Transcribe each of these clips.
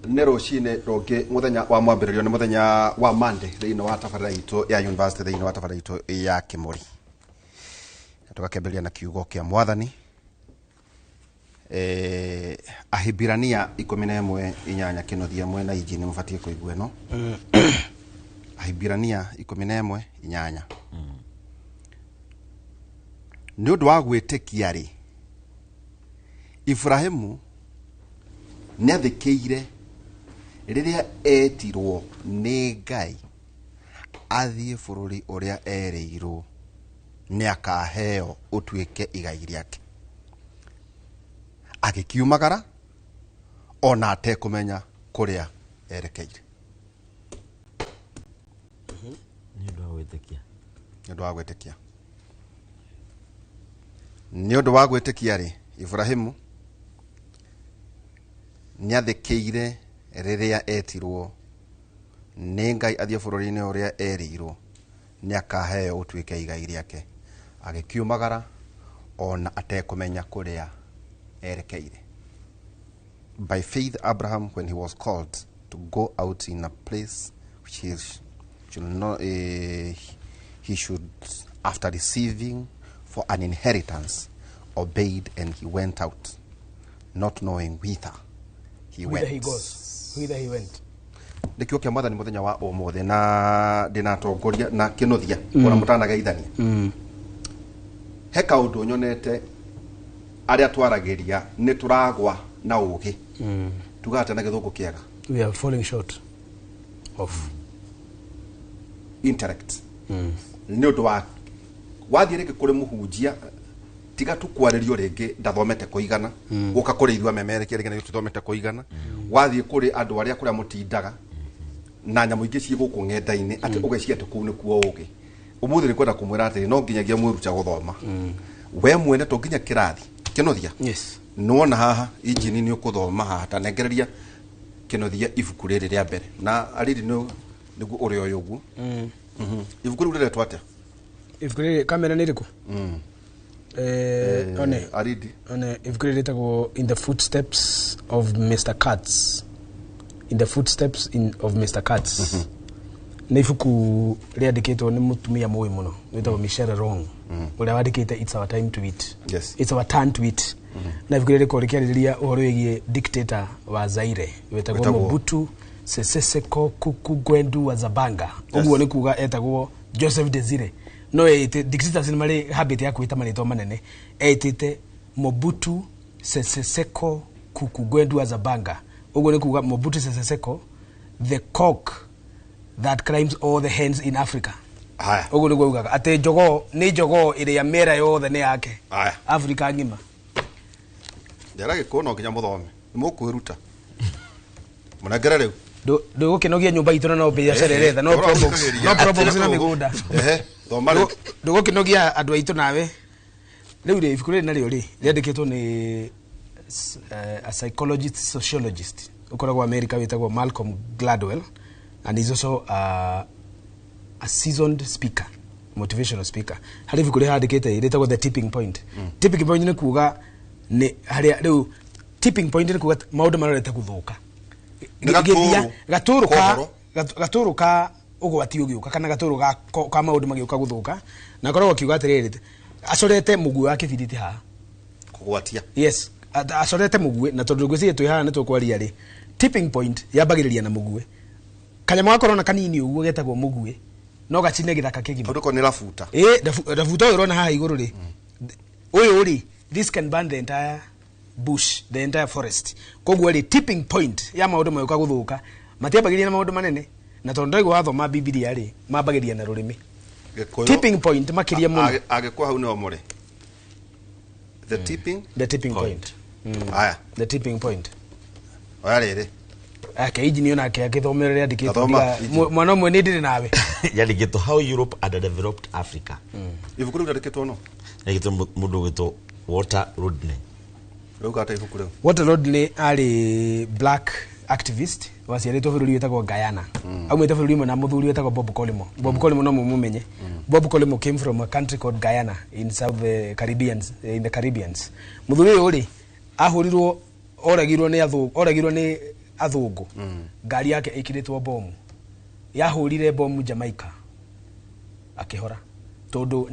Nĩ rũcinĩ rũngĩ, mũthenya wa mwambĩrĩrio, nĩ mũthenya wa Monday thĩinĩ wa tabarĩra itũ ya university, thĩinĩ wa tabarĩra itũ ya Kĩmũri, na tũgakĩambĩrĩria na kiugo kĩa Mwathani. Ahibirania 11:8. Kĩnothia mwena inji nĩ mũbatiĩ kũigua ĩno. Ahibirania 11:8. Nĩ ũndũ wa gwĩtĩkia rĩ, Ibrahimu nĩathĩkĩire rĩrĩa etirwo nĩ Ngai athiĩ bũrũri ũrĩa erĩirwo nĩ akaheo ũtuĩke igai rĩake, agĩkiumagara ona atekũmenya kũrĩa erekeire. Nĩ ũndũ wa gwĩtĩkia. Nĩ ũndũ wa gwĩtĩkia, nĩ ũndũ wa gwĩtĩkia rĩ, Ibrahimu nĩathĩkĩire rĩrĩa etirwo nĩ Ngai athiĩ bũrũri-inĩ ũrĩa erĩirwo nĩ akaheo ũtuĩke igai rĩake, agĩkiumagara ona atekũmenya kũrĩa erekeire. By faith Abraham, when he was called to go out in a place which he should not, he should after receiving for an inheritance, obeyed, and he went out not knowing whither he whither went. He goes, whither he went. Nĩ kiugo kĩa Mwathani mũthenya wa ũmũthĩ, na ndĩnatongoria na kĩnũthia ona mũtanageithania. He kaũndũ nyonete, arĩa twaragĩria nĩ tũragwa na ũgĩ, tugaga atĩa na Gĩthũngũ kĩega? We are falling short of intellect. Nĩ ũndũ wa wathiĩ rĩngĩ kũrĩ mũhunjia, tiga tu kwarĩrio, rĩngĩ ndathomete kũigana, gũka kũrĩ ithuĩ amemerekia, rĩngĩ nĩ tũthomete kũigana, wathiĩ kũrĩ andũ arĩa kũrĩa mũtindaga na nyamũ ingĩ ciĩ gũkũ ng'enda-inĩ, atĩ ũgeciria atĩ kũu nĩkuo ũgĩ. Ũmũthĩ nĩ kwenda kũmwĩra atĩrĩ, no nginyagia mwĩruta gũthoma we mwene, to nginya kĩrathi kĩnothia. Yes. Nĩwona haha injini nĩ ũkũthoma haha, ta nengereria kĩnothia ibuku rĩrĩ rĩa mbere, na ariri nĩ nĩguo ũrĩa ũyũ ũguo. Ibuku rĩu rĩretwo atĩa? Ibuku rĩrĩ, kamera nĩ ĩrĩkũ? One. Aridi. One, ibuku rĩrĩ rĩtagwo In the Footsteps of Mr Katz. In the Footsteps of Mr Katz nĩ ibuku rĩandĩkĩtwo nĩ mũtumia mũĩ mũno wĩtagwo Michelle Rong, ũrĩa wandĩkĩte It's Our Time to Eat. It's Our Turn to Eat. Na ibuku rĩrĩ rĩkoragwo rĩkĩarĩrĩria ũhoro wĩgiĩ dictator wa Zaire wĩtagwo Wĩtagwo? Mobutu Sese Seko Kuku Ngbendu wa Zabanga. Ũguo nĩ kuga etagwo Joseph Desire, no ĩte dictators nĩ marĩ habit ya kwĩta marĩtwa manene. Etĩte Mobutu Sese Seko Kuku Ngbendu wa Zabanga, ũguo nĩ kuga Mobutu Sese Seko, the cock that climbs all the hens in Africa. Haya. Ũguo nĩguo ugaga atĩ njogoo nĩ njogoo ĩrĩa mĩera yothe nĩ yake. Haya. Africa ng'ima. Ndera gĩkũyũ no nginya mũthome, nĩ mũkwĩruta. Mũnengere rĩu. Ndũgũkĩnogia nyũmba itũ na no biacara ĩretha no probox, no probox na mĩgũnda. Ehe, thoma rĩu. Ndũgũkĩnogia andũ aitũ nawe rĩu rĩ. Ibuku rĩrĩ narĩo rĩ rĩandĩkĩtwo nĩ a psychologist sociologist ũkoragwo America wĩtagwo Malcolm Gladwell, and he's also a seasoned speaker, motivational speaker. Harĩ ibuku rĩhandĩkĩte rĩtagwo The Tipping Point. Tipping point nĩ kuga nĩ harĩa rĩu, tipping point nĩ kuga maũndũ marorete gũthũka. Nĩ gatũrũ. Gatũrũ ka Kohoro. Gatũrũ ka ũgwati ũgĩũka, kana gatũrũ ka maũndũ magĩũka gũthũka. Na akoragwo akiuga atĩrĩrĩ, acorete mũguĩ wa kĩbiriti haha. Kũgwatia. Yes, acorete mũguĩ, na tondũ ngwĩciria twĩ haha nĩ tũkwaria rĩ, tipping point yambagĩrĩria na mũguĩ. Kanyamũ gakorwo na kanini ũguo getagwo mũguĩ no gacine gĩthaka kĩgima. Tondũ ko nĩ rabuta. Ĩ rabuta ũyũ ũrona haha igũrũ rĩ, ũyũ rĩ, this can burn the entire bush, the entire forest. Koguo rĩ, tipping point ya maũndũ magĩũka gũthũka matiambagĩrĩria na maũndũ manene, na tondũ ndaigua wathoma Bibilia rĩ, mambagĩrĩria na rũrĩmĩ. Gĩkũyũ. Tipping point makĩria mũno. Agĩkũyũ hau nĩho mũrĩ the tipping The tipping point. Haya. The tipping point. Oya rĩrĩ. Ake injini onake agĩthomera rĩandĩkĩtwo. Gathoma, injini. Mwana ũmwe nĩ ndĩrĩ nawe. Yandĩkĩtwo How Europe Underdeveloped Africa. Ibuku rĩu rĩandĩkĩtwo no Yandĩkĩtwo mũndũ ũgwĩtwo Walter Rodney. Rĩu ata ibuku rĩu? Walter Rodney arĩ black activist waciarĩtwo bũrũri wĩtagwo Guyana. Aumĩte bũrũri ũmwe na mũthuri wĩtagwo Bob Collymore. Bob Collymore no mũmũmenye. Bob Collymore came from a country called Guyana in South Caribbeans, in the Caribbeans. Mũthuri ũyũ rĩ, ahũrirwo, oragirwo nĩ athũ, oragirwo nĩ Athũngũ, ngari yake ĩkĩrĩtwo bomu, yahũrire bomu Jamaica, akĩhora tondũ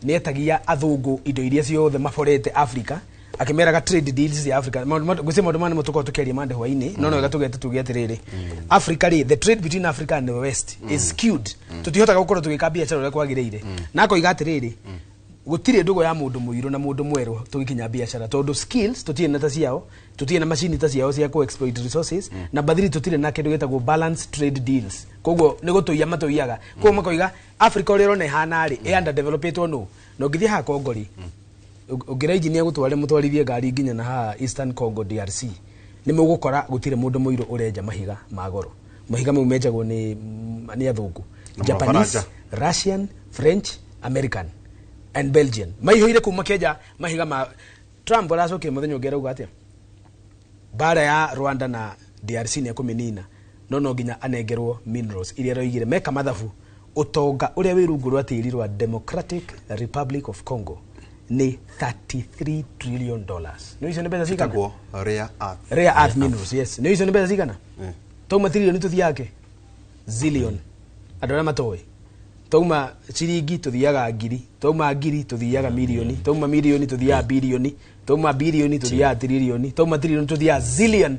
nĩetagia athũngũ indo iria ciothe maborete Africa, akĩmeraga trade deals cia Africa. Gwĩciria maũndũ maya nĩmo tũkoragwo tũkĩaria mande hwainĩ, no wega tũgete tuge atĩrĩrĩ, Africa rĩ, the trade between Africa and the West is skewed. Tũtihotaga gũkorwo tũgĩka biacara ũrĩa kwagĩrĩire, na akoiga atĩrĩrĩ, gũtirĩ ndũgũ ya mũndũ mũirũ na mũndũ mwerũ tũgĩkinya biacara, tondũ skills tũtirĩ na ta ciao, tũtirĩ na macini ta ciao cia ku exploit resources. Number three, tũtirĩ na kĩndũ gĩtagwo balanced trade deals, koguo nĩ gũtũiya matũiyaga. Koguo makoiga Africa ũrĩa ũrona ĩhana rĩ, ĩ underdevelopetwo no na ũngĩthiĩ haha Congo rĩ, ũngĩra engineer gũtware mũtwarithie ngari nginya na haha Eastern Congo DRC, nĩ mũgũkora gũtirĩ mũndũ mũirũ ũrenja mahiga ma goro. Mahiga mau menjagwo nĩ athũngũ, Na Japanese, Mafaranja. Russian, French, American and Belgian, maihũire kuma kĩenja mahiga ma Trump. Aracokire mũthenya ũngĩ arauga atĩa, mbara ya Rwanda na DRC nĩ ekũmĩnina, no nginya anengerwo minerals iria aroigire meka mathabu, ũtonga ũrĩa wĩ rungu rwa tĩri rwa Democratic Republic of Congo nĩ $33 trillion. Nĩ icio nĩ mbeca cigana? Ĩtagwo rare earth. Rare earth minerals, yes. Nĩ icio nĩ mbeca cigana? Tauma trillion tũthiaga kĩ zillion, andũ arĩa matoĩ, tauma ciringi tũthiaga ngiri, tauma ngiri tũthiaga mirioni, tauma mirioni tũthiaga birioni, tauma birioni tũthiaga tiririoni, tauma tiririoni tũthiaga zillion,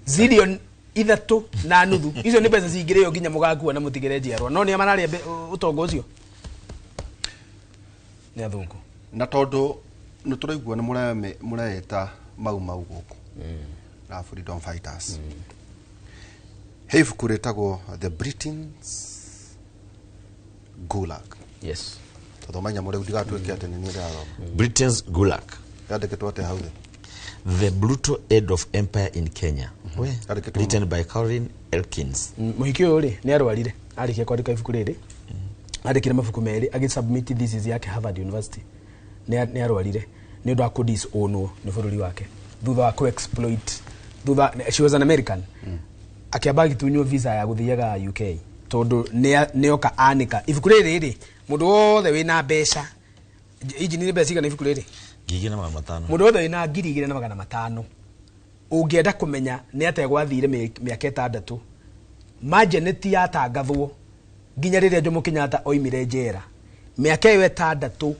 zillion 3.5. Icio nĩ mbeca cingĩrĩo nginya mũgakua na mũtigĩre njiarwa, no nĩa mararĩa ũtonga ũcio nĩ athũngũ. Na tondũ nĩ tũraigua nĩ mũreĩta mau mau gũkũ na freedom fighters, he ibuku rĩtagwo The Britain's Gulag. Yes. Tũthoma nyamũ rĩu ndigatuĩke atĩ nĩ niĩ ndĩrathoma. Britain's Gulag. Yandĩkĩtwo atĩa hau thĩ? The Brutal End of Empire in Kenya. We, Yandĩkĩtwo written by Caroline Elkins. Mũhiki ũyũ rĩ, nĩ arwarire arĩkia kwandĩka ibuku rĩrĩ, andĩkire mabuku merĩ, agĩsubmit thesis yake Harvard University, nĩ arwarire nĩ ũndũ wa kũdisownwo nĩ bũrũri wake thutha wa ku-exploit, thutha she was an American, akĩamba agĩtunywo visa ya gũthiaga UK tondũ nĩoka anĩka ibuku rĩrĩ rĩ, mũndũ wothe wĩna mbeca, injini, nĩ mbeca cigana ibuku rĩrĩ? 2500. Mũndũ wothe wĩna 2500 ũngĩenda kũmenya nĩ atĩa gwathire mĩaka 6 manjeneti yatangathwo nginya rĩrĩa Jomo Kenyatta oimire njera, mĩaka ĩyo 6,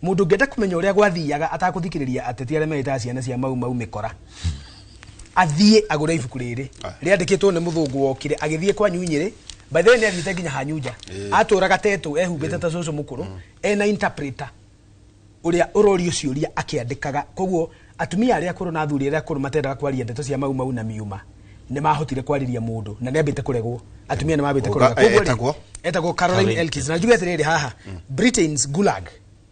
mũndũ ũngĩenda kũmenya ũrĩa gwathiaga atakũthikĩrĩria ateti arĩa meĩtaga ciana cia mau mau mĩkora, athiĩ agũre ibuku rĩrĩ. Aya. Rĩandĩkĩtwo nĩ mũthũngũ wokire agĩthiĩ kwanyu Nyĩrĩ. By the way, nĩ athiĩte nginya Hanyunja, atũraga tetũ ehumbĩte ta cũcũ mũkũrũ, ena interpreter ũrĩa ũrorio ciũria akĩandĩkaga. Koguo atumia arĩa akũrũ na athuri arĩa akũrũ matendaga kwaria ndeto cia mau mau na miuma nĩ mahotire kwarĩria mũndũ, na nĩ ambĩte kũregwo, atumia nĩ mambĩte kũrega. Koguo rĩ, Etagwo? Etagwo Caroline Caroline. Elkins. Na njuge atĩrĩrĩ haha, Britain's Gulag,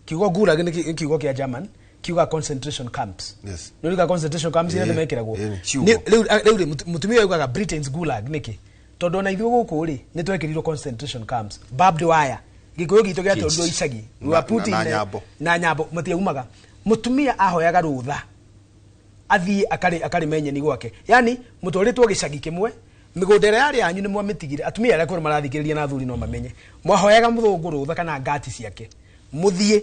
kiugo gulag nĩ kiugo kĩa German kiuga concentration camps. Yes. Nĩ ũriga concentration camps iria Ĩĩ, andũ mekĩragwo. Ĩĩ, ciugo. Rĩu rĩ, mũtumia augaga Britain's Gulag nĩkĩ? Tondũ ona ithuĩ gũkũ rĩ, nĩ twekĩrirwo concentration camps, barbed wire, gĩkũyũ gitũ gĩatwarirwo icagi. We were put Na in, nyambo. Na nyambo matiaumaga. Mũtumia ahoyaga rũtha athiĩ akarĩme nyeni gwake, yani mũtwarĩtwo gĩcagi kĩmwe, mĩgũnda ĩrĩa yarĩ yanyu nĩ mwamĩtigire. Atumia arĩa akũrũ marathikĩrĩria na athuri no mamenye, mwahoyaga mũthũngũ rũtha kana ngati ciake, mũthiĩ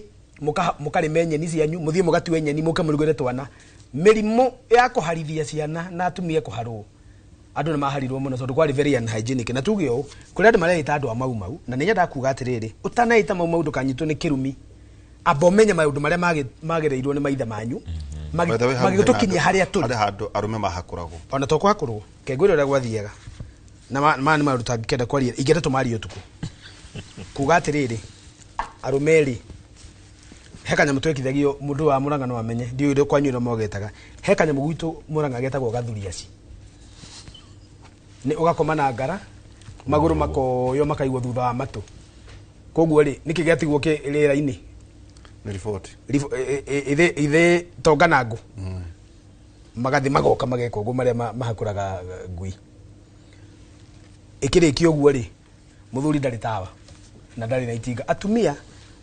mũkarĩme nyeni cianyu, mũthiĩ mũgatue nyeni, mũke mũrugĩre twana. Mĩrimũ ya kũharithia ciana na atumia kũharwo, andũ nĩ maharirwo mũno tondũ kwarĩ very unhygienic. Na tuge ũũ, kũrĩ andũ mareĩta andũ a mau mau, na nĩ nyendaga kuga atĩrĩrĩ, ũtanaĩta mau mau ndũkanyitwo nĩ kĩrumi, amba ũmenye maũndũ marĩa magereirwo nĩ maithe manyu By the way, hau hena magĩtũkinyia harĩa tũrĩ. Harĩ handũ arũme mahakũragwo. Ona to kũhakũrwo, kengwĩra ũrĩa gwathiaga na maya nĩ maũndũ tangĩkenda kwaria, ingĩenda tũmarie ũtukũ, kuga atĩrĩrĩ, arũme rĩ, he kanyamũ twekithagio, mũndũ wa Mũrang'a no amenye, ndiũĩ ũrĩa kwanyu ũrĩa mogetaga, he kanyamũ gwitũ Mũrang'a getagwo gathuriaci, nĩ ũgakoma na ngara, magũrũ makoywo makaigwo thutha wa matũ. Koguo rĩ, nĩkĩ gĩatigwo kĩ rĩera-inĩ? Nĩ riboti. Ithe tonga na ngũ magathi magoka mageka ũguo marĩa mahakũraga ngui. Ĩkĩrĩkia ũguo rĩ, mũthuri ndarĩ tawa na ndarĩ na itinga, atumia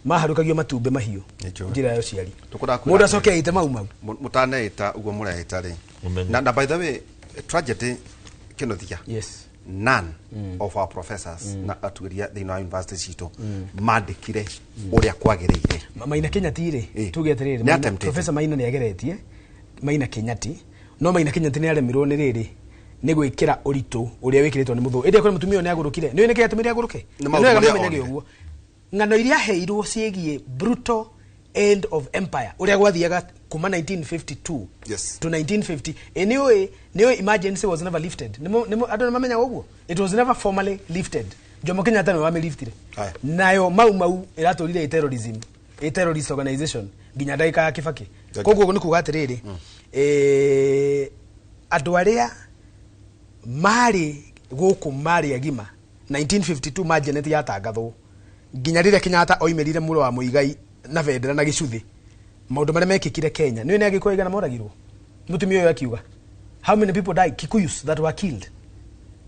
maharũkagio matumbĩ mahiũ. Nĩ njũĩ. Njĩra ya ũciari. Tũkũrakwĩra Mũndũ acoke atĩrĩrĩ. aite mau mau. Mũtaneĩta ũguo mũreĩta rĩ, Ũmenye. na by the way, tragedy kĩnuthia, Yes. none of our professors na atuĩria thĩinĩ wa university citũ mandĩkire ũrĩa kwagĩrĩire. Maina Kenyati rĩ, Ĩ. tuge atĩrĩrĩ, Nĩ Maina- attempted. Professor Maina nĩ ageretie, Maina Kenyati. No Maina Kenyatta nĩ aremirwo nĩ rĩrĩ nĩ gwĩkĩra ũritũ ũrĩa wĩkĩrĩtwo nĩ mũthũngũ. Ĩndĩ akorwo mũtumia ũyũ nĩ agũrũkire, nĩ nĩkĩ gĩatũmire agũrũke? Nĩ Na maũndũ nĩ wega marĩa mũmenyage onire. ũguo. Ng'ano iria aheirwo ciĩgiĩ brutal end of empire ũrĩa gwathiaga kuma 1952 to 1950. Ĩ nĩ ũĩ emergency was never lifted. Andũ nĩ mamenyaga ũguo, it was never formally lifted. Jomo Kenyatta nĩwe wamĩliftire. Aya. Nayo Mau Mau ĩratũrire ĩ terrorism, ĩ terrorist organization nginya ndagĩka ya Kibaki. Thank Koguo nĩ kuga atĩrĩrĩ, andũ arĩa marĩ gũkũ marĩ agima 1952 ma Janet yatangathwo nginya rĩrĩa Kenyatta oimĩrire mũro wa Mũigai na bendera na gĩcuthĩ, maũndũ marĩa mekĩkire Kenya, nĩ nĩ Agĩkũyũ aigana moragirwo? Mũtumia ũyũ akiuga how many people died, Kikuyus that were killed,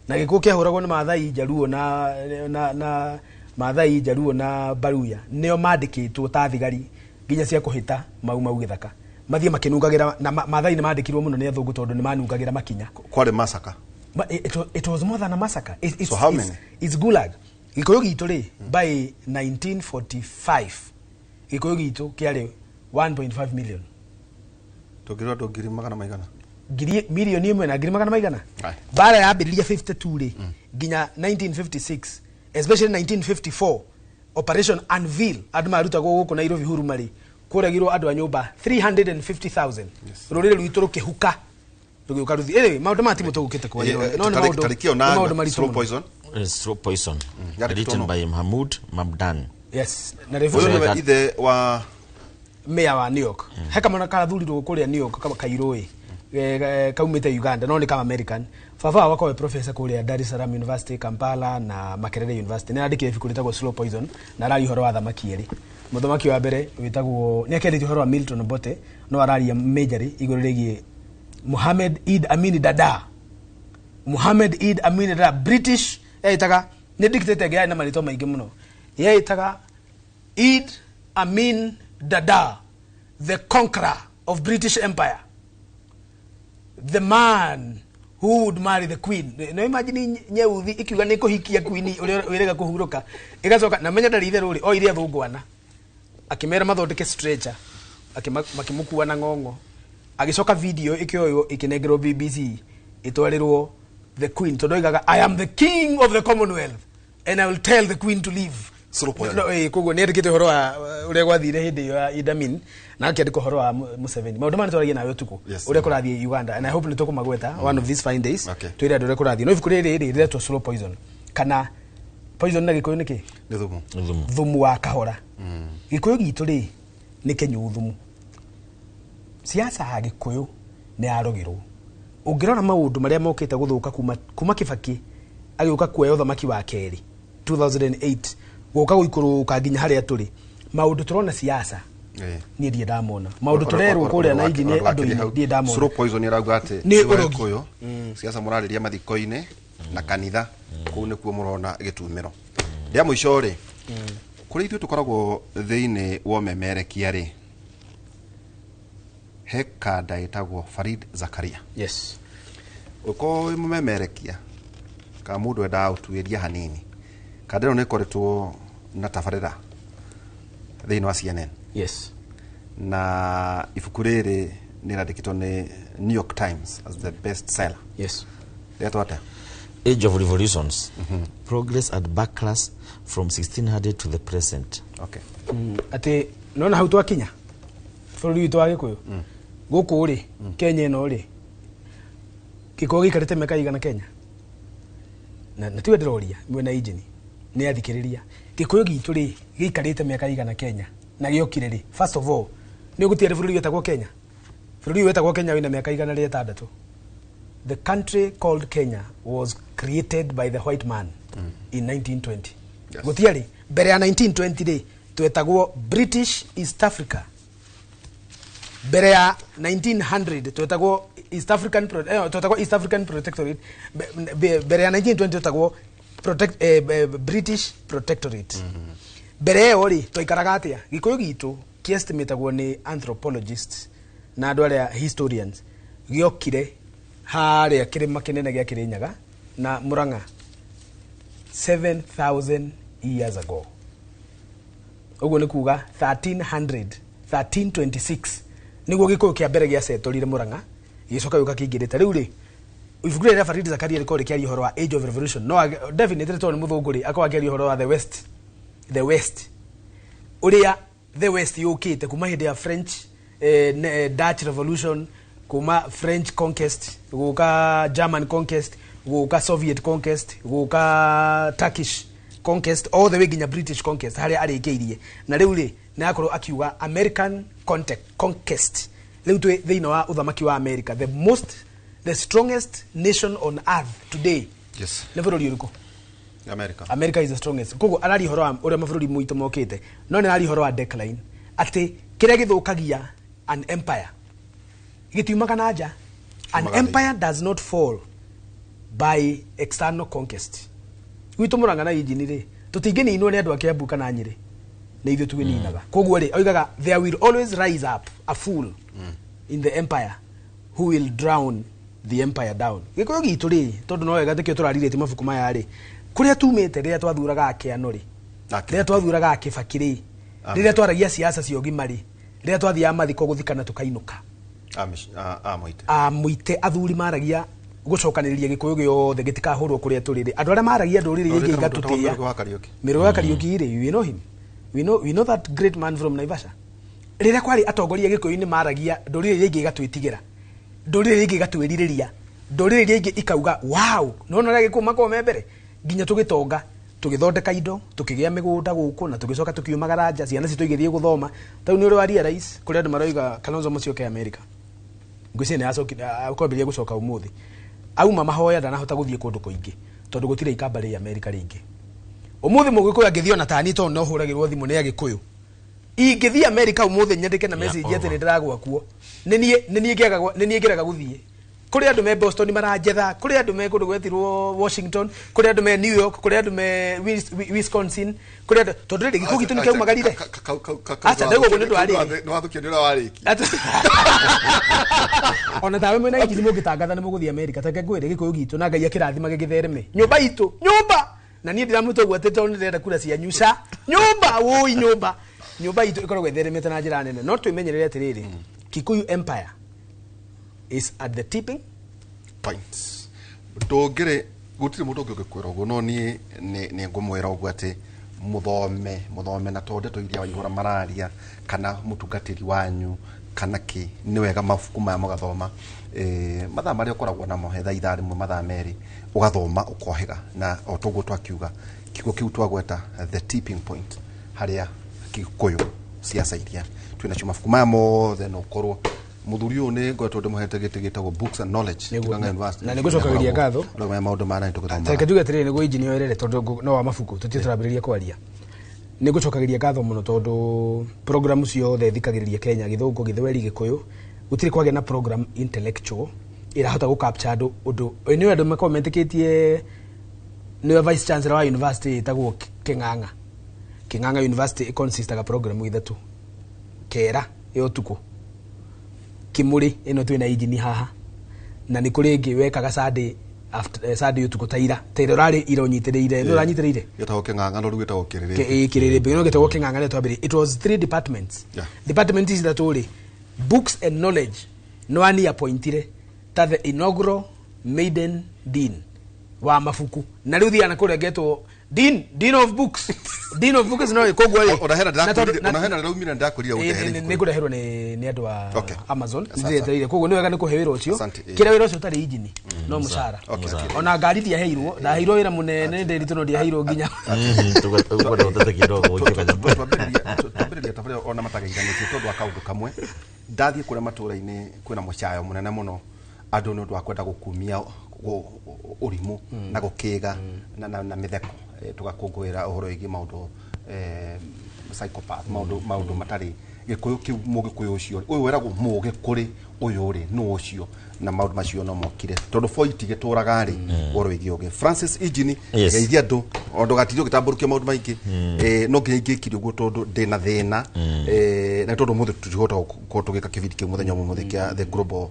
na gĩkuũ kĩahũragwo nĩ Maathai, Jaruo na Maathai, Jaruo na Baruya, nĩo mandĩkĩtwo ta thigari nginya cia kũhĩta Mau Mau gĩthaka mathiĩ makĩnungagĩra. Na Maathai nĩ mandĩkirwo mũno nĩ athũngũ tondũ nĩ manungagĩra makinya. Kwarĩ massacre. But it was more than a massacre. It's, So how it's, many? It's gulag. Gĩkũyũ gitũ rĩ, by 1945 gĩkũyũ gitũ kĩarĩ 1.5 million. Tũngĩrwo andũ ngiri magana maigana? Ngiri 1 million na ngiri magana maigana. Aye. Mbara yambĩrĩria 52 rĩ nginya 1956, especially 1954, Operation Anvil, andũ marutagwo gũkũ Nairobi Huruma rĩ, kũragirwo andũ a nyũmba 350,000. Rũrĩrĩ rwitũ rũkĩhuka rũgĩũka rũthi. Anyway, maũndũ maya ti mũtũgũkĩte kwaria, no nĩ maũndũ Tarĩki ĩyo nĩ na maũndũ maritũ Slow mũno. Poison. Slow Poison, Yandĩkĩtwo written no. by Mahmoud Mamdan. Yes, na Ũyũ revolution. nĩwe ithe wa Mayor wa New York. He kamwana karathurirwo kũrĩa New York kama kairũ ĩ kaumĩte Uganda no nĩ kama American. Baba wao akorwo professor kũrĩa Dar es Salaam University, Kampala na Makerere University. Nĩ arandĩkire ibuku rĩtagwo Slow Poison na araria ũhoro wa thamaki erĩ. Mũthamaki wa mbere wĩtagwo, nĩ akĩarĩtie ũhoro wa Milton Obote, no araria majorly igũrũ rĩgiĩ Muhammad Idi Amin Dada. Muhammad Idi Amin Dada, British etaga nĩ dictator ĩngĩ yarĩ na marĩtwa maingĩ mũno, yeĩtaga Idi Amin Dada, the conqueror of British Empire, the man who would marry the queen. No imagine nyeuthi ikiuga nĩ kũhikia queen ũrĩa wĩrega kũhurũka, ĩgacoka na menya ndarĩ itherũ rĩ, oire athũngũ ana akĩmera mathondeke stretcher, makĩmũkua na ng'ong'o, agĩcoka video ĩkĩoywo ĩkĩnengerwo BBC ĩtwarĩrwo the queen, tondũ oigaga, "I am the king of the Commonwealth and I will tell the queen to leave." Slow Poison. No, koguo nĩ andĩkĩte ũhoro wa ũrĩa gwathire hĩndĩ ĩyo ya Idi Amin na akĩandĩka ũhoro wa Museveni. Maũndũ maya nĩtwaragia nawe ũtukũ ũrĩa kũrathiĩ Uganda, and I hope nĩ tũkũmagweta one of these fine days. Twĩre andũ ũrĩa kũrathiĩ. No ibuku rĩrĩ rĩ rĩretwo Slow Poison, kana poison na Gĩkũyũ nĩ kĩ? Nĩ thumu. Thumu. Thumu wa kahora. Gĩkũyũ gitũ rĩ nĩ kĩnyuu thumu. Siasa ya Gĩkũyũ nĩ yarogirwo. Ũngĩrora maũndũ marĩa mokĩte gũthũka kuma Kibaki agĩũka kuoya ũthamaki wa kerĩ 2008 gũka gũikũrũka nginya harĩa tũrĩ, maũndũ tũrona siasa, niĩ ndirĩ ndamona maũndũ tũrerwo kũrĩa na inji nĩ andũ-inĩ, ndirĩ ndamona. Slow Poison ĩrauga atĩ Nĩ ithuĩ ũrogi. Agĩkũyũ siasa mũrarĩria mathiko-inĩ na kanitha, kũu nĩkuo mũrona gĩtumĩro rĩa mũico rĩ kũrĩa ithuĩ tũkoragwo thĩinĩ wa ũmemerekia rĩ, he kanda ĩtagwo Farid Zakaria. Ũkorwo wĩ mũmemerekia kana mũndũ endaga gũtuĩria hanini, kanda ĩno nĩ ĩkoretwo na tabarĩra thĩinĩ wa CNN. Na ibuku rĩrĩ nĩ rĩandĩkĩtwo nĩ New York Times as the best seller. Rĩetwo atĩa? Age of Revolutions, Progress and Backlash from 1600 to the Present. Atĩ nona hau twakinya bũrũri witũ wa Gĩkũyũ gũkũ rĩ, Kenya ĩno rĩ, gĩkũyũ gĩikarĩte mĩaka igana Kenya, na tiwe ndĩroria mwena injini nĩ athikĩrĩria, Gĩkũyũ gitũ rĩ gĩikarĩte mĩaka igana Kenya na gĩokire rĩ? First of all, nĩ ũgũtiarĩ bũrũri wĩtagwo Kenya. Bũrũri ũyũ wĩtagwo Kenya wĩna mĩaka 106. The country called Kenya was created by the white man in 1920. Gũtiarĩ mbere ya 1920 rĩ, twetagwo British East Africa. Mbere ya 1900 twetagwo twetagwo East African Protectorate. Mbere ya 1920 twetagwo British Protectorate. Mbere ĩyo rĩ twaikaraga atĩa? Gĩkũyũ gitũ kĩestimatagwo nĩ anthropologists na andũ arĩa historians gĩokire harĩa kĩrĩma kĩnene gĩa Kĩrĩnyaga na Mũrang'a 7000 years ago. Ũguo nĩ kuga 1300, 1326 nĩguo gĩkũyũ kĩa mbere gĩacetorire Mũrang'a. Gĩgĩcoka gĩũka kĩingĩrĩte. Rĩu rĩ, ibuku rĩrĩ rĩa Farid Zakaria rĩkoragwo rĩkĩaria ũhoro wa age of revolution. No definitely tondũ nĩ mũthũngũ rĩ, akoragwo akĩaria ũhoro wa the west, the west ũrĩa the west yũkĩte kuma hĩndĩ ya French, Dutch Revolution, kuma French conquest, gũka German conquest, gũka Soviet conquest, gũka Turkish conquest, all the way nginya British conquest harĩa arĩkĩirie. Na rĩu rĩ, nĩ akorwo akiuga American conquest. Rĩu twĩ thĩinĩ wa ũthamaki wa America, the strongest nation on earth today. Nĩ bũrũri ũrĩkũ? America. America is the strongest. Koguo araria ũhoro wa ũrĩa mabũrũri maitũ mokĩte, no nĩ araria ũhoro wa decline, atĩ kĩrĩa gĩthũkagia an empire gĩtiumaga na nja. An Kiumaga thĩinĩ. empire does not fall by external conquest. Gwitũ Mũrang'a na injini rĩ, tũtingĩninwo nĩ andũ a Kiambu kana Nyĩrĩ, nĩ ithuĩ twĩninaga. Koguo rĩ, oigaga there will always rise up a fool in the empire who will drown the empire down. Gĩkũyũ gitũ rĩ, tondũ no wega nĩkĩo tũrarirĩtie mabuku maya rĩ, kũrĩa tumĩte rĩrĩa twathuraga akĩano rĩ, Akĩ. rĩrĩa twathuraga akĩbaki rĩ, rĩrĩa twaragia siasa cia ũgima rĩ, rĩrĩa twathiaga mathiko gũthikana tũkainũka, Amũite. Amũite athuri maragia gũcokanĩrĩria gĩkũyũ gĩothe gĩtikahũrwo kũrĩa tũrĩ rĩ, andũ arĩa maragia ndũrĩrĩ iria ingĩ igatũtĩĩa. Wa Kariũki. Mĩrũ wa Kariũki rĩ, we know him, we know that great man from Naivasha. Rĩrĩa kwarĩ atongoria gĩkũyũ-inĩ maragia ndũrĩrĩ iria ingĩ igatwĩtigĩra, ndũrĩrĩ iria ingĩ igatwĩrirĩria, ndũrĩrĩ iria ingĩ ikauga wow, nĩwona ũrĩa gĩkũyũ makoragwo me mbere, nginya tũgĩtonga, tũgĩthondeka indo, tũkĩgĩa mĩgũnda gũkũ, na tũgĩcoka tũkiumagara nja, ciana citũ igĩthiĩ gũthoma. Tarĩu nĩ ũrĩ wa realize kũrĩ andũ maroiga Kalonzo Musyoka America, ngwĩciria nĩ acokire, akwambĩrĩria gũcoka ũmũthĩ. Auma mahoya ndanahota gũthiĩ kũndũ kũingĩ tondũ gũtirĩ ikamba rĩ America rĩingĩ. Ũmũthĩ mũgĩkũyũ angĩthiĩ ona tani, tondũ no hũragĩrwo thimũ nĩ agĩkũyũ, ingĩthiĩ America ũmũthĩ nyandĩke na message atĩ over. nĩ ndĩragwa kuo, nĩ niĩ ngĩaga gũthiĩ. Kũrĩ andũ me Boston maranjetha, kũrĩ andũ me kũndũ gwetirwo Washington, kũrĩ andũ me New York, kũrĩ andũ me Wisconsin, kũrĩ andũ, tondũ rĩrĩ gĩkũyũ gitũ nĩ kĩaumagarire. Aca, ndauga ũguo nĩ ũndũ wa rĩrĩ. Nĩ wathũkia nĩ ũrĩa warĩkia. Ona tawe mwena injini mũngĩtangatha nĩ mũgũthiĩ America, take ngwĩre gĩkũyũ gitũ na Ngai akĩrathima gĩgĩthereme nyũmba itũ nyũmba, na niĩ ndiramwĩta ũguo atĩ tondũ nĩndĩrenda kura cianyu, ca nyũmba wũi, nyũmba itũ ĩkoragwo ĩtheremete na njĩra nene. No twĩmenyerere atĩrĩrĩ, Kikuyu empire is at the tipping points. Ndũngĩrĩ gũtirĩ mũndũ ũngĩ ũngĩkwĩra ũguo, no niĩ nĩ ngũmwĩra ũguo atĩ mũthome, na to ndeto iria Waihũra mararia kana mũtungatĩri wanyu kana kĩ, nĩ wega mabuku maya mũgathoma. Mathaa marĩa ũkoragwo namo hetha ithaa rĩmwe, mathaa merĩ, ũgathoma ũkohĩga. Na o toguo twakiuga, kiugo kĩu twagweta, the tipping point, harĩa Gĩkũyũ ciaca iria twĩnacio, mabuku maya mothe no ũkorwo mũthuri ũyũ nĩ ngoretwo ndĩmũhete gĩtĩ gĩtagwo Books and Knowledge Nĩguo. Kĩganga University. Na nĩngũcokagĩria ngatho. Andũ maya maũndũ ma nani tũgĩthomaga. Reke njuge atĩrĩrĩ, nĩguo injini yoerere, tondũ no wa mabuku tũtirĩ tũrambĩrĩria kwaria. Nĩ ngũcokagĩria ngatho mũno tondũ programu ciothe thikagĩrĩria Kenya, gĩthũngũ, gĩthweri, gĩkũyũ, gũtirĩ kwagĩa na program intellectual ĩrahota gũ capture andũ ũndũ nĩ andũ makoragwo metĩkĩtie. Nĩwe vice chancellor wa university ĩtagwo Kĩng'ang'a. Kĩng'ang'a University ĩconsistaga program ithatũ: kera ya ũtukũ, kimuri ĩno twĩna injini haha, na nĩ kũrĩ ĩngĩ wekaga Sunday after, Sunday ũtukũ ta ira, ta ira ũrarĩ ira ũnyitĩrĩire, nĩ ũranyitĩrĩire. Gĩtagwo Kĩng'ang'a, no rĩu gĩtagwo Kĩrĩrĩmbĩ. Kĩrĩrĩmbĩ no gĩtagwo Kĩng'ang'a nĩ twambĩrĩirie. It was three departments. Department ici ithatũ rĩ, Books and Knowledge no ani appointire ta the inaugural maiden dean wa mabuku, na rĩu thiaga na kũrĩa ngetwo dean of books, dean of books. No koguo rĩ, Ona hena na tondũ- ndĩrakwĩrire, ona hena ndĩraumire ndakwĩrire ũndehere ibuku. Nĩ ngũreherwo nĩ andũ a Amazon. Asante. Nĩndĩretereire. Koguo nĩ wega nĩ kũhe wĩra ũcio. Asante, ĩĩ. Kĩrĩa wĩra ũcio ũtarĩ injini no mũcara. Okay. Ona ngari ndiaheirwo, ndaheirwo wĩra mũnene ndĩritũ, no ndiaheirwo nginya. Tukwenda gũtete kidogo ũikio kanyamũ. Twambĩrĩria tabarĩra ona matageithanĩtie tondũ wa kaũndũ kamwe. Ndathiĩ kũrĩa matũũra-inĩ kwĩna mũcayo mũnene mũno, andũ nĩ ũndũ wa kwenda gũkumia ũrimũ na gũkĩga na mĩtheko. Tũgakũngũĩra ũhoro wĩgiĩ maũndũ, psychopath, maũndũ matarĩ gĩkũyũ kĩu, mũgĩkũyũ ũcio ũyũ weragwo mũgĩkũrĩ ũyũ rĩ nũ ũcio, na maũndũ macio no mokire tondũ boiti gĩtũraga rĩ ũhoro wĩgiĩ ũgĩ. Francis Injini, geithia andũ o ndũgatinde ũgĩtambũrũkia maũndũ maingĩ. No nginya ingĩkire ũguo tondũ ndĩna thĩna, na tondũ ũmũthĩ tũtihota gũkorwo tũgĩka kĩbindi kĩu mũthenya ũmwe mũthĩ kĩa the global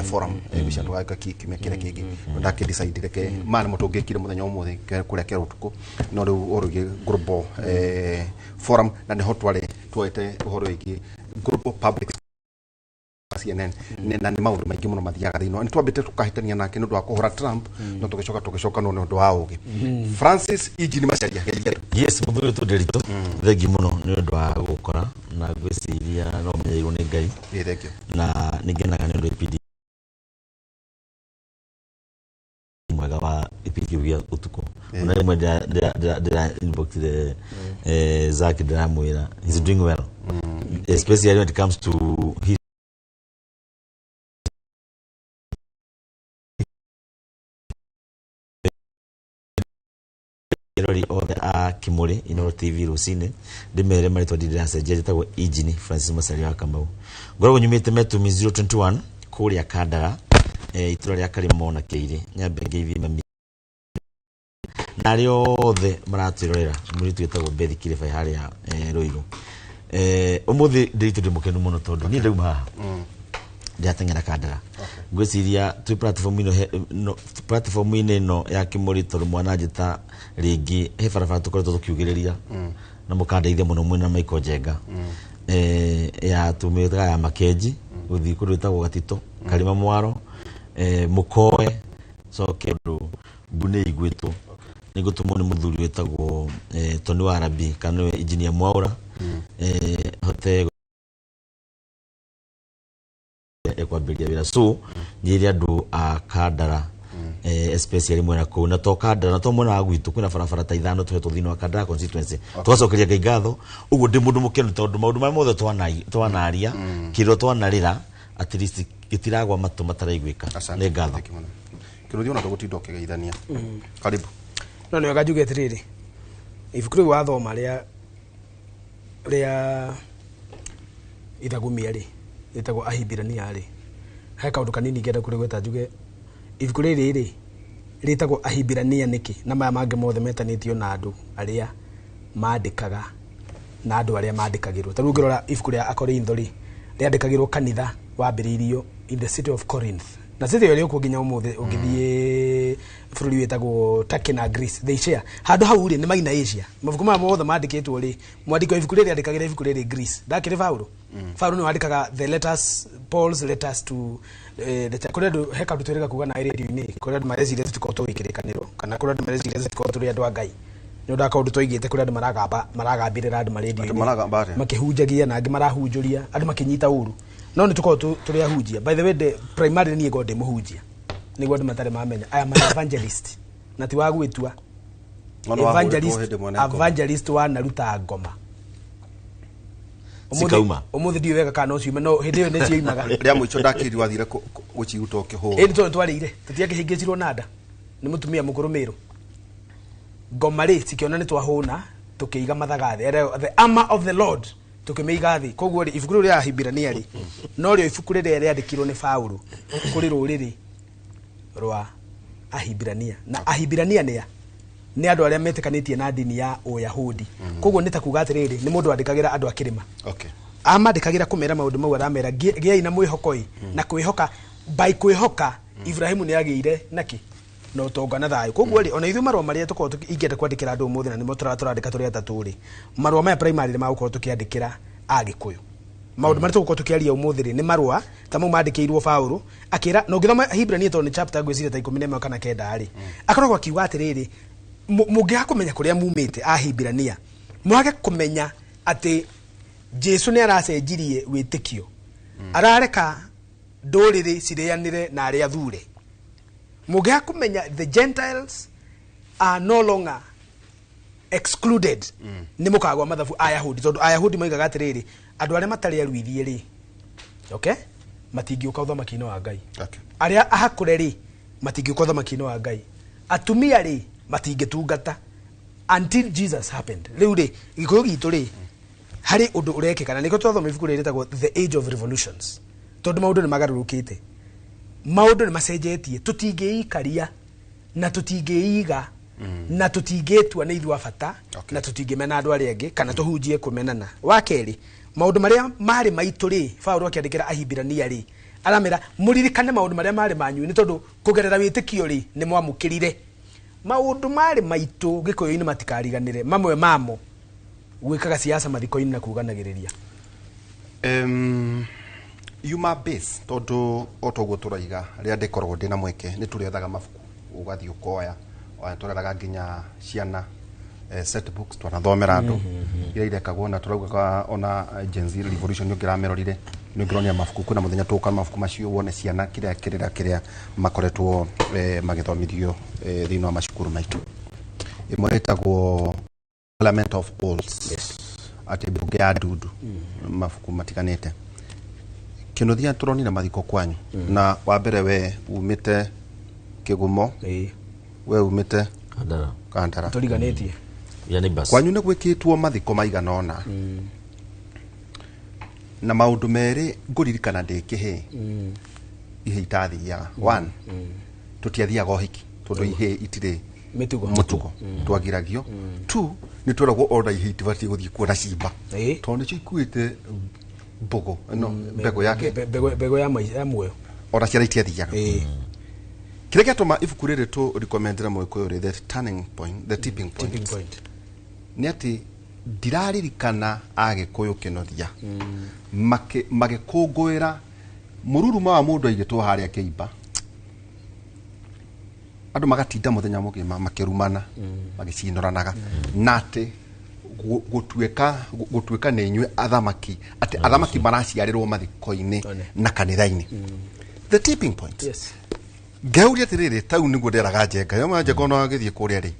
forum. Ngwĩciria tũgagĩka kiumia kĩrĩa kĩngĩ. Ndakĩ decide reke maya nĩmo tũngĩkire mũthenya ũmũthĩ kũrĩa kĩara ũtukũ, no rĩu ũhoro wĩgiĩ global forum, na nĩho twarĩ tuoete ũhoro wĩgiĩ global public. CNN. Na nĩ maũndũ maingĩ mũno mathiaga thĩinĩ. Nĩ twambĩte tũkahĩtania nake nĩ ũndũ wa kũhũra Trump, no tũgĩcoka tũgĩcoka no nĩ ũndũ wa ũgĩ. Francis Injini Macharia, geithia andũ. Yes, muthuri witũ Nderitu, thengi mũno nĩ ũndũ wa gũkora na ngwĩciria no menyeirwo nĩ Ngai. Ĩĩ, thank you. Na nĩ ngenaga nĩ ũndũ wa ipindi mwega wa ipindi kĩu gĩa ũtukũ. Ona rĩmwe ndĩra inboxire Zack, ndĩramwĩra he's doing well, especially when it comes to his erori othe a Kimuri Inooro TV rũcinĩ, ndĩmere marĩtwa ndĩracenjia, njĩtagwo Injini Francis Macharia wa Kamau, ngoragwo nyumĩte Metumi 021 kũrĩa Kandara, itũra rĩa Karĩmo na Kĩirĩ. Nyambe ngeithie mami na arĩa othe maratwĩrorera, mũirĩtu wĩtagwo Bethi Kĩrĩbai harĩa Rũirũ. Ũmũthĩ ndĩritũ ndĩ mũkenu mũno tondũ niĩ ndauma haha ndĩrateng'era Kandara. Ngwĩciria twĩ platform ĩno no, platform-inĩ ĩno ya Kĩmũrĩ, tondũ mwananjĩta rĩngĩ he barabara tũkoretwo tũkiugĩrĩria na mũkandeithia mũno mwĩna Michael Njenga, ya tũmĩtaga ya Makenji gũthiĩ kũndũ gwĩtagwo Gatito, Karima, Mwaro, Mũkoe, coke ũndũ mbu nĩ iguĩtwo nĩ ngũtũmwo nĩ mũthuri wĩtagwo Tony wa Rabi, kana nĩwe Engineer Mwaura, hote ekwambĩrĩria wĩra. So njĩre andũ a Kandara, especially mwena kũu, na to Kandara, na to mwena wa gwitũ, kwĩna barabara ta ithano tũhetwo thĩinĩ wa Kandara constituency. Tũgacokeria Ngai ngatho. Ũguo ndĩ mũndũ mũkenu tondũ maũndũ marĩa mothe twanaria, kĩrĩro twanarĩra, at least gĩtiragwa matũ mataraiguĩka. Asante. Nĩ ngatho. Thank you mũno. Kĩrũthi, ona tũgũtinda ũkĩgeithania, karibu. No nĩ wega njuge atĩrĩrĩ, ibuku rĩu wathoma rĩa ithagumia rĩ, rĩtagwo Ahibirania rĩ, he kaũndũ kanini ngenda kũrĩgweta. Njuge ibuku rĩrĩ rĩ rĩtagwo Ahibirania nĩkĩ, na maya mangĩ mothe metanĩtio na andũ arĩa mandĩkaga na andũ arĩa mandĩkagĩrwo. Ta rĩu ũngĩrora ibuku rĩa Akorintho rĩ, rĩandĩkagĩrwo kanitha wambĩrĩirio in the city of Corinth, na city ĩyo ĩrĩ nginya ũmũthĩ. Ũngĩthiĩ bũrũri wĩtagwo Turkey na Greece, they share handũ hau rĩ, nĩ maina Asia. Mabuku maya mothe mandĩkĩtwo rĩ, mwandĩki wa ibuku rĩrĩ andĩkagĩra ibuku rĩrĩ Greece. Ndakĩrĩ Paulo, Paulo nĩwe wandĩkaga the letters, Paul's letters to the church. Kũrĩ andũ, he kaũndũ twĩrĩga kuga na radio-inĩ, kũrĩ andũ mareciria tũtikoragwo tũĩ kĩrĩkanĩro, kana kũrĩ andũ mareciria tũtikoragwo tũrĩ andũ a Ngai nĩ ũndũ wa kaũndũ twaigĩte. Kũrĩ andũ maragamba, maragambĩrĩra andũ Atĩ ma-radio-inĩ. Maragamba atĩa? Makĩhunjagia na angĩ marahunjũria andũ makĩnyita ũru, no nĩ tũkoragwo tũrĩ ahunjia. By the way, primarily niĩ ngoragwo ndĩ mũhunjia, nĩguo andũ matarĩ mamenya I am an evangelist, na ti wa gwĩtua. No nĩ wahũrĩtwo Evangelist. hĩndĩ ĩmwe na ngoma. Evangelist wanaruta ngoma. Cikauma. Ũmũthĩ ndiũĩ wega kana no ciume, no hĩndĩ ĩyo nĩ cioimaga. Rĩa mũico ndakĩri wathire gũciruta ũkĩhũra. Ĩĩ, nĩ tondũ twarĩire tũtiakĩhĩngĩcirwo na nda nĩ mũtumia mũkũrũ mĩrũ. Ngoma rĩ, cikĩona nĩ twahũna, tũkĩiga mathaga thĩ. The armor of the Lord tũkĩmĩiga thĩ. Koguo rĩ, ibuku rĩu rĩa Ahibirania rĩ, no rĩo ibuku rĩrĩa rĩandĩkirwo nĩ Paulo kũrĩ rũrĩrĩ rwa Ahibirania. Na Ahibirania nĩa? Nĩ andũ arĩa metĩkanĩtie na ndini ya Ũyahudi. Koguo nĩ ta kuga atĩrĩrĩ, nĩ mũndũ wandĩkagĩra andũ a kĩrĩma, amandĩkagĩra kũmera maũndũ mau, aramera gĩai na mwĩhoko ĩ, na kwĩhoka, by kwĩhoka Ibrahimu nĩ agĩire naki na ũtonga na thayũ. Koguo rĩ, ona ithuĩ marũa marĩa tũkoragwo ingĩenda kwandĩkĩra andũ ũmũthĩ, na nĩmo tũrandĩka tũrĩ atatũ rĩ, marũa maya primary nĩ magũkorwo tũkĩandĩkĩra Agĩkũyũ. Maũndũ marĩa tũgũkorwo tũkĩaria ũmũthĩ rĩ, nĩ marũa ta mau mandĩkĩirwo Paũlũ akĩra. Na ũngĩthoma Hibrania, tondũ nĩ chapter ngwĩciria ta 11 kana 9 rĩ, akoragwo akiuga atĩrĩrĩ, mũngĩaga kũmenya kũrĩa mumĩte, Ahibirania, mwage kũmenya atĩ Jesu nĩ aracenjirie wĩtĩkio, arareka ndũrĩrĩ cirĩanĩre na arĩa thure, mũngĩaga kũmenya the Gentiles are no longer excluded, nĩ mũkagwa mathabu Ayahudi, tondũ Ayahudi moigaga atĩrĩrĩ, andũ arĩa matarĩ aruithie rĩ, okay, matingĩũka ũthamaki-inĩ wa Ngai. Arĩa ahakũre rĩ, matingĩũka ũthamaki-inĩ wa Ngai. Atumia rĩ, matingĩtungata until Jesus happened. Rĩu rĩ, Gĩkũyũ gitũ rĩ, harĩ ũndũ ũrekĩka, na nĩkĩo twathoma ibuku rĩrĩ rĩtagwo The Age of Revolutions, tondũ maũndũ nĩ magarũrũkĩte, maũndũ nĩ macenjetie. Tũtingĩikaria na tũtingĩiga na tũtingĩtua nĩ ithuĩ a bata, na tũtingĩmena andũ arĩa angĩ kana tũhunjie kũmenana. Wa kerĩ, maũndũ marĩa marĩ maitũ rĩ, Paũlũ akĩandĩkĩra Ahibirania rĩ, aramera mũririkane maũndũ marĩa marĩ manyu, nĩ tondũ kũgerera wĩtĩkio rĩ, nĩ mwamũkĩrire maũndũ marĩ maitũ. Gĩkũyũ-inĩ matikariganĩre mamwe mamo, gwĩkaga siasa mathiko-inĩ na kuganagĩrĩria. Yuma base tondu o toguo turaiga rĩrĩa ndĩkoragwo ndĩna mweke nĩ tũrĩethaga mabuku ũgathiĩ ũkoya ona tũrethaga nginya ciana set books twanathomera andũ iria irekagwo na tũraugaga ona Gen Z revolution nĩ ũngĩramerorire nĩ ũngĩronire mabuku kwĩna mũthenya tũgũka mabuku macio wone ciana kĩrĩa kĩrĩra kĩrĩa makoretwo magĩthomithio thĩinĩ wa macukuru maitũ. Ĩmwe ĩtagwo Parliament of Owls. Yes. Atĩ mbunge ya ndundu, mabuku matiganĩte. Kĩnuthia, tũronire mathiko kwanyu na wa mbere we umĩte Kĩgumo, we umĩte Kandara. Kandara. Tũriganĩtie. Ya neighbors. Kwanyu nĩ gwĩkĩtwo mathiko maigana ũna na maũndũ merĩ ngũririkana ndĩ kĩhĩ ihĩ itathiaga. One, tũtiathiaga ũhiki tondũ ihĩ itirĩ mĩtugo. Mũtugo twagiragio. Two, nĩ tweragwo ona ihĩ itibatiĩ gũthiĩ kuona cimba tondũ nĩcio ikuĩte mbũgũ no mbegũ yake. Mbegũ ya ya muoyo. Ona ciana itiathiaga. Kĩrĩa gĩatũma ibuku rĩrĩ tũ recommendere mũgĩkũyũ rĩ, the turning point, the tipping point, tipping point, nĩ atĩ ndiraririkana agĩkũyũ kĩnothia magĩkũngũĩra mũruruma wa mũndũ aigĩtwo harĩa kĩimba, andũ magatinda mũthenya mũgima makĩrumana, magĩcinoranaga na atĩ gũtuĩka nĩ inyuĩ athamaki, atĩ athamaki maraciarĩrwo mathiko-inĩ One. na kanitha-inĩ. The tipping point, ngeuria atiriri, tau niguo nderaga Njenga yo Njenga ona agithie kuria ri,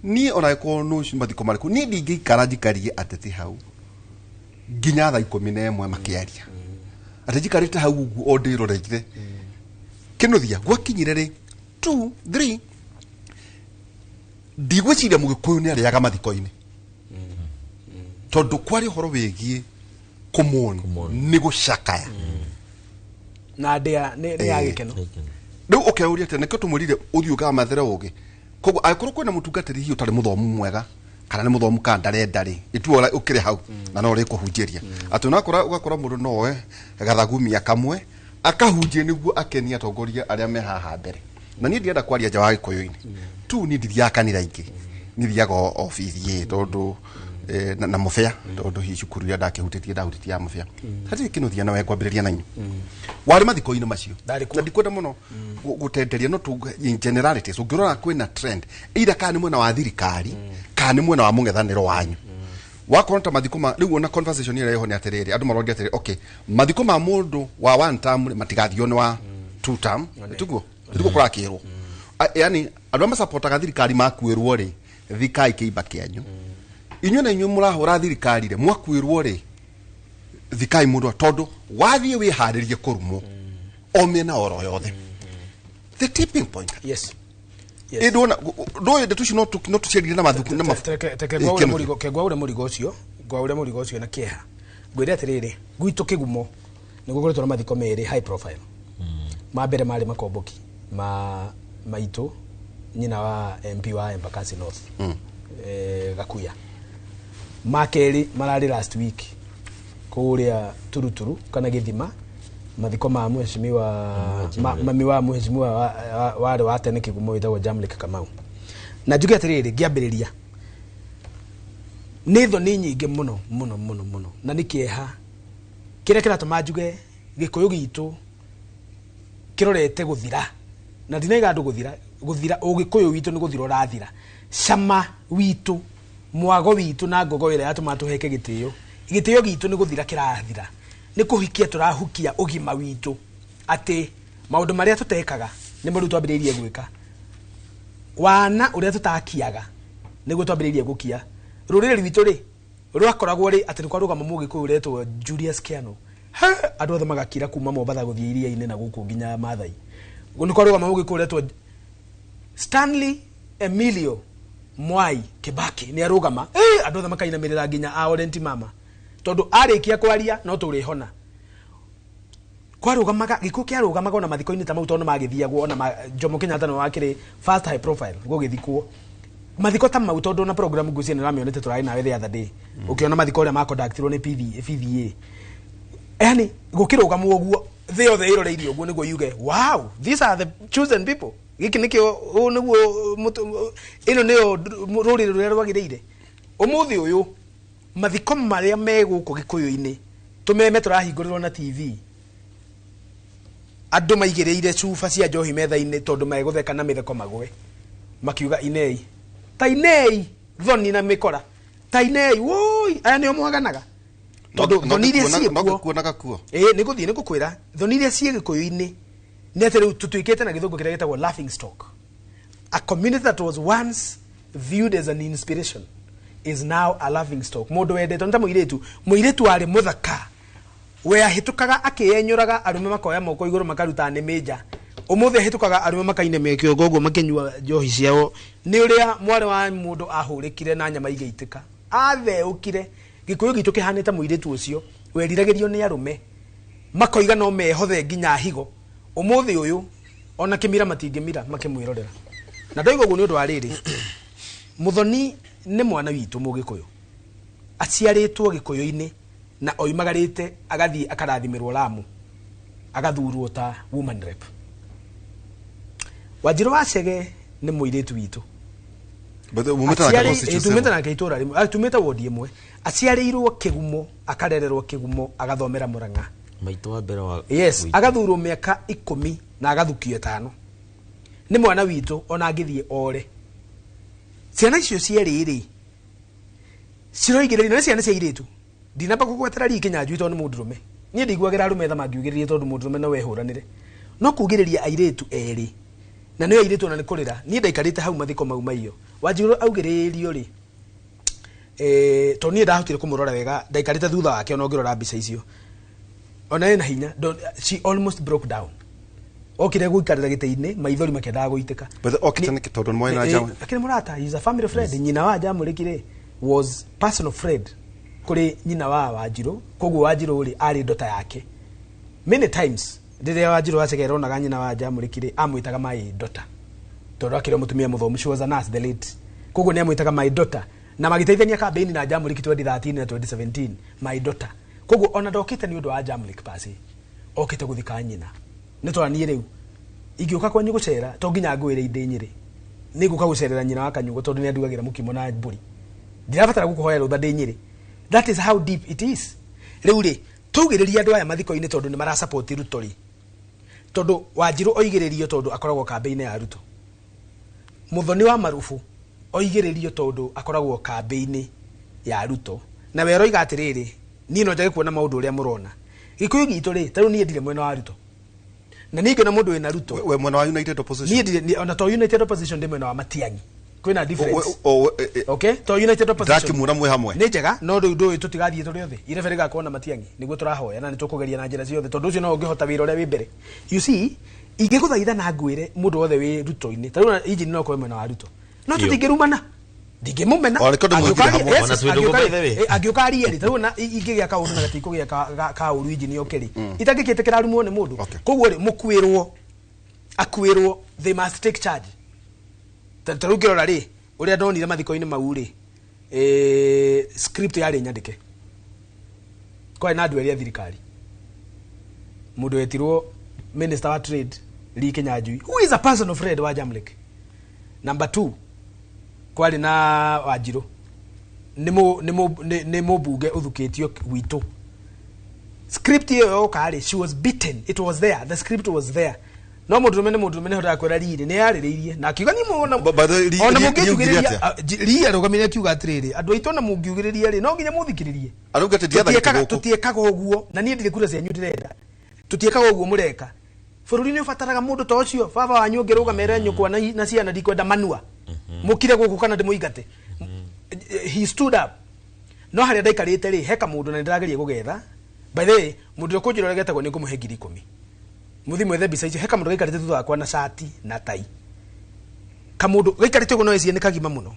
niĩ ona angĩkorwo nũ mathiko marĩkũ, niĩ ndingĩikara njikarie ateti hau nginya thaa 11 makĩaria, atĩ njikarĩte hau ũguo o ndĩroreire. Kĩnuthia, gwakinyire rĩ? Two, three, ndigwĩciria mũgĩkũyũ nĩ arĩaga mathiko-inĩ tondũ kwarĩ ũhoro wĩgiĩ kũmon nĩ gũcakaya. Na ndĩa nĩ ya gĩkeno. Rĩu ũkeuria atĩ nĩkĩo tũmwĩrire ũthiĩ ũkamathere ũgĩ. Koguo angĩkorwo kwĩna mũtungatĩri hihi ũtarĩ mũthomu mwega kana nĩ mũthomu kana ndarenda rĩ, itua ũkĩrĩ hau na no rĩkũhunjĩria atĩ unakora ũgakora mũndũ no oe gathagumia kamwe akahunjie nĩguo akenie atongoria arĩa me haha mbere. Na niĩ ndienda kwaria nja wa gĩkũyũ-inĩ tu, niĩ ndithiaga kanitha ingĩ, niĩ thiaga obici tondũ na mũbĩa tondũ hihi cukuru iria ndakĩhutĩtie ndahutĩtie ya mũbĩa hatirĩ kĩnuthia. Na we ngwambĩrĩria na inyuĩ warĩ mathiko-inĩ macio. Ndarĩ kuo. Na ndikwenda mũno gũtenderia no tu in generalities, ũngĩrora kwĩna trend either kana nĩ mwena wa thirikari kana nĩ mwena wa mũng'ethanĩro wanyu, wakorwo ta mathiko ma rĩu ona conversation ĩrĩa ĩho nĩ atĩrĩrĩ, andũ maroria atĩrĩrĩ, okay, mathiko ma mũndũ wa one term rĩ, matigathio nĩ wa two term. Tiguo tiguo kũrakĩrwo? Yani andũ arĩa macapotaga thirikari makuĩrwo rĩ, thikai kĩimba kĩanyu inyuĩ, na inyuĩ mũrahũra thirikari rĩ, mwakuĩrwo rĩ, thikai mũndũ tondũ wathiĩ wĩharĩrie kũrumwo o mĩena oro yothe. The tipping point. Yes. Ĩ ndũona ndũĩ ndeto icio no tũciarire na mathuku na mabu. Teke Ĩ, ngwaure Kĩnuthia. mũrigo, ke ngwaure mũrigo ũcio, ngwaure mũrigo ũcio na kĩeha. Ngwĩre atĩrĩrĩ, gwitũ Kĩgumo nĩ gũkoretwo na mathiko merĩ high profile. Ma mbere marĩ makomboki ma maitũ nyina wa MP wa Embakasi North, Gakuya. Ma kerĩ mararĩ last week kũrĩa Turuturu kana Gĩthima, mathiko ma mheshimiwa mami wa mheshimiwa warĩ wa tene Kĩgumo wĩtagwo Jamlek Kamau. Na njuge atĩrĩrĩ, ngĩambĩrĩria nĩ thoni nyingĩ mũno mũno mũno mũno na nĩ kĩeha kĩrĩa kĩratũma njuge gĩkũyũ gitũ kĩrorete gũthira, na ndinaiga andũ gũthira gũthira, ũgĩkũyũ witũ nĩ gũthira ũrathira, cama witũ, mwago witũ na ngogo ĩrĩa yatũmaga tũheke gĩtĩo, gĩtĩo gitũ nĩ gũthira kĩrathira, nĩ kũhikia tũrahukia ũgima witũ, atĩ maũndũ marĩa tũtekaga nĩmo rĩu twambĩrĩirie gwĩka, wana ũrĩa tũtakiaga nĩguo twambĩrĩirie gũkia. Rũrĩrĩ rwitũ rĩ rwakoragwo rĩ atĩ nĩ kwarũgama mũgĩkũyũ ũretwo Julius Kiano. Ha, andũ othe magakira kuma Mombatha gũthiĩ iria-inĩ na gũkũ nginya Maathai. Nĩ kwarũgama mũgĩkũyũ ũretwo Stanley Emilio Mwai Kibaki nĩ arũgama, andũ othe makainamĩrĩra nginya a Orenti mama, tondũ arĩkia kwaria no tũrĩhona. Kwarũgamaga gĩkuũ kĩarũgamaga ona mathiko-inĩ ta mau, tondũ magĩthiagwo ona Jomo Kenyatta nĩ wakĩrĩ first high profile gũgĩthikwo mathiko ta mau, tondũ ona program ngwĩciria nĩ ũramĩonete tũrarĩ nawe the other day, ũkĩona mathiko ũrĩa maconductirwo nĩ PV, PVA, yani gũkĩrũgamwo ũguo thĩ yothe ĩroreirie ũguo nĩguo yuge, "Wow, these are the chosen people." Gĩkĩ nĩkĩo, ũũ nĩguo ĩno nĩyo rũrĩrĩ rũrĩa rwagĩrĩire. Ũmũthĩ ũyũ mathiko marĩa me gũkũ gĩkũyũ-inĩ tũmeme tũrahingũrĩrwo na TV. Andũ maigĩrĩire cuba cia njohi metha-inĩ tondũ megũtheka na mĩtheko magwe. Makiuga inei. Ta inei thoni na mĩkora. Ta inei woi aya nĩo mwaganaga. Tondũ thoni iria ciĩkuo kuonaga kuo. Ĩĩ nĩ gũthiĩ nĩ ngũkwĩra thoni iria ciĩ gĩkũyũ-inĩ nĩ atĩ rĩu tũtuĩkĩte na gĩthũngũ kĩrĩa gĩtagwo laughing stock. A community that was once viewed as an inspiration is now a laughing stock. Mũndũ wendetwo nĩ ta mũirĩtu, mũirĩtu warĩ mũthaka we ahĩtũkaga akĩyenyũraga arũme makoya moko igũrũ makaruta nĩmĩ nja. Ũmũthĩ ahĩtũkaga arũme makainamia kĩongo ũguo makĩnyua njohi ciao. Nĩ ũrĩa mwarĩ wa mũndũ ahũrĩkire na nyama igĩitĩka. Atheũkire. Gĩkũyũ gitũ kĩhanĩte mũirĩtu ũcio weriragĩrio nĩ arũme makoiga no mehothe nginya higo. Ũmũthĩ ũyũ ona kĩmira matingĩmira makĩmwĩrorera. Na ndoiga ũguo nĩ ũndũ wa rĩrĩ, Muthoni nĩ mwana witũ mũgĩkũyũ. Aciarĩtwo gĩkũyũ-inĩ na oimagarĩte agathiĩ akarathimĩrwo Lamu, agathurwo ta woman rep. Wanjirũ wa Chege nĩ mũirĩtu witũ. Tumĩte nake itũra rĩmwe, tumĩte wodi ĩmwe. Aciarĩirwo Kĩgumo, akarererwo Kĩgumo, agathomera Mũrang'a. Maitũ wa mbere wa Yes, agathurwo mĩaka 10 na agathukio 5. Nĩ mwana witũ ona angĩthiĩ ore. Ciana icio cierĩ rĩ, ciroigĩrĩrio na ciana cia airĩtu. Ndinamba kũgwetera Lee Kinyanjui tondũ nĩ mũndũrũme. Niĩ ndiguagĩra arũme tha mangiugĩrĩria tondũ mũndũrũme no wehũranĩre. No kugĩrĩria airĩtu erĩ. Na nĩo airĩtu ona nĩ kũrĩra. Niĩ ndaikarĩte hau mathiko mau maiyo. Wanjirũ augĩrĩrio rĩ, tondũ niĩ ndahotire kũmũrora wega, ndaikarĩte thutha wake ona ũngĩrora mbica icio. Ona ena hinya, she almost broke down. Okire gũikarĩra gĩtĩ-inĩ, maithori makĩendaga gũitĩka. But okite nĩkĩ tondũ nĩ mwarĩ na Njamũrĩki? Akĩrĩ mũrata, he is a family friend. Nyina wa Njamũrĩki rĩ, was personal friend kũrĩ nyina wa Wanjirũ. Koguo Wanjirũ rĩ, arĩ ndota yake. Many times, rĩrĩa Wanjirũ wa Chege aronaga nyina wa Njamũrĩki rĩ, amwĩtaga my daughter. Tondũ akĩrĩ mũtumia mũthomu, she was a nurse, the late. Koguo nĩ amwĩtaga my daughter. Na magĩteithania campaign na Njamũrĩki 2013 na 2017, my daughter. Koguo ona ndokĩte nĩ ũndũ wa Njamũrĩki pasi, okĩte gũthika nyina. Nĩ tondũ niĩ rĩu ingĩũka kwanyu gũcera, to nginya ngwĩre indĩ Nyĩrĩ. Nĩ ngũka gũcerera nyina wa Kanyugo tondũ nĩ andugagĩra mũkimo na mbũri. Ndirabatara gũkũhoya rũtha ndĩ Nyĩrĩ. That is how deep it is. Rĩu rĩ, tũugĩrĩrie andũ aya mathiko-inĩ tondũ nĩ marasupport Ruto rĩ. Tondũ Wanjirũ oigĩrĩrio tondũ akoragwo kambĩ-inĩ ya Ruto. Muthoni wa Marubu oigĩrĩrio tondũ akoragwo kambĩ-inĩ ya Ruto. Na we aroiga atĩrĩrĩ, niĩ no njage kuona maũndũ ũrĩa mũrona. Gĩkũyũ gitũ rĩ, ta rĩu niĩ ndirĩ mwena wa Ruto. Na niĩ ngĩona mũndũ wĩna Ruto. We mwena wa United Opposition. Niĩ ndirĩ, ona to United Opposition ndĩ mwena wa Matiang'i. Kwĩna difference. Okay, to United Opposition. Ndakĩmuona mwĩ hamwe. Nĩ njega, no rĩu ndũĩ tũtigathiĩ tũrĩ othe. Irebe rĩgakorwo na Matiang'i, nĩguo tũrahoya na nĩtũkũgeria na njĩra ciothe tondũ ũcio no ũngĩhota wĩra ũrĩa wĩ mbere. You see, ingĩgũthaitha na ngwĩre mũndũ wothe wĩ Ruto-inĩ, ta rĩu injini no akorwo mwena wa Ruto. No tũtingĩrumana. Ndingĩmũmena. Ona nĩkĩo ndĩmwĩkire hamwe. Ona twĩ ndũgũ by the way. Angĩũka arie rĩ, ta rĩu ona ingĩgĩa kaũndũ na gatikũgĩa kaũru injini oke rĩ, itangĩkĩtĩkĩra arumwo nĩ mũndũ. Koguo rĩ, mũkuĩrwo, akuĩrwo, they must take charge. Ta rĩu ngĩrora rĩ, ũrĩa ndonire mathiko-inĩ mau rĩ, script yarĩ nyandĩke. Kwarĩ na andũ erĩ a thirikari. Mũndũ wetirwo Minister wa Trade, Lee Kinyanjui, who is a personal friend wa Jamlek. Number 2, kwarĩ na Wanjirũ. Nĩ mũmbunge ũthukĩtio gwitũ. Script ĩyo yoka rĩ, she was beaten. It was there. The script was there. No mũndũrũme nĩ mũndũrũme nĩ hotaga kwĩra Lee rĩ, nĩ yarĩrĩirie. Na akiuga niĩ mũna- By the way, ona Lee mũngĩnjugĩrĩria, augire atĩa? Lee arũgamire akiuga atĩrĩrĩ, andũ aitũ ona mũngiugĩrĩria rĩ, no nginya mũthikĩrĩrie. Arauga atĩ ndiathagĩte gũkũ. Tũtiĩkaga ũguo, na niĩ ndirĩ kura cianyu ndĩrenda. Tũtiĩkaga ũguo mũreka. Bũrũri nĩ ũbataraga mũndũ ta ũcio. Baba wanyu ũngĩrũgama ere nyũkwa na ciana ndikwenda manua. Mũkire gũkũ kana ndĩmũingate. He stood up. No harĩa ndaikarĩte rĩ, he kamũndũ na nĩndĩrageria gũgetha. By the way, mũndũ ũrĩa ũkũnjĩra ũrĩa getagwo nĩ ngũmũhe 10,000. Mũthiĩ mwethe mbica icio. He kamũndũ gaikarĩte thutha wakwa na cati na tai. Kamũndũ gaikarĩte ũguo no wĩcirie nĩ kagima mũno.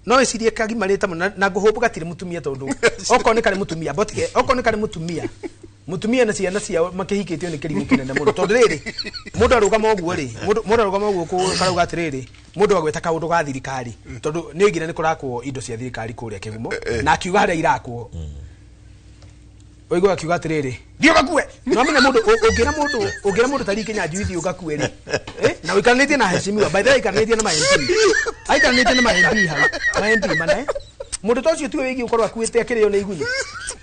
No wĩcirie kagima rĩta mũno na ngũhũmbũ gatirĩ mũtumia tondũ okorwo nĩ karĩ mũtumia, but okorwo nĩ karĩ mũtumia, mũtumia na ciana ciao makĩhikĩtio nĩ kĩrimũ kĩnene mũno. Tondũ rĩrĩ, mũndũ arũgama ũguo rĩ, mũndũ arũgama ũguo karauga atĩrĩrĩ, mũndũ agweta kaũndũ ga thirikari, tondũ nĩ oigire nĩ kũrakwo indo cia thirikari kũrĩa Kĩgumo, na akiuga harĩa irakwo. Oigua akiuga atĩrĩrĩ, thiĩ ũgakue. No amenya mũndũ, ũngĩra mũndũ, ũngĩra mũndũ ta Lee Kinyanjui thiĩ ũgakue rĩ. Na ũikaranĩtie na heshimiwa. By the way, ũikaranĩtie na ma MP. Aikaranĩtie na ma MP hau. Ma MP mana, Mũndũ ta ũcio tiwe wĩgiĩ gũkorwo akuĩte akĩrĩo nĩ igunyũ.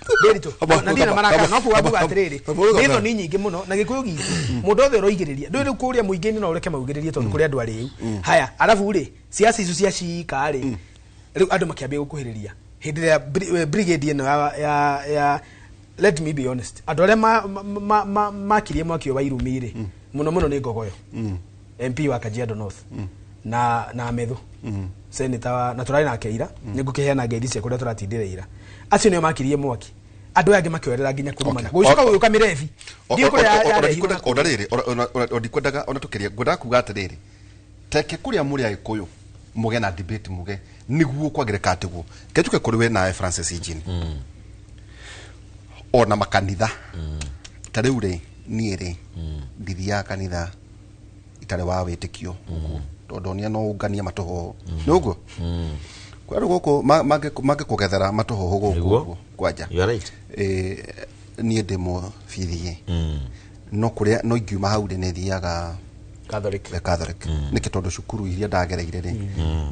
Ndĩritũ. Na ndirĩ na marakara no kuga mbuga atĩrĩrĩ, nĩ thoni nyingĩ mũno na gĩkũyũ gitũ mũndũ othe ũroigĩrĩria ndũĩ rĩu kũrĩa mũingĩ-inĩ no ũreke maugĩrĩrie tondũ kũrĩ andũ arĩu. Haya, arabu rĩ, ciaca icio cia cika rĩ, rĩu andũ makĩambia gũkuhĩrĩria hĩndĩ ĩrĩa brigade ĩno ya let me be honest, andũ arĩa makirie mwaki ũyũ wa irumi rĩ, mũno mũno nĩ Ngogoyo, MP wa Kajiado North, na Methu senator na tũrarĩ nake ira, nĩ ngũkĩheana ngeithi cia kũrĩa tũratindĩra ira. Acio nĩo makirie mwaki, andũ aya angĩ makĩoerera nginya kũrumana, gũgĩcoka gũgĩũka mĩrebi. Ndiũĩ kũrĩa yarehirwo na Ona rĩrĩ, ona ndikwendaga ona tũkĩria, ngwendaga kuga atĩrĩrĩ, teke kũrĩa mũrĩ agĩkũyũ mũge na debate, muge nĩguo kwagĩrĩka atĩguo kenjuke kũrĩ we nawe Francis Injini, ona makanitha ta rĩu rĩ, niĩ rĩ, ndithiaga kanitha itarĩ wa wĩtĩkio ũguo, tondũ onia no ũnganie matũhũhũ nĩ ũguo kwĩ andũ gũkũ mangĩkũgethera matũhũhũ gũkũ. Nĩguo. Ũguo kwanja. You are right. Niĩ ndĩ mũbithie no kũrĩa no ingiuma hau rĩ, nĩ thiaga Catholic. The Catholic. Nĩkĩ? Tondũ cukuru iria ndagereire rĩ,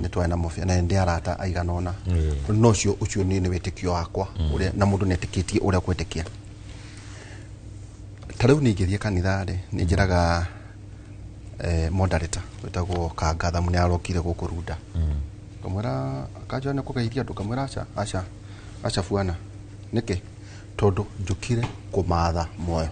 nĩ twarĩ na mũbia na ndĩ arata aigana ũna, no ũcio niĩ nĩ wĩtĩkio wakwa ũrĩa na mũndũ nĩ etĩkĩtie ũrĩa kwĩtĩkia. Ta rĩu ningĩthiĩ kanitha rĩ, nĩ njĩraga moderator wĩtagwo Kangathamu, nĩ arokire gũkũ Runda, ngamwĩra akanjĩra nĩ kũgeithia andũ, ngamwĩra aca, aca, aca bwana. Nĩkĩ? Tondũ njũkire kũmatha muoyo,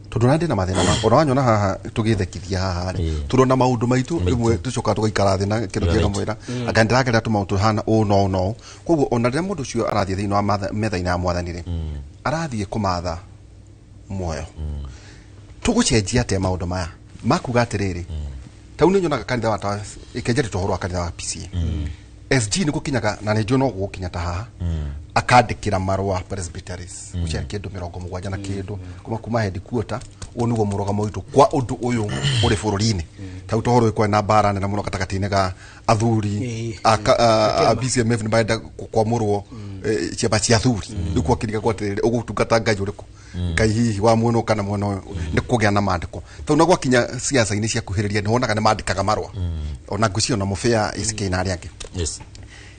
tondũ na ndĩna mathĩna makwa, ona wanyona haha tũgĩthekithia haha rĩ, tũrona maũndũ maitũ rĩmwe tũcokaga tũgaikara thĩ na kĩndũ You're kĩega right. mwĩra anga ndĩragerera tũmaũndũ tũhana ũũ no ũũ no ũũ. Koguo ona rĩrĩa mũndũ ũcio arathiĩ thĩinĩ wa metha-inĩ ya mwathani rĩ, arathiĩ kũmatha muoyo. Tũgũcenjia atĩa maũndũ maya makuga atĩrĩrĩ, tau nĩ nyonaga kanitha wa ĩkenjeria tũhoro wa kanitha wa PCA SG nĩ gũkinyaga na nĩ njũĩ no gũgũkinya ta haha, akandĩkĩra marũa presbyteries gũcia kĩndũ 70 na kĩndũ kuma headquarter, ũũ nĩguo mũrũgamo witũ kwa ũndũ ũyũ ũrĩ bũrũri-inĩ. Tau tũhoro ũyũ kwarĩ na mbara nene mũno gatagatĩ-inĩ ga athuri a BCMF, nĩ marenda kwamũrwo ciama cia athuri. Rĩu gwakĩriga gwatĩrĩrĩ, ũgũtungata Ngai ũrĩkũ? Ngai hihi wa mwena ũyũ kana mwena ũyũ? Nĩ kũgĩa na mandĩko tau na gwakinya ciaca-inĩ cia kuhĩrĩria, nĩ wonaga nĩ mandĩkaga marũa, ona ngwĩciria ona mũbĩa ACK na arĩa angĩ.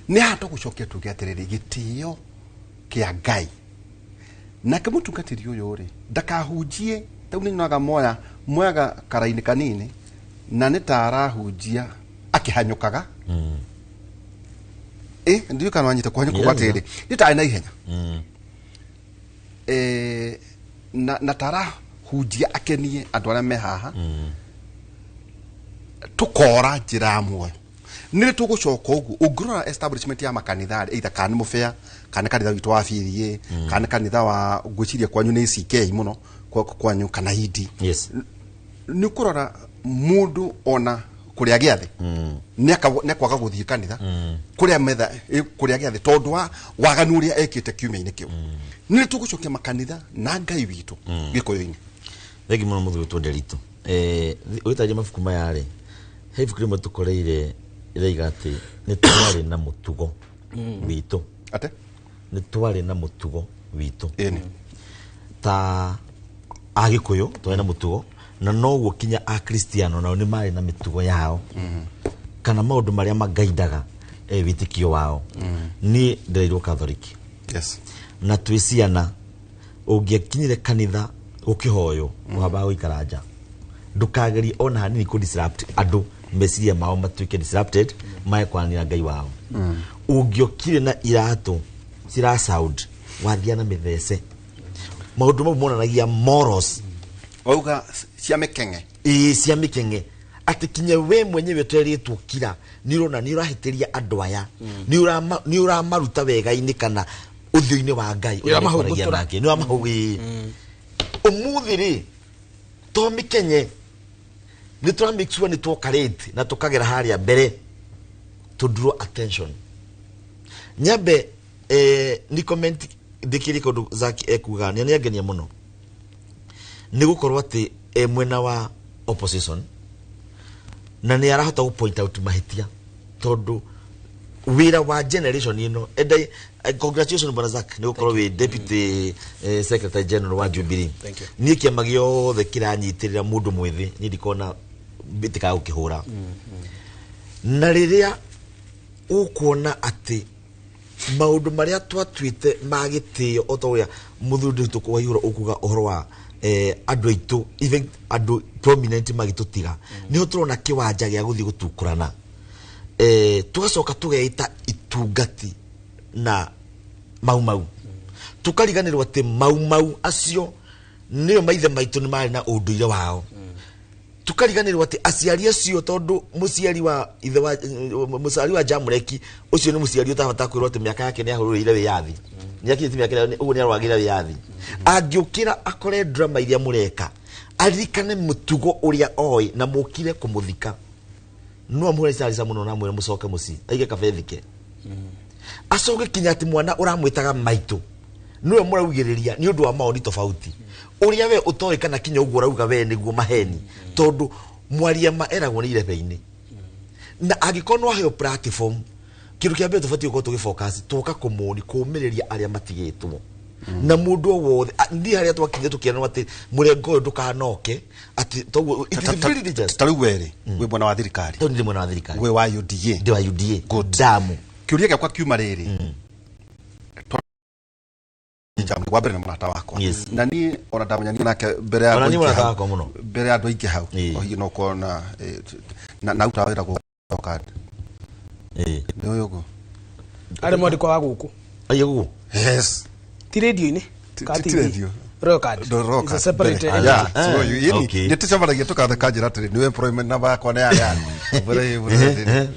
Nĩ haha tũgũcokia tuge atĩrĩrĩ, gĩtĩo kĩa Ngai nake mũtungatĩri ũyũ rĩ, ndakahunjie. Tau nĩ nyonaga moyaga karaini kanini na nĩ ta arahunjia akĩhanyũkaga. Ndiũĩ kana wanyita kũhanyũka. Atĩrĩrĩ, nĩ tarĩ na ihenya na tarahunjia akenie andũ arĩa me haha, tukora njĩra ya muoyo. Nĩ rĩ tũgũcoka ũguo? Ũngĩrora establishment ya makanitha rĩ, either kana nĩ mũbĩa, kana nĩ kanitha witũ wa BDA, kana nĩ kanitha wa ngwĩciria kwanyu nĩ CK mũno kwanyu kana hindi, nĩ ũkũrora mũndũ ona kũrĩa gĩathĩ nĩ akwaga gũthiĩ kanitha kũrĩa metha kũrĩa gĩathĩ tondũ wa waganu ũrĩa ekĩte kiumia-inĩ kĩu. Nĩ rĩ tũgũcokia makanitha na Ngai witũ gĩkũyũ-inĩ? Thengi mũno mũthuri witũ Nderitũ. Ũgĩtarĩria mabuku maya rĩ, he ibuku rĩmwe tũkoreire rĩraiga atĩ nĩ twarĩ na mũtugo witũ. Ate? Nĩ twarĩ na mũtugo witũ. Ĩni. Ta agĩkũyũ twarĩ na mũtugo, na noguo kinya akristiano nao nĩ marĩ na mĩtugo yao kana maũndũ marĩa magaindaga wĩtĩkio wao. Niĩ ndereirwo Catholic. Na twĩ ciana, ũngĩakinyire kanitha gũkĩhoywo, wambaga gũikara nja, ndũkagerie ona hanini kũ disrupt andũ meciria mao matuĩke disrupted mae kwaranĩra Ngai wao. Ũngĩokire na iratũ cira sound, wathia na mĩthece. Maũndũ mau monanagia morals. Wauga cia mĩkenge? Ĩĩ, cia mĩkenge, atĩ kinya we mwenyewe ũterĩtwo kira, nĩ ũrona nĩ ũrahĩtĩria andũ aya, nĩ ũramaruta wega-inĩ kana ũthiũ-inĩ wa Ngai ũrĩa Ũramahũgũtũra. mekwaragia nake. Nĩ ũramahũgĩ. Ũmũthĩ rĩ, to mĩkenye nĩ tũra make sure nĩ twoka late na tũkagera harĩa mbere to draw attention. Nyambe ni comment ndĩkĩrie kaũndũ Zaki ekuga nĩ angenia mũno nĩ gũkorwo atĩ e mwena wa opposition na nĩ arahota gũ point out mahĩtia, tondũ wĩra wa generation ĩno endai. Congratulations bwana Zack nĩ gũkorwo wĩ deputy secretary general wa Jubilee. Thank you. Niĩ kĩama gĩothe kĩranyitĩrĩra mũndũ mwĩthĩ, niĩ ndikona mbĩtĩkaga gũkĩhũra. Na rĩrĩa ũkuona atĩ Maũndũ marĩa twatuĩte ma gĩtĩo, o ta ũrĩa mũthuri nditũ wa igũrũ ũkuga ũhoro wa andũ aitũ, even andũ prominent magĩtũtiga, nĩho tũrona kĩwanja gĩa gũthiĩ gũtukũrana, tũgacoka tũgeita itungati na mau mau, tukariganĩrwo atĩ mau mau acio nĩo maithe maitũ nĩ marĩ na ũndũire wao. Tukariganĩrwo atĩ aciari acio, tondũ mũciari wa ithe wa mũciari wa Jamreki ũcio nĩ mũciari ũtabata kwĩrwo atĩ mĩaka yake nĩ ahũrĩire wĩyathi, nĩ akinyĩtie mĩaka ĩrĩa ũguo nĩ arwagĩra wĩyathi. Angĩũkĩra akore drama iria mũreka, aririkane mũtugo ũrĩa oĩ na mũkire kũmũthika, no amũhũre carica mũno na amwĩre mũcoke mũciĩ aige kabethike, acoke kinya atĩ mwana ũramwĩtaga maitũ nĩwe mũraugĩrĩria nĩ ũndũ wa maoni tofauti ũrĩa we ũtoĩ kana kinya ũguo ũrauga we nĩguo maheni, tondũ mwaria ma eragwo nĩ irebe-inĩ. Na angĩkorwo nĩ waheo platform, kĩndũ kĩa mbere tũbatiĩ gũkorwo tũgĩfocus twoka kũmũni kũũmĩrĩria arĩa matigĩtwo na mũndũ o wothe. Niĩ harĩa twakinyire tũkĩranwo atĩ mũrengo ũyũ ndũkanoke atĩ toguo it is very dangerous. Ta rĩu werĩ wĩ mwena wa thirikari? Tondũ ndĩ mwena wa thirikari. Wĩ wa UDA? Ndĩ wa UDA. Good. Damu. Kĩũria gĩakwa kiuma rĩrĩ, wa mbere nĩ mũrata wakwa. Na niĩ ona ndamenya nake mbere ya Ona andũ niĩ aingĩ mũrata hau. wakwa mũno. Mbere ya andũ aingĩ hau. O hihi no kuona na uta wĩra gũ card. Nĩ ũyũ ũguo. Arĩ mwandĩko wa gũkũ. Aiye gugu. Yes. Ti radio-inĩ. Ka Ti TV. radio. Royal Card. The Royal It's a Card. separate Mbere. entity. Yeah, so yini nĩ tũcemanagia tũkatheka njĩra atĩrĩ nĩwe employment number yakwa nĩ ya mbere.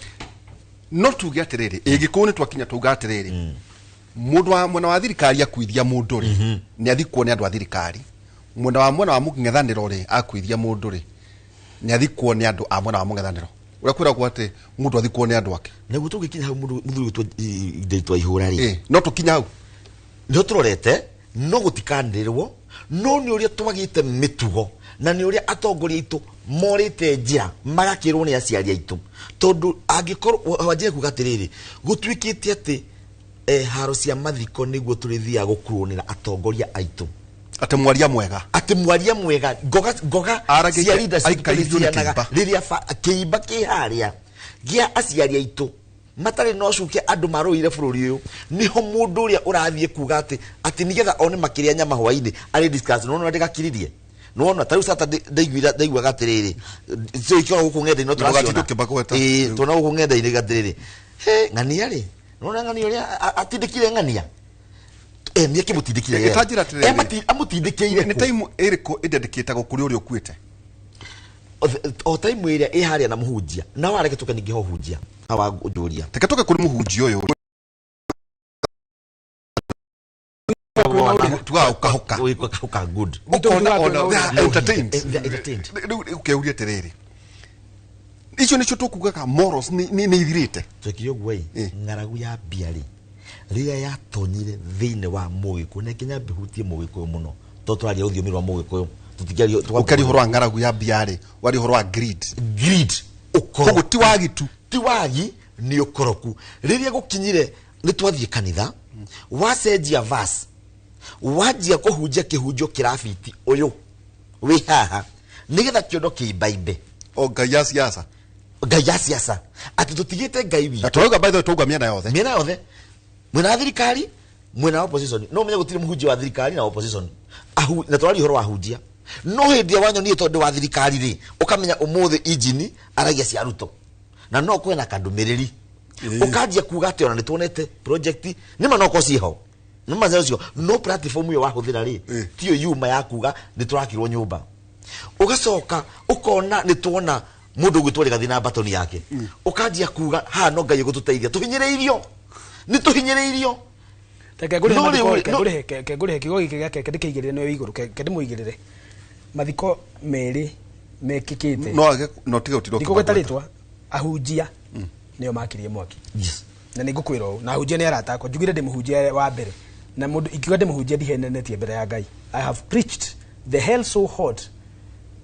No tuge atĩrĩrĩ, ĩngĩkorwo nĩ twakinya tuga atĩrĩrĩ, mũndũ wa mwena wa thirikari akuithia mũndũ rĩ, nĩ athikwo nĩ andũ a thirikari, mwena wa mũng'ethanĩro rĩ, akuithia mũndũ rĩ, nĩ athikwo nĩ andũ a mwena wa mũng'ethanĩro, ũrĩa kwĩragwo atĩ mũndũ athikwo nĩ andũ ake. Nĩguo tũgĩkinya hau mũndũ mũthuri gwĩtwo ndĩtwa ihũra rĩ, No tũkinya hau. Nĩho tũrorete no gũtikanĩrĩrwo, no nĩ ũrĩa twagĩte mĩtugo na nĩ ũrĩa atongoria aitũ morĩte njĩra magakĩrwo nĩ aciari aitũ, tondũ angĩkorwo wanjie kuga atĩrĩrĩ, gũtuĩkĩte atĩ haro cia mathiko nĩguo tũrĩthiaga gũkuruanĩra atongoria aitũ. Atĩ mwaria mwega. Atĩ mwaria mwega, ngoga ngoga Aragĩte- cia leadership aikarĩirio nĩ tũrĩcianaga kĩimba. rĩrĩa kĩimba kĩ harĩa gĩa aciari aitũ matarĩ na ũcuke, andũ marũire bũrũri ũyũ, nĩho mũndũ ũrĩa ũrathiĩ kuga atĩ nĩgetha one makĩrĩa nyama hwainĩ arĩ discuss. Nĩwona ndĩgakiririe, nĩwona ta rĩu Saturday ndaiguira ndaiguaga atĩrĩrĩ cio ikoragwo gũkũ ng'enda-inĩ no Ndũgatinde tũraciona. ũkĩmagweta. Ĩĩ, tuona gũkũ ng'enda-inĩ atĩrĩrĩ, he ng'ania rĩ, nĩwona ng'ania ũrĩa atindĩkire ng'ania, nĩ akĩmũtindĩkire. Ta njĩra atĩrĩrĩ. Amũtindĩkĩire nĩ kũ? time ĩrĩkũ ĩndendekĩtagwo kũrĩ ũrĩa ũkuĩte? O time ĩrĩa ĩ harĩa na mũhunjia na wareke tũke ningĩ ho hunjia hawa njũria. Reke tũke kũrĩ mũhunjia ũyũ tugaga ũkahuka. Ũkahuka, good. Ũkona ona they are entertained. They are entertained. Rĩu ũkeuria atĩrĩrĩ, icio nĩcio tũkugaga morals nĩ ithirĩte. Twekire ũguo ĩ, ng'aragu ya mbia rĩ, rĩrĩa yatonyire thĩinĩ wa mũgĩkũyũ, na nginya mbihutie mũgĩkũyũ mũno tondũ tũraria rũthiomi rwa mũgĩkũyũ, tũtingĩaria ũkĩaria ũhoro wa ng'aragu ya mbia rĩ, waria ũhoro wa greed. Greed. Koguo ti wagi tu. Ti wagi, nĩ ũkoroku. Rĩrĩa gũkinyire nĩ twathiĩ kanitha, wacenjia verse, wanjia kũhunjia kĩhunjio kĩrabiti ũyũ wĩ haha nĩgetha kĩondo kĩimbaimbe. O ngai ya siasa. Ngai ya siasa, atĩ tũtigĩte ngai Na witũ. tũrauga, by the way, twauga mĩena yothe. Mĩena yothe, mwena wa thirikari, mwena wa opposition. No ũmenye gũtirĩ mũhunjia wa thirikari na opposition. Na tũraria ũhoro wa hunjia, no hĩndĩ ĩrĩa wanyonire tondũ wa thirikari rĩ, ũkamenya ũmũthĩ injini aragia cia Ruto na no kwĩna kandũmĩrĩri ũkanjia kuga atĩ ona nĩ tuonete project nĩma no korwo ciĩho, nĩma cio no platform ĩyo wahũthĩra rĩ, tiyo yuma ya kuga nĩ tũrakirwo nyũmba. Ũgacoka ũkona nĩ tuona mũndũ ũgwĩtwo Rigathi na batoni yake, ũkanjia kuga haha no Ngai ũgũtũteithia, tũhinyĩrĩirio, nĩ tũhinyĩrĩirio. Reke ngũrĩhe No mathiko. rĩu- Reke ngũrĩhe, ke ngũrĩhe kiugo gĩkĩ gĩake, ke ndĩkĩigĩrĩre nĩwe wĩ igũrũ, ke ndĩmũigĩrĩre mathiko merĩ mekĩkĩte. No age no tiga ũtinde ndikũgweta ũkĩmagweta. rĩtwa, ahunjia nĩo makirie mwaki. Yes. Na nĩ ngũkwĩra ũũ, na ahunjia nĩ arata akwa, njugire ndĩ mũhunjia wa mbere na mũndũ ingiuga ndĩ mũhunjia ndihenenetie mbere ya Ngai. I have preached the hell so hot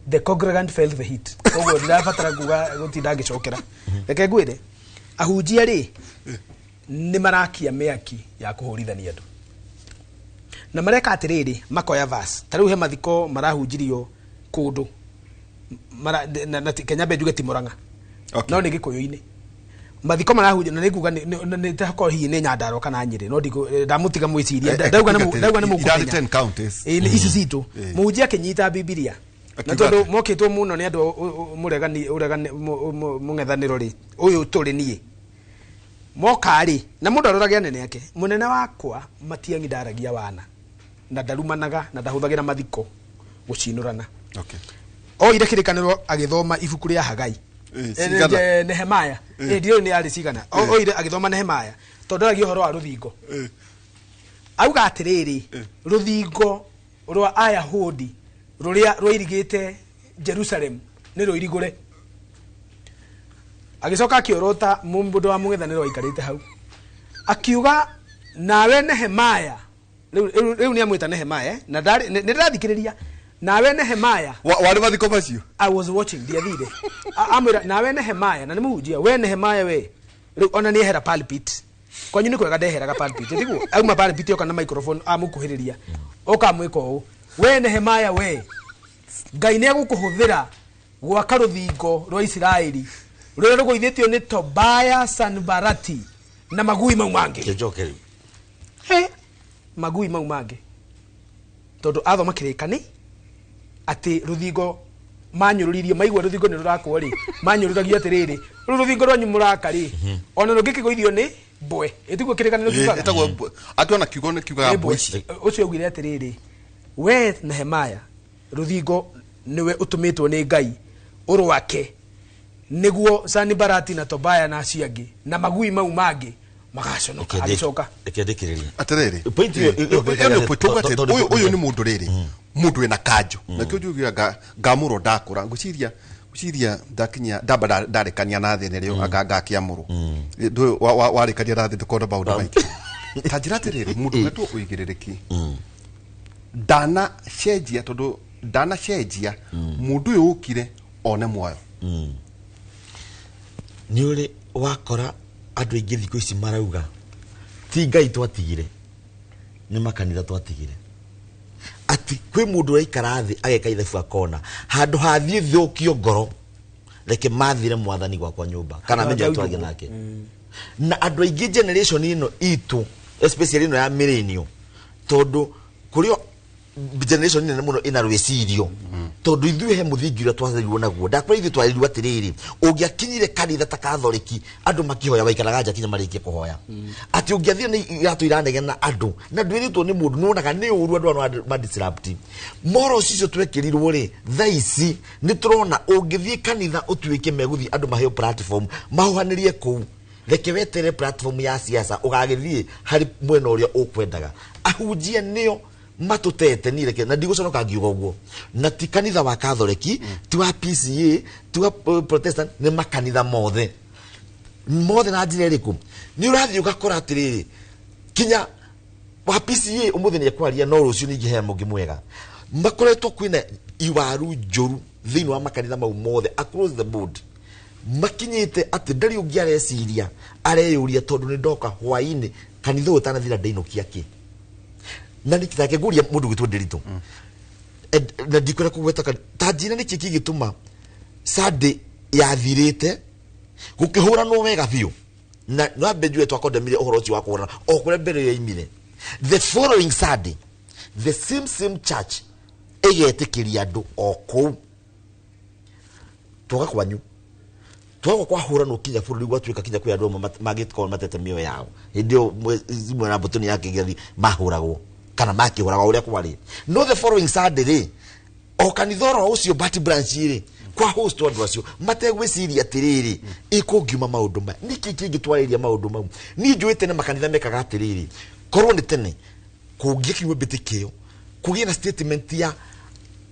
the congregant felt the heat, koguo ndirabatara kuga gũtinda ngĩcokera. Reke ngwĩre, ahunjia rĩ, nĩ marakia mĩaki ya kũhũrithania andũ na mareka atĩrĩrĩ, makoya verse. Ta rĩu he mathiko marahunjirio kũndũ mara, na Kenya mbe njuge ti Murang'a. Okay. No nĩ Gĩkũyũ-inĩ. Mathiko marahunjio na nĩnguga nĩ takorwo hihi nĩ Nyandarua kana Nyĩrĩ, no ndamũtiga mwĩcirie. Ndauga nĩ Irarĩ mũkũmenya. 10 counties. Ĩ, ici citũ mũhunjia akĩnyita Bibilia na Akiuga tondũ atĩa? mokĩtwo mũno nĩ andũ mũregani ũregani mũng'ethanĩro rĩ, ũyũ tũrĩ niĩ moka rĩ, na mũndũ arorage anene ake. Mũnene wakwa Matiang'i ndaragia wana na ndarumanaga na ndahũthagĩra mathiko gũcinũrana. Oire kĩrĩkanĩro agĩthoma ibuku rĩa Hagai. Cigana? Nehemaya. Ndiũĩ nĩ yarĩ cigana. Oire agĩthoma Nehemaya tondũ aragia ũhoro wa rũthingo. Auga atĩrĩrĩ, rũthingo rwa Ayahudi rũrĩa rwairigĩte Jerusalem nĩ rũirigũre. Agĩcoka akĩorota mũndũ wa mũng'ethanĩro waikarĩte hau, akiuga, "Nawe Nehemaya," rĩu nĩ amwĩta Nehemaya, na nĩ ndĩrathikĩrĩria, "Nawe Nehemaya." Warĩ mathiko macio? I was watching, ndiathire. Amwĩra, "Nawe Nehemaya," na nĩ mũhunjia, "we Nehemaya, we rĩu ona nĩ ehera pulpit kwanyu nĩ kwega, ndeheraga pulpit tiguo auma pulpit oka na microphone amũkuhĩrĩria oka amwĩka ũũ, "We Nehemaya, we Ngai nĩ egũkũhũthĩra gwaka rũthingo rwa Isiraeli rũrĩa rũgũithĩtio nĩ Tobaya, Sanbarati na magui mau mangĩ." Kĩnjoke rĩu. He, magui mau mangĩ, tondũ athoma kĩrĩkani atĩ rũthingo manyũrũririe, maigua rũthingo nĩ rũrakwo rĩ, manyũrũragio atĩrĩrĩ, rũu rũthingo rwanyu mũraka rĩ, ona rũngĩkĩgũithio nĩ mbwe, ĩtiguo kĩrĩkanĩro kiugaga? Ĩtagwo atĩ ona kiugo nĩ kiugaga Nĩ mbwe mbwe. ici. Ũcio augire atĩrĩrĩ, "We Nehemaya, rũthingo nĩwe ũtũmĩtwo nĩ Ngai ũrwake nĩguo Sanibarati na Tobaya na acio angĩ na magui mau mangĩ magaconoka." Agĩcoka Reke ndĩkĩrĩrie. Atĩrĩrĩ, Point ĩyo- ĩyo nĩ point, tuuga atĩrĩ, tondũ- ũyũ nĩ mũndũ rĩrĩ, mũndũ wĩna kanjũ nakĩo njugaga ngamũrwo ndakũra, ngwĩciria ndakinyia ndamba ndarĩkania na thĩ nĩrĩo anga ngakĩamũrwo. Ndũĩ warĩkania na thĩ ndũkona maũndũ maingĩ. Ta njĩra atĩrĩrĩ, mũndũ ũhetwo ũigĩrĩrĩki ndanacenjia, tondũ ndanacenjia mũndũ ũyũ ũkire one muoyo. Nĩ ũrĩ wakora andũ aingĩ thikũ ici marauga ti Ngai twatigire, nĩ makanitha twatigire, atĩ kwĩ mũndũ ũraikara thĩ ageka ithabu akona handũ hathiĩ thũkio ngoro, reke mathire mwathani gwakwa nyũmba kana menye twarie nake. Na andũ aingĩ generation ĩno itũ, especially ĩno ya millennial, tondũ kũrĩ generation nene mũno ĩna rwĩcirio, tondũ ithuĩ he mũthingi ũrĩa twarerirwo naguo. Ndakwĩra ithuĩ twarerirwo atĩrĩrĩ, ũngĩakinyire kanitha ta Katholiki andũ makĩhoya waikaraga nja kinya marĩkie kũhoya, atĩ ũngĩathire nĩ iratũ iranegena andũ na ndwĩrĩtwo nĩ mũndũ nĩwonaga nĩ ũru andũ ano madisrupt moro icio twekĩrirwo rĩ. Thaa ici nĩ tũrona ũngĩthiĩ kanitha ũtuĩke megũthiĩ andũ maheo platform mahuhanĩrie kũu, reke wetere platform ya siasa ũgagĩthiĩ harĩ mwena ũrĩa ũkwendaga. Ahunjia nĩo matũtete niĩ, reke na ndigũconoka ngiuga ũguo, na ti kanitha wa Katholiki, ti wa PCA, ti wa Protestant, nĩ makanitha mothe mothe. Na njĩra ĩrĩkũ? Nĩ ũrathiĩ ũgakora atĩrĩrĩ, kinya wa PCA ũmũthĩ nĩ ekwaria no rũciũ ningĩ he mũngĩ mwega. Makoretwo kwĩna iwaru njũru thĩinĩ wa makanitha mau mothe across the board, makinyĩte atĩ ndarĩ ũngĩ areciria, areyũria, tondũ nĩ ndoka hwainĩ kanitha ũyũ ũtanathira ndeinũkia kĩ? Na nĩ take ngũria mũndũ gwĩtwo Ndĩritũ. Na ndikwenda kũgweta ta njĩra nĩkĩ kĩngĩtũma Sunday yathirĩte gũkĩhũranwo wega biũ na nwambe njue twakondemire ũhoro ũcio wa kũhũrana o kũrĩa mbere yoimire, the following Sunday the same same church ĩgetĩkĩria andũ o kũu twoka kwanyu twoka kwahũranwo kinya bũrũri gwatuĩka kinya kwĩ andũ amwe mangĩkorwo matete mĩoyo yao hĩndĩ ĩyo imwe na mbũtũ nĩ ya kĩgeri mahũragwo kana makĩhũragwo ũrĩa kwarĩ. No the following Sunday rĩ, o kanitha oro ũcio but branch rĩ kwa host andũ acio mategwĩciria atĩrĩrĩ ĩkũngiuma maũndũ maya, nĩkĩ kĩngĩtwarĩria maũndũ mau? Niĩ njũĩ tene makanitha mekaga atĩrĩrĩ, korwo nĩ tene kũngĩkinywo mbĩtĩkĩo kũgĩe na statement ya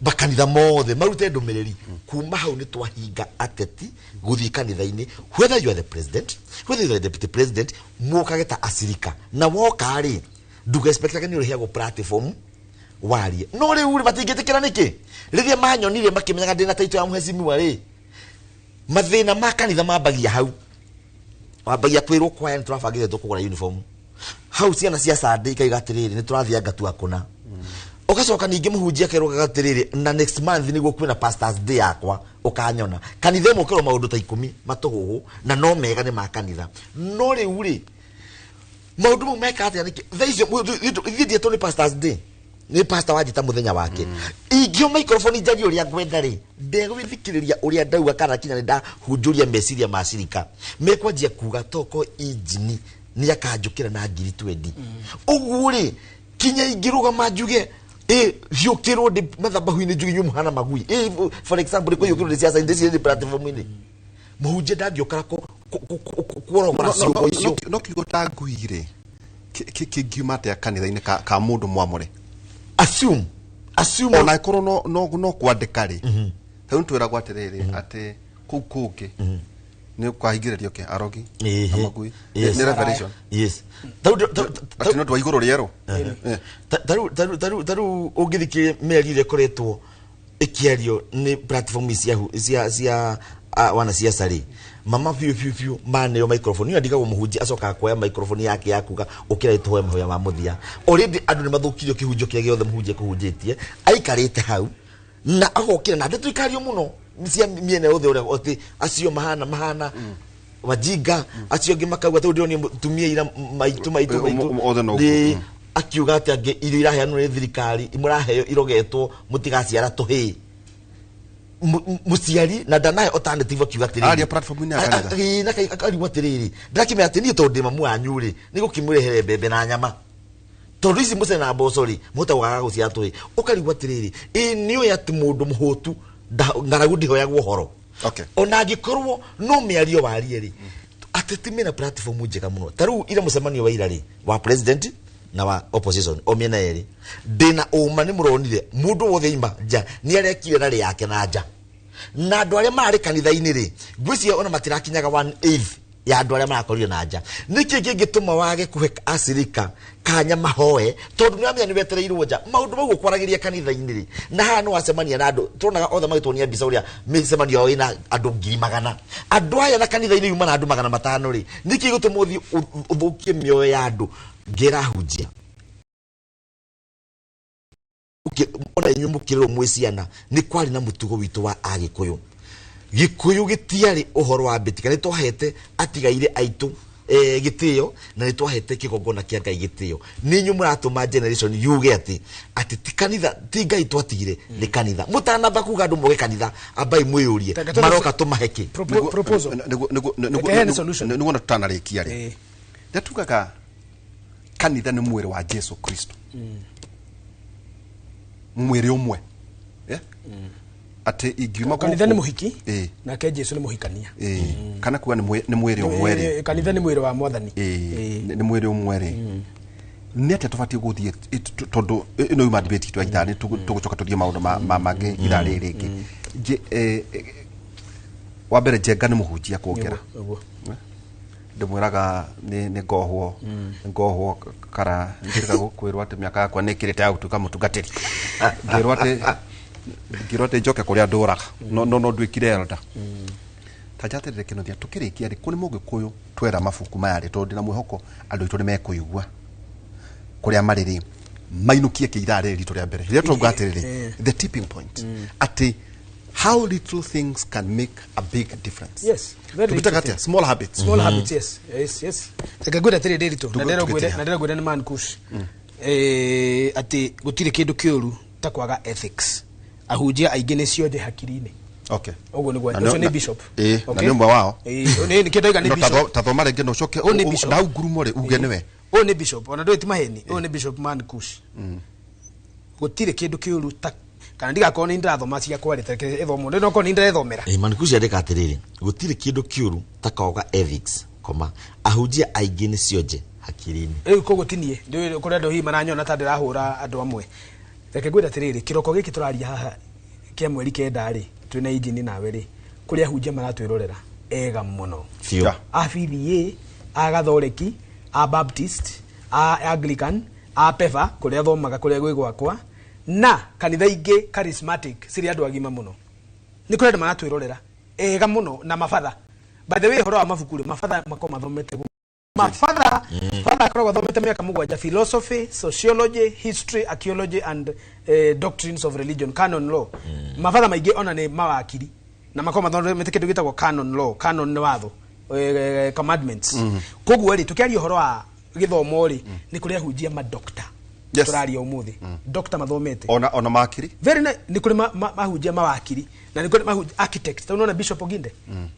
makanitha mothe marute ndũmĩrĩri kuma hau nĩ twahinga ateti gũthiĩ kanitha-inĩ, whether you are the president, whether you are the deputy president, mokage ta acirika, na woka rĩ ndũga-expectage nĩ ũrĩheagwo platform warie. No rĩu rĩ matingĩtĩkĩra nĩkĩ? Rĩrĩa manyonire makĩmenyaga ndĩna taito ya mheshimiwa rĩ, mathĩna ma kanitha mambagia hau, wambagia kwĩrwo kwaya nĩ tũrabangĩte tũkũgũra uniform hau, ciana cia Sunday ikaiga atĩrĩrĩ nĩ tũrathiĩ ngatua kũna. Ũgacoka ningĩ mũhunjia akerwo atĩrĩrĩ, na next month nĩguo kwĩna Pastors Day yakwa, ũkanyona kanitha ĩmwe ũkerwo maũndũ ta 10 matũhũhũ na no mega nĩ ma kanitha. No rĩu rĩ, maũndũ mau meka atĩa? Nĩkĩ thaa icio ithuĩ ndietwo nĩ Pastors Day, nĩ pastor wanjĩta mũthenya wake, ingĩo microphone njarie ũrĩa ngwenda rĩ, ndegwĩthikĩrĩria ũrĩa ndauga kana kinya nĩ ndahunjũria meciria ma cirika mekwanjia kuga toko injini nĩ akanjũkĩra na 20,000. Ũguo rĩ, kinya ingĩrũgama njuge ĩ hiũkĩrwo ndĩ mathabahu-inĩ, njuge inyuĩ mũhana magui, ĩ for example, nĩ kũhiũkĩrwo ndĩ ciaca-inĩ, ndĩ ndĩ platform-inĩ, mũhunjia ndangĩũkara kuorogora ciugo icio. No kiugo ta ngui rĩ, kĩngiuma atĩa kanitha-inĩ ka mũndũ mwamũre? Assume. Ona ĩkorwo no kwandĩka rĩ, rĩu nĩtwĩragwo atĩrĩrĩ, atĩ kũu kũngĩ nĩ ũkahingĩrĩrio kĩ arogi na magui. Nĩ Revelation. Yes. Atĩ nĩ ũndũ wa igũrũ rĩerũ. Tarĩu ũngĩthikĩrĩria mĩario ĩrĩa ĩkoretwo ĩkĩario nĩ platform ici cia wanasiasa rĩ, mama biũ biũ biũ maneo microphone niyo ndigagwo mũhunjia acokaga kuoya microphone yake ya kuga ũkĩra tũhoe mahoya ma mũthia. Already andũ nĩ mathũkirio kĩhunjio kĩrĩa gĩothe mũhunjia kũhunjĩtie, aikarĩte hau na agokĩra na ndeto ikario mũno cia mĩena yothe, ũrĩa atĩ acio mahana wajinga, acio angĩ makauga tondũ ndĩronio mũtumia ira maitũ maitũ maitũ Othe no Nĩ ũguo. Akiuga atĩ angĩ irio iraheanwo nĩ thirikari mũraheo irogetwo mũtigaciara tũhĩĩ. Mũciari na ndanahe alternative, akiuga atĩrĩrĩ. Aria platform-inĩ ya kanitha. Ĩĩ, na akarigwo atĩrĩrĩ, ndakĩmenya atĩ niĩ tondũ ndĩ mamu wanyu rĩ, nĩ gũkĩmũrehere mbembe na nyama, tondũ ici mũcere na mboco rĩ, mũhota gwaga gũciara tũhĩĩ. Ũkarigwo atĩrĩrĩ, ĩ nĩ ũĩ atĩ mũndũ mũhũtu ng'aragu ndĩhoyagwo ũhoro. Ona angĩkorwo no mĩario warie rĩ, ateti mena platform njega mũno. Ta rĩu ira mũcemanio wa ira rĩ, wa president na wa opposition o mĩena yerĩ, ndĩna ũma nĩ mũronire mũndũ wothe ima nja nĩ arekire rally yake na nja, na andũ arĩa marĩ kanitha-inĩ rĩ, ngwĩciria ona matirakinyaga one eighth ya andũ arĩa marakorire na nja. Nĩkĩ kĩngĩtũma wage kũhe acirika kanya mahoe, tondũ nĩ wamenya nĩ wetereirwo nja? Maũndũ mau ũkwaragĩria kanitha-inĩ rĩ, na haha nĩ wacemania na andũ, tuonaga othe magĩtuonia mbica ũrĩa mĩcemanio yao ĩna andũ 100,000. Andũ aya na kanitha-inĩ yuma na andũ 500 rĩ, nĩkĩ gĩgũtũma ũthiĩ ũthũkie mĩoyo ya andũ ngĩrahunjia? Ona inyuĩ mũkĩrerwo mwĩ ciana, nĩ kwarĩ na mũtugo witũ wa Agĩkũyũ. Gĩkũyũ gĩtiarĩ ũhoro wa mbĩtĩka, nĩ twahete atigaire aitũ gĩtĩo, na nĩ twahete kĩgongona kĩa Ngai gĩtĩo. Nĩ inyuĩ mũratũma generation yuge atĩ ti kanitha, ti Ngai twatigire, nĩ kanitha. Mũtanamba kuga andũ moge kanitha, ambai mwĩyũrie maroka tũmahe kĩ? Proposal. Reke heane solution. Nĩguo na tũtanarĩkia rĩ, ndatugaga kanitha nĩ mwĩrĩ wa Jesu Kristo, mwĩrĩ ũmwe. Atĩ ingiuma Kanitha nĩ gũkũ- mũhiki nake Jesu nĩ mũhikania. Ĩĩ. Kana kuga nĩ mwĩrĩ ũmwe rĩ. Kanitha nĩ mwĩrĩ wa Mwathani. Ĩĩ, nĩ mwĩrĩ ũmwe rĩ, nĩ atĩa tũbatiĩ gũthiĩ tondũ ĩno yuma debate itũ ya ithaa, nĩ tũgũcoka tũthiĩ maũndũ mangĩ ithaa rĩrĩ rĩngĩ. Wa mbere, Njenga nĩ mũhunjia kuongera. Ũguo. Ndĩmwĩraga nĩ ngohwo kara njĩrĩga kwĩrwo atĩ mĩaka yakwa nĩ ĩkĩrĩte ya gũtuĩka mũtungatĩri, ngĩrwo atĩ njoke kũrĩa ndũraga, no nduĩkire elder. Ta njatĩrĩre kĩnothia tũkĩrĩkia rĩ, kũrĩ mũgĩkũyũ twera mabuku maya rĩ, tondũ ndĩna mwĩhoko andũ aitũ nĩ mekũigua kũrĩa marĩ rĩ, mainũkie kĩ ithaa rĩrĩ ritũ rĩa mbere rĩrĩa twauga atĩrĩrĩ, the tipping point, atĩ how little things can make a big difference. Yes, very Tũgĩtaga little. atĩa? Small habits. Small habits, yes. Reke ngwĩre atĩrĩ, Ndĩritũ, na Tũgĩtiga. na ndĩrengwĩre nĩ man kush atĩ gũtirĩ kĩndũ kĩũru ta kwaga ethics. Ahunjia aingĩ nĩ cionje hakiri-inĩ. Ũguo nĩguo Na ũcio nĩ bishop. Ĩĩ, na Okay? nĩ ũmwe wao. Ĩĩ, nĩ nĩkĩo ndauga nĩ No bishop. ta thoma rĩngĩ na ũcoke Ũyũ nĩ bishop. na hau ngurumo rĩ, uge nĩwe. Ũyũ nĩ bishop, ona ndũĩ ti maheni. Ũyũ nĩ Bishop Man Kush. Gũtirĩ kĩndũ kĩũru ta kana ndigakorwo nĩ ndĩrathoma ciakwa rĩ, tareke ĩthomwo, ndĩ nokorwo nĩ ndĩrethomera. Manikushi andĩka atĩrĩrĩ, gũtirĩ kĩndũ kĩũru ta kwaga ethics, koma ahunjia aingĩ nĩ cionje hakiri-inĩ. Rĩu koguo ti niĩ ndĩũĩ kũrĩa andũ hihi maranyona ta ndĩrahũra andũ amwe. Reke ngwĩre atĩrĩrĩ, kĩroko gĩkĩ tũraria haha kĩa mweri 9 rĩ, twĩna injini nawe rĩ, kũrĩ ahunjia maratwĩrorera ega mũno. Biũ. A PDA, a Gathoreki, a Baptist, a Anglican, a Pefa kũrĩa thomaga, kũrĩa gwĩ gwakwa, na kanitha ingĩ charismatic cirĩ andũ agima mũno. Nĩ kũrĩ andũ maratwĩrorera ega mũno na mabatha. By the way, ũhoro wa mabuku rĩ, mabatha makorwo mathomete. Ma father akoragwo athomete mĩaka 7 philosophy, sociology, history, archaeology and doctrines of religion, canon law. Mabatha maingĩ ona nĩ mawakiri na makoragwo mathomete kĩndũ gĩtagwo canon law. Canon nĩ watho, commandments. Koguo rĩ, tũkĩaria ũhoro wa gĩthomo rĩ, nĩ kũrĩ ahunjia madokta. Yes. Tũraria ũmũthĩ dokta mathomete Ona makiri. Very nice. Nĩ kũrĩ mahunjia mawakiri na nĩ kũrĩ mahunjia architect. Tondũ nona Bishop Oginde,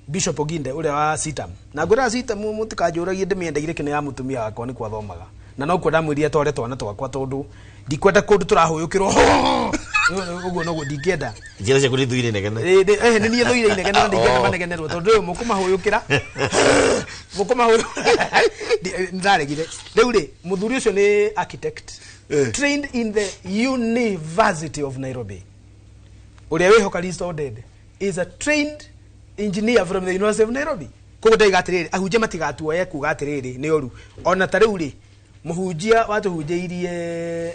Bishop Oginde ũrĩa wa CITAM, na ngwĩra CITAM mũtikanjũragie ndĩmĩendeire kĩno ya mũtumia wakwa nĩ kwathomaga na no kuo ndamwĩrire tware twana twakwa tondũ ndikwenda kũndũ tũrahũyũkĩrwo ũguo noguo ndingĩenda. Njĩra ciaku nĩ thuire inegene. Nĩ niĩ thũire inegene na ndingĩenda manegenerwo tondũ rĩu mũkũmahũyũkĩra mũkũmahũyũ ndaregire. Rĩu rĩ, mũthuri ũcio nĩ architect trained in the University of Nairobi. Ũrĩa wĩhoka Risto Odede is a trained engineer from the University of Nairobi. Koguo ndaiga atĩrĩrĩ, ahunjia matigatuoye kuga atĩrĩrĩ nĩ ũru. Ona ta rĩu rĩ, mũhunjia watũhunjĩirie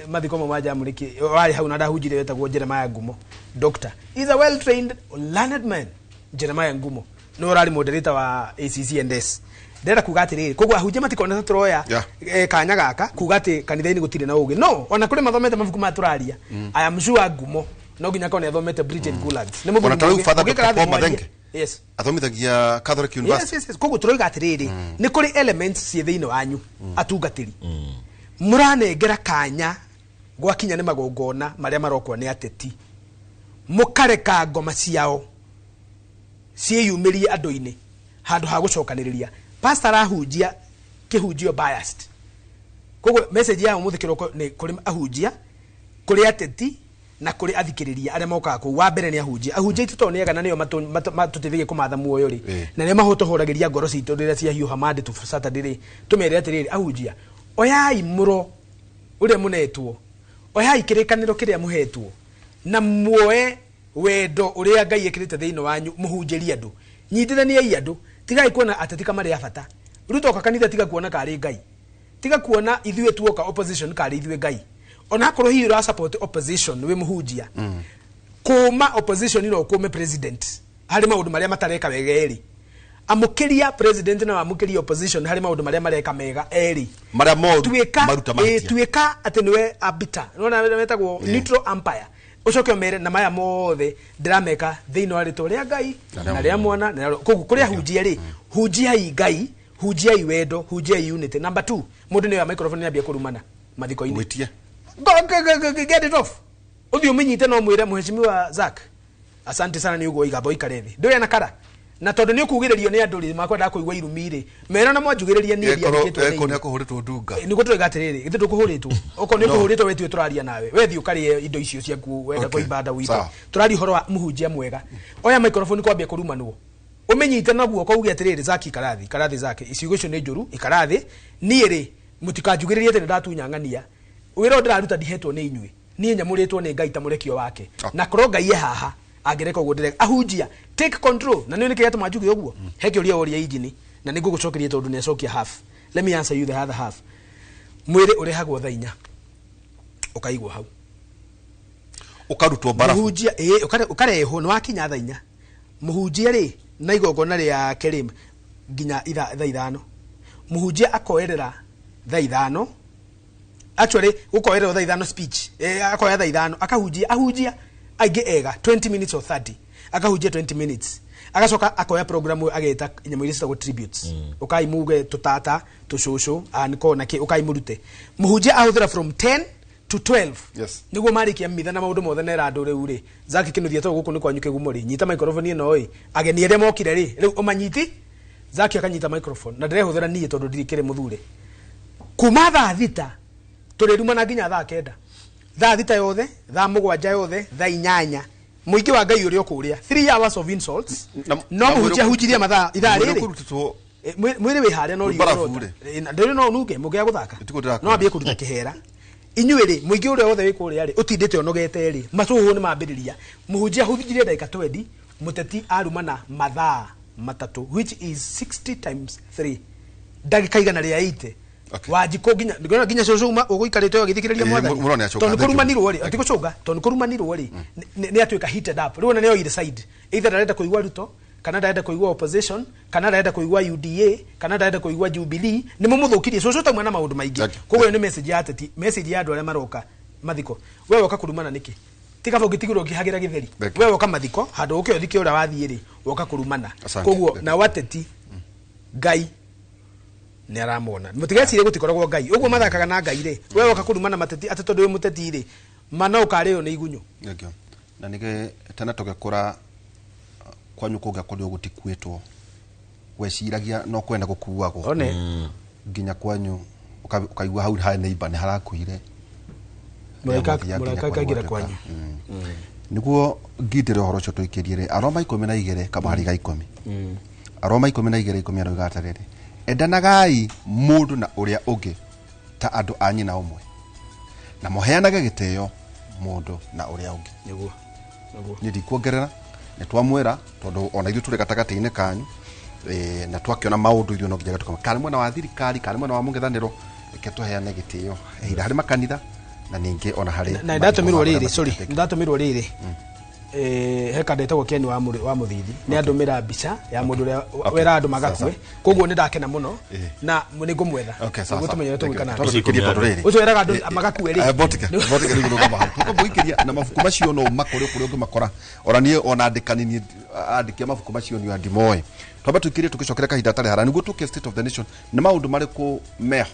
mathiko mau ma Jamũrĩki warĩ hau na ndahunjire wetagwo Jeremiah Ngumo, doctor, is a well trained learned man. Jeremiah Ngumo nĩwe ũrarĩ moderator wa ACCNS. Ndĩrenda kuga atĩrĩrĩ, koguo ahunjia matikona ta tũroya kanya gaka kuga atĩ kanitha-inĩ gũtirĩ na ũgĩ. No ona kũrĩ mathomete mabuku maya tũraria. I am sure Ngumo no nginya akorwo nĩ athomete Britain Gulags. Nĩ mũthuri Ona ta rĩu mũũgĩ. Father Ũngĩikara Dr. thĩ Paul mwarie. Mathenge. Yes. Athomithagia Catholic University. Yes. Koguo tũroiga atĩrĩrĩ, nĩ kũrĩ elements ciĩ thĩinĩ wanyu atungatĩri mũranengera kanya gwakinya nĩ magongona marĩa marokwo nĩ ateti, mũkareka ngoma ciao ciĩyumĩrie andũ-inĩ handũ ha gũcokanĩrĩria. Pastor arahunjia kĩhunjio biased. Koguo message ya ũmũthĩ kĩroko nĩ kũrĩ ahunjia, kũrĩ ateti na kũrĩ athikĩrĩria arĩa mokaga kũu. Wa mbere nĩ ahunjia. Ahunjia aitũ tondũ nĩ ega na nĩo matũteithagia kũmatha muoyo rĩ, na nĩo mahũtũhũragĩria ngoro citũ rĩrĩa ciahiũha Monday to Saturday rĩ, tũmere atĩrĩrĩ, ahunjia, oyai mũro ũrĩa mũnetwo, oyai kĩrĩkanĩro kĩrĩa mũhetwo, na muoe wendo ũrĩa Ngai ekĩrĩte thĩinĩ wanyu, mũhunjĩrie andũ, nyitithaniai andũ, tigai kuona ateti kamarĩ a bata. Rĩu toka kanitha tiga kuona karĩ Ngai, tiga kuona ithuĩ tuoka opposition karĩ ithuĩ Ngai. Ona akorwo hihi ũra support opposition wĩ mũhunjia, kũma opposition no kũme president harĩ maũndũ marĩa matareka wega erĩ, amũkĩria president na wamũkĩria opposition harĩ maũndũ marĩa mareka mega erĩ, Marĩa moru tuĩka maruta mahĩtia. Tuĩka atĩ nĩwe arbiter, nĩwona metagwo neutral umpire, ũcoke ũmere na maya mothe ndĩrameka thĩinĩ wa rĩtwa rĩa Ngai na rĩa mwana na rĩa Roho. Koguo kũrĩa hunjia rĩ, hunjiai Ngai, hunjiai wendo, hunjiai unity. Number 2, mũndũ nĩoya microphone nĩambia kũrumana mathiko-inĩ. Gwĩtia. Go, go, go, go, get it off. Ũthiĩ ũmĩnyite no mwĩre mheshimiwa Zack, asante sana nĩ ũguo igamba ũikare thĩ. Ndũrĩ na kara. Na tondũ nĩ ũkugĩrĩrio nĩ andũ rĩ, makwendaga kũigua irumi rĩ, mera na mwanjugĩrĩria niĩ ndiandĩkĩtwo nĩ Ekorwo inyuĩ. nĩ akũhũrĩtwo ndunga. Nĩguo tũroiga atĩrĩrĩ, githĩ ndũkũhũrĩtwo? Okorwo nĩ No. ũkũhũrĩtwo we tiwe tũraria nawe, we thiĩ ũkarĩe indo icio ciaku wenda Okay. kwa ibada witũ. Sawa. Tũraria ũhoro wa mũhunjia mwega. Oya microphone kwambia kũrumanwo, ũmĩnyite na guoko uge atĩrĩrĩ, Zack ikara thĩ, ikara thĩ Zack, icigo icio nĩ njũru, ikara thĩ. Niĩ rĩ, mũtikanjugĩrĩrie atĩ nĩndatunya ng'ania. Wĩra ũyũ ndĩraruta ndihetwo nĩ inyuĩ, niĩ nyamũrĩtwo nĩ Ngai ta mũrekio wake. Okay. Na korwo Ngai e haha angĩreka ũguo ndĩreka. Ahunjia, take control. Na nĩũ nĩkĩ gĩatũma njuge ũguo? He kĩũria woria injini na nĩngũgũcokeria tondũ nĩacokia half. Let me answer you the other half. Mwĩrĩ ũrehagwo thaa 4 ũkaigwo hau, Ũkarutwo mbarabu. Mũhunjia, ũkarehwo nĩ wakinya thaa 4. Mũhunjia rĩ, na igongona rĩake rĩ nginya thaa 5. Mũhunjia akoerera thaa 5. Actually gũkoererwo thaa 5 speech. Akoya thaa 5 akahunjia, ahunjia aingĩ ega 20 minutes or 30. Akahunjia 20 minutes. Agacoka akoya program ĩyo ageta nyamũ iria ciĩtagwo tributes. Ũkai muge tũtata, tũcũcũ, anko na kĩ, ũkai mũrute. Mũhunjia ahũthĩra from 10 to 12. Yes. Nĩguo marĩkia mitha na maũndũ mothe nera andũ rĩu rĩ. Zack Kĩnuthia to gũkũ nĩ kwanyu kĩgumo rĩ. Nyita microphone ĩno ĩ. Ageni arĩa mokire rĩ, rĩu ũmanyiti. Zack akanyita microphone na ndĩrehũthĩra niĩ tondũ ndirĩ kĩrĩ mũthure. Kuma thaa 6 tũrĩrumana nginya thaa 9. Thaa 6 yothe, thaa 7 yothe, thaa 8. Mũingĩ wa Ngai ũrĩa ũkũrĩa. 3 hours of insults. No mũhunjia ahunjirie mathaa ithaa Mwĩrĩ rĩrĩ. ũkũrutĩtwo Mwĩrĩ wĩ harĩa no riũa Mbarabu rĩrota. rĩ. Na ndĩrĩ no nunge mũngĩaga gũthaka. Ĩtikũ ndĩrakũra. No ambie kũruta kĩhera. Inyuĩ rĩ, mũingĩ ũrĩa wothe wĩ kũrĩa rĩ, ũtindĩte ũnogete rĩ, matũhũhũ nĩ mambĩrĩria. Mũhunjia ahunjirie ndagĩka 20, mũteti arumana mathaa 3, which is 60 times 3. Ndagĩka igana rĩa 80. Okay. Wanjikũ nginya, ndĩrona nginya cũcũ uma ũgũikarĩte ũgĩthikĩrĩria mwathani. Mũrona nĩacoka, Tondũ thank you. kũrumanirwo rĩ, ti gũcũnga, tondũ kũrumanirwo rĩ, nĩ atuĩka heated up. Rĩu ona nĩ oire side. Either arenda kũigua Ruto kana ndarenda kũigua opposition, kana ndarenda kũigua UDA, kana ndarenda kũigua Jubilee. Nĩ mũmũthũkirie cũcũ ta mwena maũndũ maingĩ. Koguo ĩyo nĩ message ya ateti, message ya andũ arĩa maroka mathiko. We woka kũrumana nĩkĩ? Tiga ũngĩtigĩrwo ũkĩhagĩra gĩtheri. We woka mathiko handũ ũke ũthike ũrĩa wathiĩ rĩ, woka kũrumana. Koguo na wateti Ngai nĩ aramona. Mũtigecirie gũtikoragwo Ngai. Ũguo mathakaga na Ngai rĩ, we woka kũrumana mateti atĩ tondũ wĩ mũteti rĩ, mana ũkarĩo nĩ igunyũ. Na nĩge tene tũgĩkũra kwanyu kũngĩakorirwo gũtikuĩtwo, weciragia no kwenda gũkuagwo. Nginya kwanyu ũkaigua hau harĩ neighbor nĩ harakuire. Mũraika kaingĩra kwanyu. Nĩguo ngindĩre ũhoro ũcio tũikĩrie rĩ, Aroma 12 kamũhari ga 10. Aroma 12:10 aroiga atĩrĩrĩ, endanagai mũndũ na ũrĩa ũngĩ ta andũ a nyina ũmwe, na mũheanage gĩtĩo mũndũ na ũrĩa ũngĩ. Nĩguo. Niĩ ndikuongerera, nĩ twamwĩra tondũ ona ithuĩ tũrĩ gatagatĩ-inĩ kanyu, na twakĩona maũndũ ithuĩ no nginya tũkama kana mwena wa thirikari kana mwena wa mũng'ethanĩro, reke tũheane gĩtĩo either harĩ makanitha na ningĩ ona harĩ na ndatũmirwo rĩrĩ, sorry, ndatũmirwo rĩrĩ, he kanda ĩtagwo Ken wa Mũthithi, nĩ andũmĩra mbica ya mũndũ ũrĩa wera andũ magakue. Koguo nĩ ndakena mũno na nĩ ngũmwetha nĩguo tũmenye ũrĩa tũgwĩka nake. Ũcio weraga andũ magakue rĩ, botika rĩu rũgama hau tũkamũikĩria na mabuku macio no ũmakore kũrĩa ũngĩmakora. Ona niĩ ona andĩkani niĩ andĩki a mabuku macio nĩ andimoĩ. Twambe tũikĩrie tũgĩcokere kahinda gatarĩ haraya nĩguo tũke state of the nation nĩ maũndũ marĩkũ meho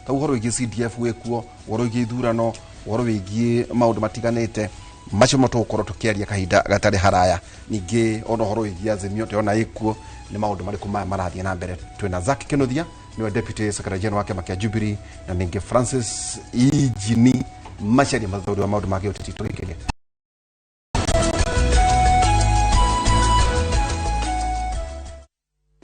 ta ũhoro wĩgiĩ CDF wĩkuo, ũhoro wĩgiĩ ithurano, ũhoro wĩgiĩ maũndũ matiganĩte macio mo tũgũkorwo tũkĩaria kahinda gatarĩ haraya. Ningĩ ona ũhoro wĩgiĩ Azimio ndĩrona ĩkuo, nĩ maũndũ marĩkũ maya marathiĩ na mbere. Twĩna Zack Kinuthia nĩwe Deputy Secretary General wa kĩama kĩa Jubilee, na ningĩ Francis Ijini Macharia mũthuri wa maũndũ ma gĩũteti. Tũrĩkĩrie.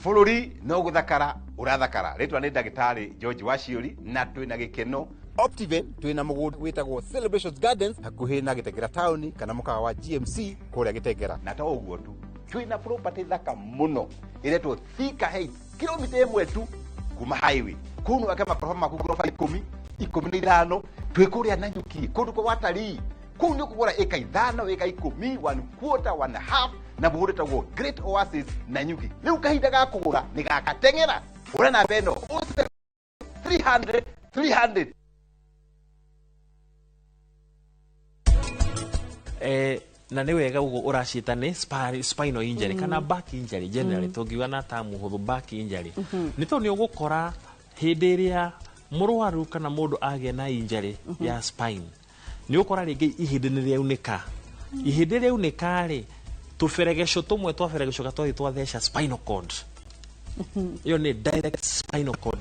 Bũrũri no gũthakara ũrathakara. Rĩtwa nĩ ndagĩtarĩ George Waciũri na twĩna gĩkeno Optiven twĩna mũgũnda wĩtagwo Celebrations Gardens hakuhĩ na Gĩtengera town kana mũkawa wa GMC kũrĩa Gĩtengera. Na to ũguo tu, twĩna property thaka mũno ĩretwo Thika Heights, kilomita 1 tu kuma highway. Kũu no wake makoroba maku ngoroba 10, 15, twĩ kũrĩa Nanyuki, kũndũ kwa watalii. Kũu nĩ ũkũgũra ĩka 5, ĩka 10, 1/4, 1/2 na mũgũnda wĩtagwo Great Oasis Nanyuki. Rĩu kahinda ga kũgũra nĩ gakateng'era. Hũra namba ĩno 300 300. Na nĩ wega ũguo ũraciĩta nĩ spinal injury kana back injury generally, tũngiuga na term hũthũ back injury. Nĩ tondũ nĩ ũgũkora hĩndĩ ĩrĩa mũrwaru kana mũndũ agĩa na injury ya spine, nĩ ũkora rĩngĩ ihĩndĩ nĩ rĩaunĩka. Ihĩndĩ rĩaunĩka rĩ, tũberegeco tũmwe twa beregeco gatwathiĩ twatheca spinal cord. Ĩyo nĩ direct spinal cord.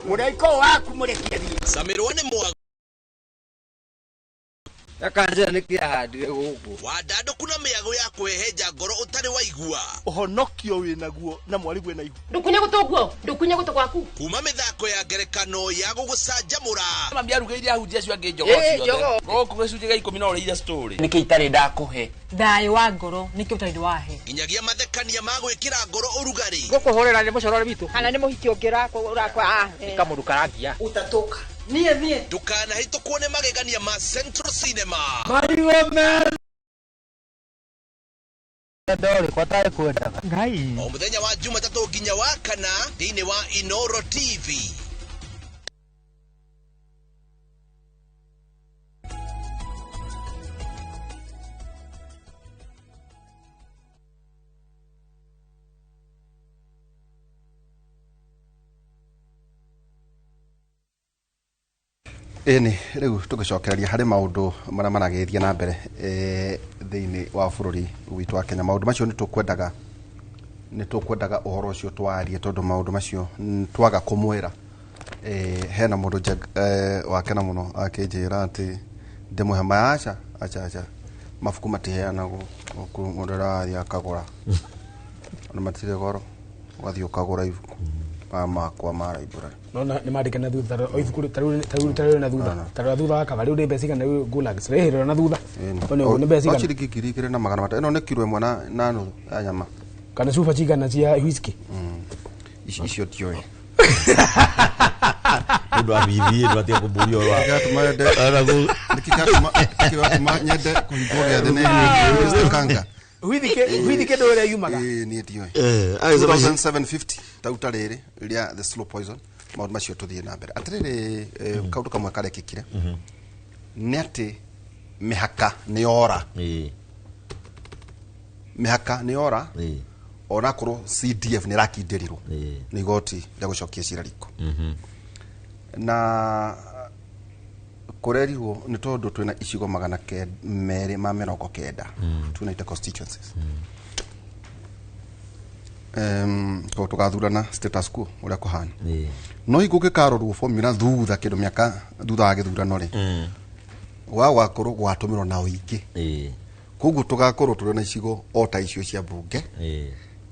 Mũraiko waku mũrekie thiĩ. Camirwo nĩ mwago. Akanjĩra nĩkĩ ahandire gũkũ. Wandandũku na mĩago ya kũhehenja ngoro ũtarĩ waigua. Ũhonokio wĩnaguo na mwarigwe na ihu. Ndũkunye gũtũ guo, ndũkunye gũtũ gwaku. Kuma mĩthako ya ngerekano ya gũgũcanjamũra. Mami arugĩire ahunjia acio angĩ njogoo ciothe. Gũkũ gĩcunjĩ gĩa 10 no ũrĩire story. Nĩkĩ itarĩ ndakũhe? Thayũ wa ngoro nĩkĩ ũtarĩ wahe? Nginyagia mathekania ma gwĩkĩra ngoro ũrugarĩ. Gũkũhũrĩra nĩ mũcorore witũ. Kana nĩ mũhiki ũngĩ ũrakwa. Nĩ kamũndũ karangia. Utatoka. Niĩ niĩ. Ndũkanahĩtũkwo nĩ magegania ma Central Cinema. Marigũ mena. Ndorĩ kwa tarĩ kwendaga. Ngai. O mũthenya wa Jumatatũ nginya wa kana thĩinĩ wa Inoro TV. Ĩni rĩu tũgĩcokereria harĩ maũndũ marĩa maragĩthiĩ na mbere thĩinĩ wa bũrũri witũ wa Kenya. Maũndũ macio nĩ tũkwendaga ũhoro ũcio twarie tondũ maũndũ macio twaga kũmwĩra. Hena mũndũ wakena mũno akĩnjĩra atĩ ndĩmũhe maya, aca aca aca, mabuku matiheanagwo gũkũ, mũndũ arathiĩ akagũra ona matirĩ goro, ũgathiĩ ũkagũra ibuku maya makwa ma library. No na nĩ mandĩke na thutha, o ibuku tarĩu na thutha, tarĩu thutha wa cover, rĩu nĩ mbeca igana rĩu gulags, rĩhĩrĩra na thutha. One ũguo nĩ mbeca igana. No ciringi 2,500, ĩno nĩ kiro 1.5 ya nyama. Kana cuba cigana cia whisky. Icio ndiũĩ. Mundu abithie ndu atige kumburia ũhoro wa Nĩkĩ nyende kũhingwo gĩathĩ nĩ Mr. Kanga. Huithi kĩndũ ũrĩa yumaga. Ĩĩ niĩ ndiũĩ. 2750 tauta rĩrĩ rĩa the slow poison maũndũ macio tũthiĩ na mbere. Atĩrĩrĩ, kaũndũ kamwe karekĩkire nĩ atĩ mĩhaka nĩ yora. Mĩhaka nĩ yora onakorwo CDF nĩ ĩrakindĩrirwo nĩ igoti rĩa gũcokia cira riko. Na kũrerirwo nĩ tondũ twĩna icigo 290 290 constituencies. Ko tũgathurana status quo ũrĩa kũhana. No hingo gĩkarorwo formula thutha kĩndũ mĩaka thutha wa gĩthurano rĩ, gwakorwo gwatũmĩrwo na ũingĩ. Koguo tũgakorwo tũrĩ na icigo o ta icio cia mbunge,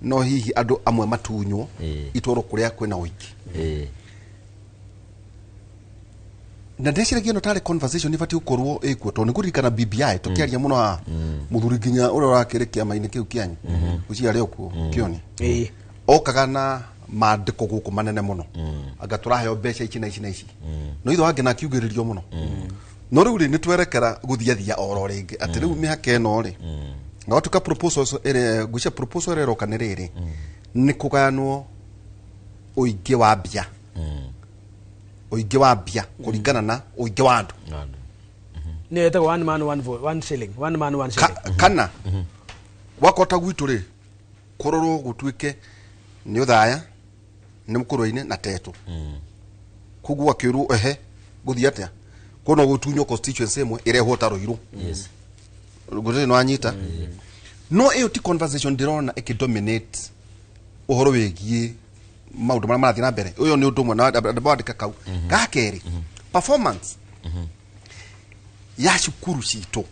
no hihi andũ amwe matunywo itwarwo kũrĩa kwĩna ũingĩ. Na ndeciragia ĩno tarĩ conversation ibatiĩ gũkorwo ĩkuo tondũ nĩngũririkana BBI tũkĩaria mũno haha mũthuri nginya ũrĩa ũrakĩrĩ kĩama-inĩ kĩu kĩanyu ũcio arĩ okuo kĩoni okaga na maandĩko gũkũ manene mũno anga tũraheo mbeca ici na ici na ici no itho wangĩ na akiugĩrĩrio mũno no rĩu rĩ nĩ twerekera gũthiathia oro rĩngĩ atĩ rĩu mĩhaka ĩno rĩ na watuĩka proposals ĩrĩa ngwĩciria proposal ĩrĩa ĩroka nĩ rĩrĩ nĩ kũgayanwo ũingĩ wa mbia ũingĩ wa mbia kũringana na ũingĩ wa andũ. Nĩ ĩtagwo one man one vote, one shilling, one man one shilling. Kana wakota gwitũ rĩ kũrorwo gũtuĩke nĩ ũthaya nĩ mũkũrwe-inĩ na tetũ. Koguo akĩrwo ehe gũthiĩ atĩa kono gũtunywo constituency ĩmwe ĩrehwo ta Ruiru. Gũtirĩ nĩ wanyita. No ĩyo ti conversation ndĩrona ĩkĩdominate ũhoro wĩgiĩ maũndũ marĩa marathiĩ na mbere. Ũyũ nĩ ũndũ ũmwe na ndambandĩka kau. Ga kerĩ, performance ya cukuru citũ.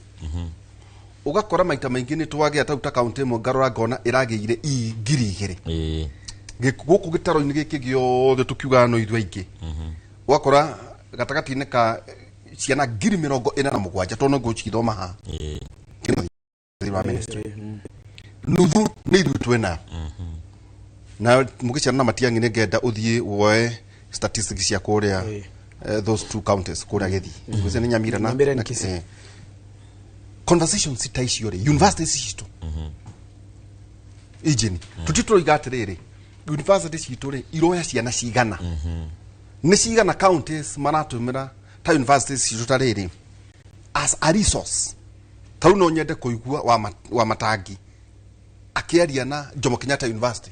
Ũgakora maita maingĩ nĩ twagĩa ta ta kaunti ĩmwe ngarora ngona ĩragĩire E 2000. Gũkũ gĩtaro-inĩ gĩkĩ gĩothe tũkiugaga no ithuĩ aingĩ. Ũgakora gatagatĩ-inĩ ka ciana 47,000 tondũ no ngũcithoma haha. Wa ministry. Nuthu nĩ ithuĩ twĩnayo. Na mũgĩciana na Matiang'i nĩ ngenda ũthiĩ woe statistics cia kũrĩa those two counties kũrĩa Gĩthii. Ngwĩciria nĩ Nyamira na Kisii. Conversations ta icio rĩ, universities citũ ijini tũti tũroiga atĩrĩrĩ, university citũ rĩ iroya ciana cigana, nĩ cigana counties maratũmĩra ta universities citũ ta rĩrĩ as a resource. Ta rĩu no nyende kũigua wa Matangi akĩaria na Jomo Kenyatta University,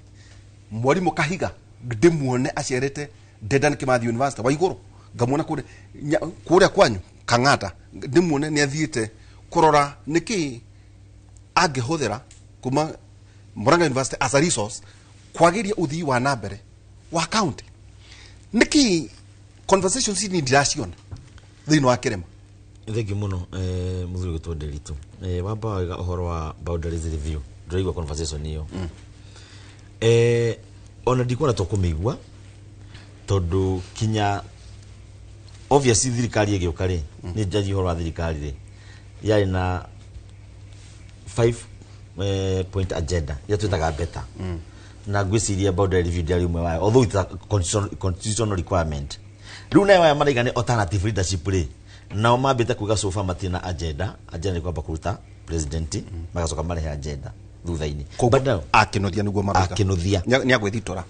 mwarimũ Kahiga ndĩmuone acerete Dedan Kimathi University wa igũrũ, ngamuona kũrĩa kwanyu Kang'ata ndĩmuone nĩ athiĩte kũrora nĩkĩ angĩhũthĩra kuma Murang'a University as a resource kwagĩria ũthii wa na mbere wa county. Nĩkĩ conversations ici ndiraciona thĩinĩ wa kĩrĩma? Thengi mũno mũthuri gwĩtwo Nderitu. Wamba waiga ũhoro wa boundaries review ndĩraigua conversation ĩyo. Ona ndikuona tũkũmĩigua tondũ kinya obviously thirikari ĩgĩũka rĩ, nĩ njaji ũhoro wa thirikari rĩ, yarĩ na 5 point agenda ĩrĩa twĩtaga beta. Na ngwĩciria boundary review ndĩarĩ ũmwe wayo, although it's a constitutional requirement. Rĩu nayo aya maraiga nĩ alternative leadership rĩ, nao mambĩte kuga so far matirĩ na agenda. Agenda nĩ kwamba kũruta president, magacoka marehe agenda thutha-inĩ. But now akĩnuthia nĩguo marauga. Akĩnuthia. Nĩ agwĩthitora.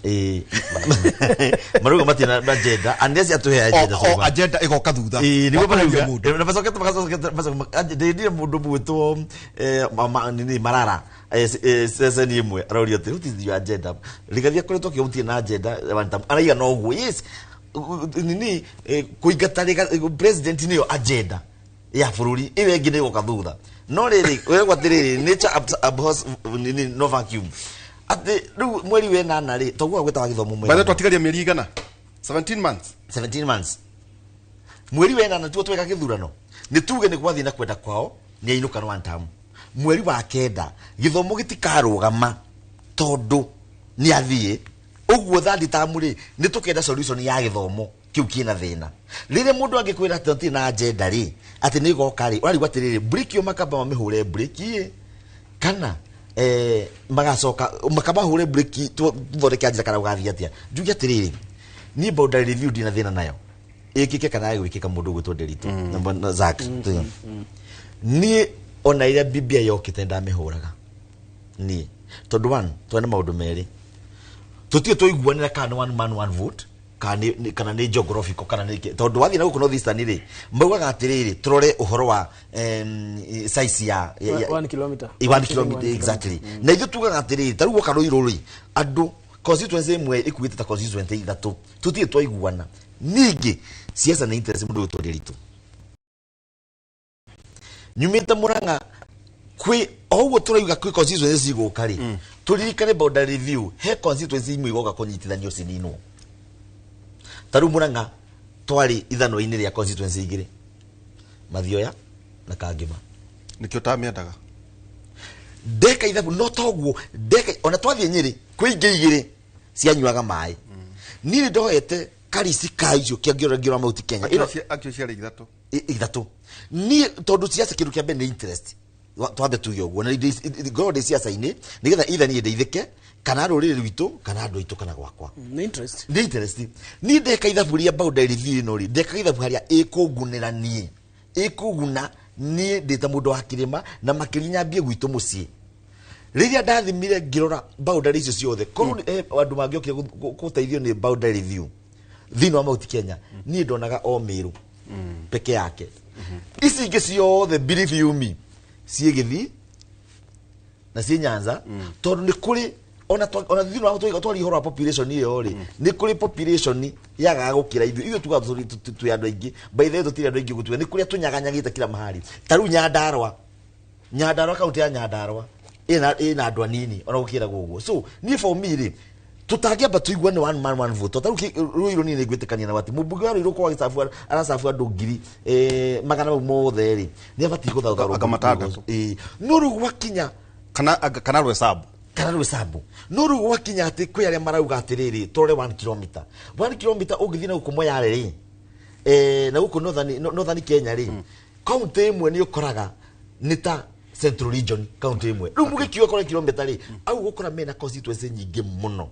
Marauga matirĩ na agenda unless atũhe agenda. O agenda ĩgoka thutha. Nĩguo marauga. Na macokete ndĩndire mũndũ mwĩtwo nini Marara ceceni ĩmwe arauria atĩ what is your agenda? Rigathi akoretwo akiuga gũtirĩ na agenda araiga no ũguo. Yes, nini kũingata president nĩyo agenda ya bũrũri, ĩyo ĩngĩ nĩ ĩgoka thutha. No rĩrĩ wegwo atĩrĩrĩ, nature abhors nini no vacuum. Atĩ rĩu mweri wa ĩnana rĩ, toguo gwĩtaga gĩthomo mweri. By the way, twatigaria mĩeri igana? 17 months. 17 months. Mweri wa ĩnana tuo tweka gĩthurano. Nĩ tuge nĩ gwathiĩ na kwenda kwao, nĩ ainũka one term. Mweri wa kenda gĩthomo gĩtikarũgama tondũ nĩ athiĩ. Ũguo third term rĩ, nĩ tũkenda solution ya gĩthomo kĩu kĩna thĩna. Rĩrĩa mũndũ angĩkwĩra atĩ gũtirĩ na agenda rĩ, atĩ nĩ ĩgoka rĩ, ũrarigwo atĩrĩrĩ, breki ĩyo makamba mamĩhũre breki ĩ, kana magacoka makamahũre breki tũthondeke agenda kana gũgathiĩ atĩa. Njuge atĩrĩrĩ, Niĩ boundary review ndina thĩna nayo, ĩkĩke kana yage gwĩkĩka, mũndũ ũgwĩtwo Nderitu na Zack. Niĩ ona ĩrĩa BBI yokĩte ndamĩhũraga niĩ, tondũ one, twarĩ na maũndũ merĩ tũtirĩ twaiguanĩra, kana nĩ one man one vote, kana nĩ geographical, kana nĩ tondũ wathiĩ na gũkũ North Eastern rĩ, maugaga atĩrĩrĩ, tũrore ũhoro wa size ya 1 kilometer. 1 kilometer, exactly. Na ithuĩ tugaga atĩrĩrĩ, ta rĩu woka Rũirũ rĩ, andũ constituency ĩmwe ĩkuĩte ta constituency ithatũ, tũtirĩ twaiguana. Ningĩ siasa nĩ interest. Mũndũ ũyũ Nderitu nyumĩte Mũrang'a, kwĩ o ũguo tũrauga kwĩ constituency cigũka rĩ, tũririkane boundary review he constituency imwe igoka kũnyitithanio cininwo. Ta rĩu Mũrang'a twarĩ ithanwa-inĩ rĩa constituency igĩrĩ, Mathioya na Kangĩma. Nĩkĩo ũtamĩendaga. Ndeka ithabu no toguo ndeka ona twathiĩ Nyĩrĩ kwĩ ingĩ igĩrĩ cianyuaga maĩ. Niĩ nĩ ndoete karisi ka icio kĩangĩora ngĩora Mount Kenya. Akio ciarĩ ithatũ. Ithatũ. Niĩ tondũ siasa kĩndũ kĩa mbere nĩ interest. Twambe tuge ũguo na ngorwo ndĩ siasa-inĩ nĩgetha either niĩ ndeithĩke, kana rũrĩrĩ rwitũ, kana andũ aitũ, kana gwakwa. Nĩ interest. Nĩ interest. Niĩ ndeka ithabu rĩa boundary review ĩno rĩ, ndeka ithabu harĩa ĩkũngunĩra niĩ, ĩkũguna niĩ ndĩ ta mũndũ wa kĩrĩma, na makĩria nyambie gwitũ mũciĩ. Rĩrĩa ndathimire ngĩrora boundary icio ciothe, korwo andũ mangĩokire gũteithio nĩ boundary review thĩinĩ wa Mount Kenya, niĩ ndonaga o Mĩrũ peke yake. Ici ingĩ ciothe, believe you me, ciĩ Gĩthii na ciĩ Nyanza, tondũ nĩ kũrĩ ona thĩinĩ wa twari ũhoro wa population ĩyo rĩ, nĩ kũrĩ population yagaga gũkĩra ithuĩ. Tugaga twĩ andũ aingĩ. By the way, tũtirĩ andũ aingĩ gũtuĩka nĩ kũrĩa tũnyaganyagĩte kila mahali. Ta rĩu Nyandarua, kaunti ya Nyandarua ĩna andũ anini ona gũkĩragwo ũguo. So niĩ, for me rĩ, tũtangĩamba tũigue nĩ one man one vote. Ta rĩu Rũirũ, niĩ nĩ ngwĩtĩkania na atĩ mũmbunge wa Rũirũ kwa gĩcabu aracabu andũ ngiri magana mau mothe rĩ, nĩ abatiĩ gũthaũthaũrwo. Anga matandatũ. Ĩĩ, no rĩu gwakinya kana rwesabu. Kana rwĩcambu. No rĩu gwakinya atĩ kwĩ arĩa marauga atĩrĩrĩ, tũrore 1 kilometer, 1 kilometer, ũngĩthiĩ na gũkũ Moyale rĩ, na gũkũ Northern Kenya rĩ, kaunti ĩmwe nĩ ũkoraga nĩ ta Central Region kaunti ĩmwe. Rĩu mũgĩkiuga kore kilomita rĩ, au gũkora mena constituency nyingĩ mũno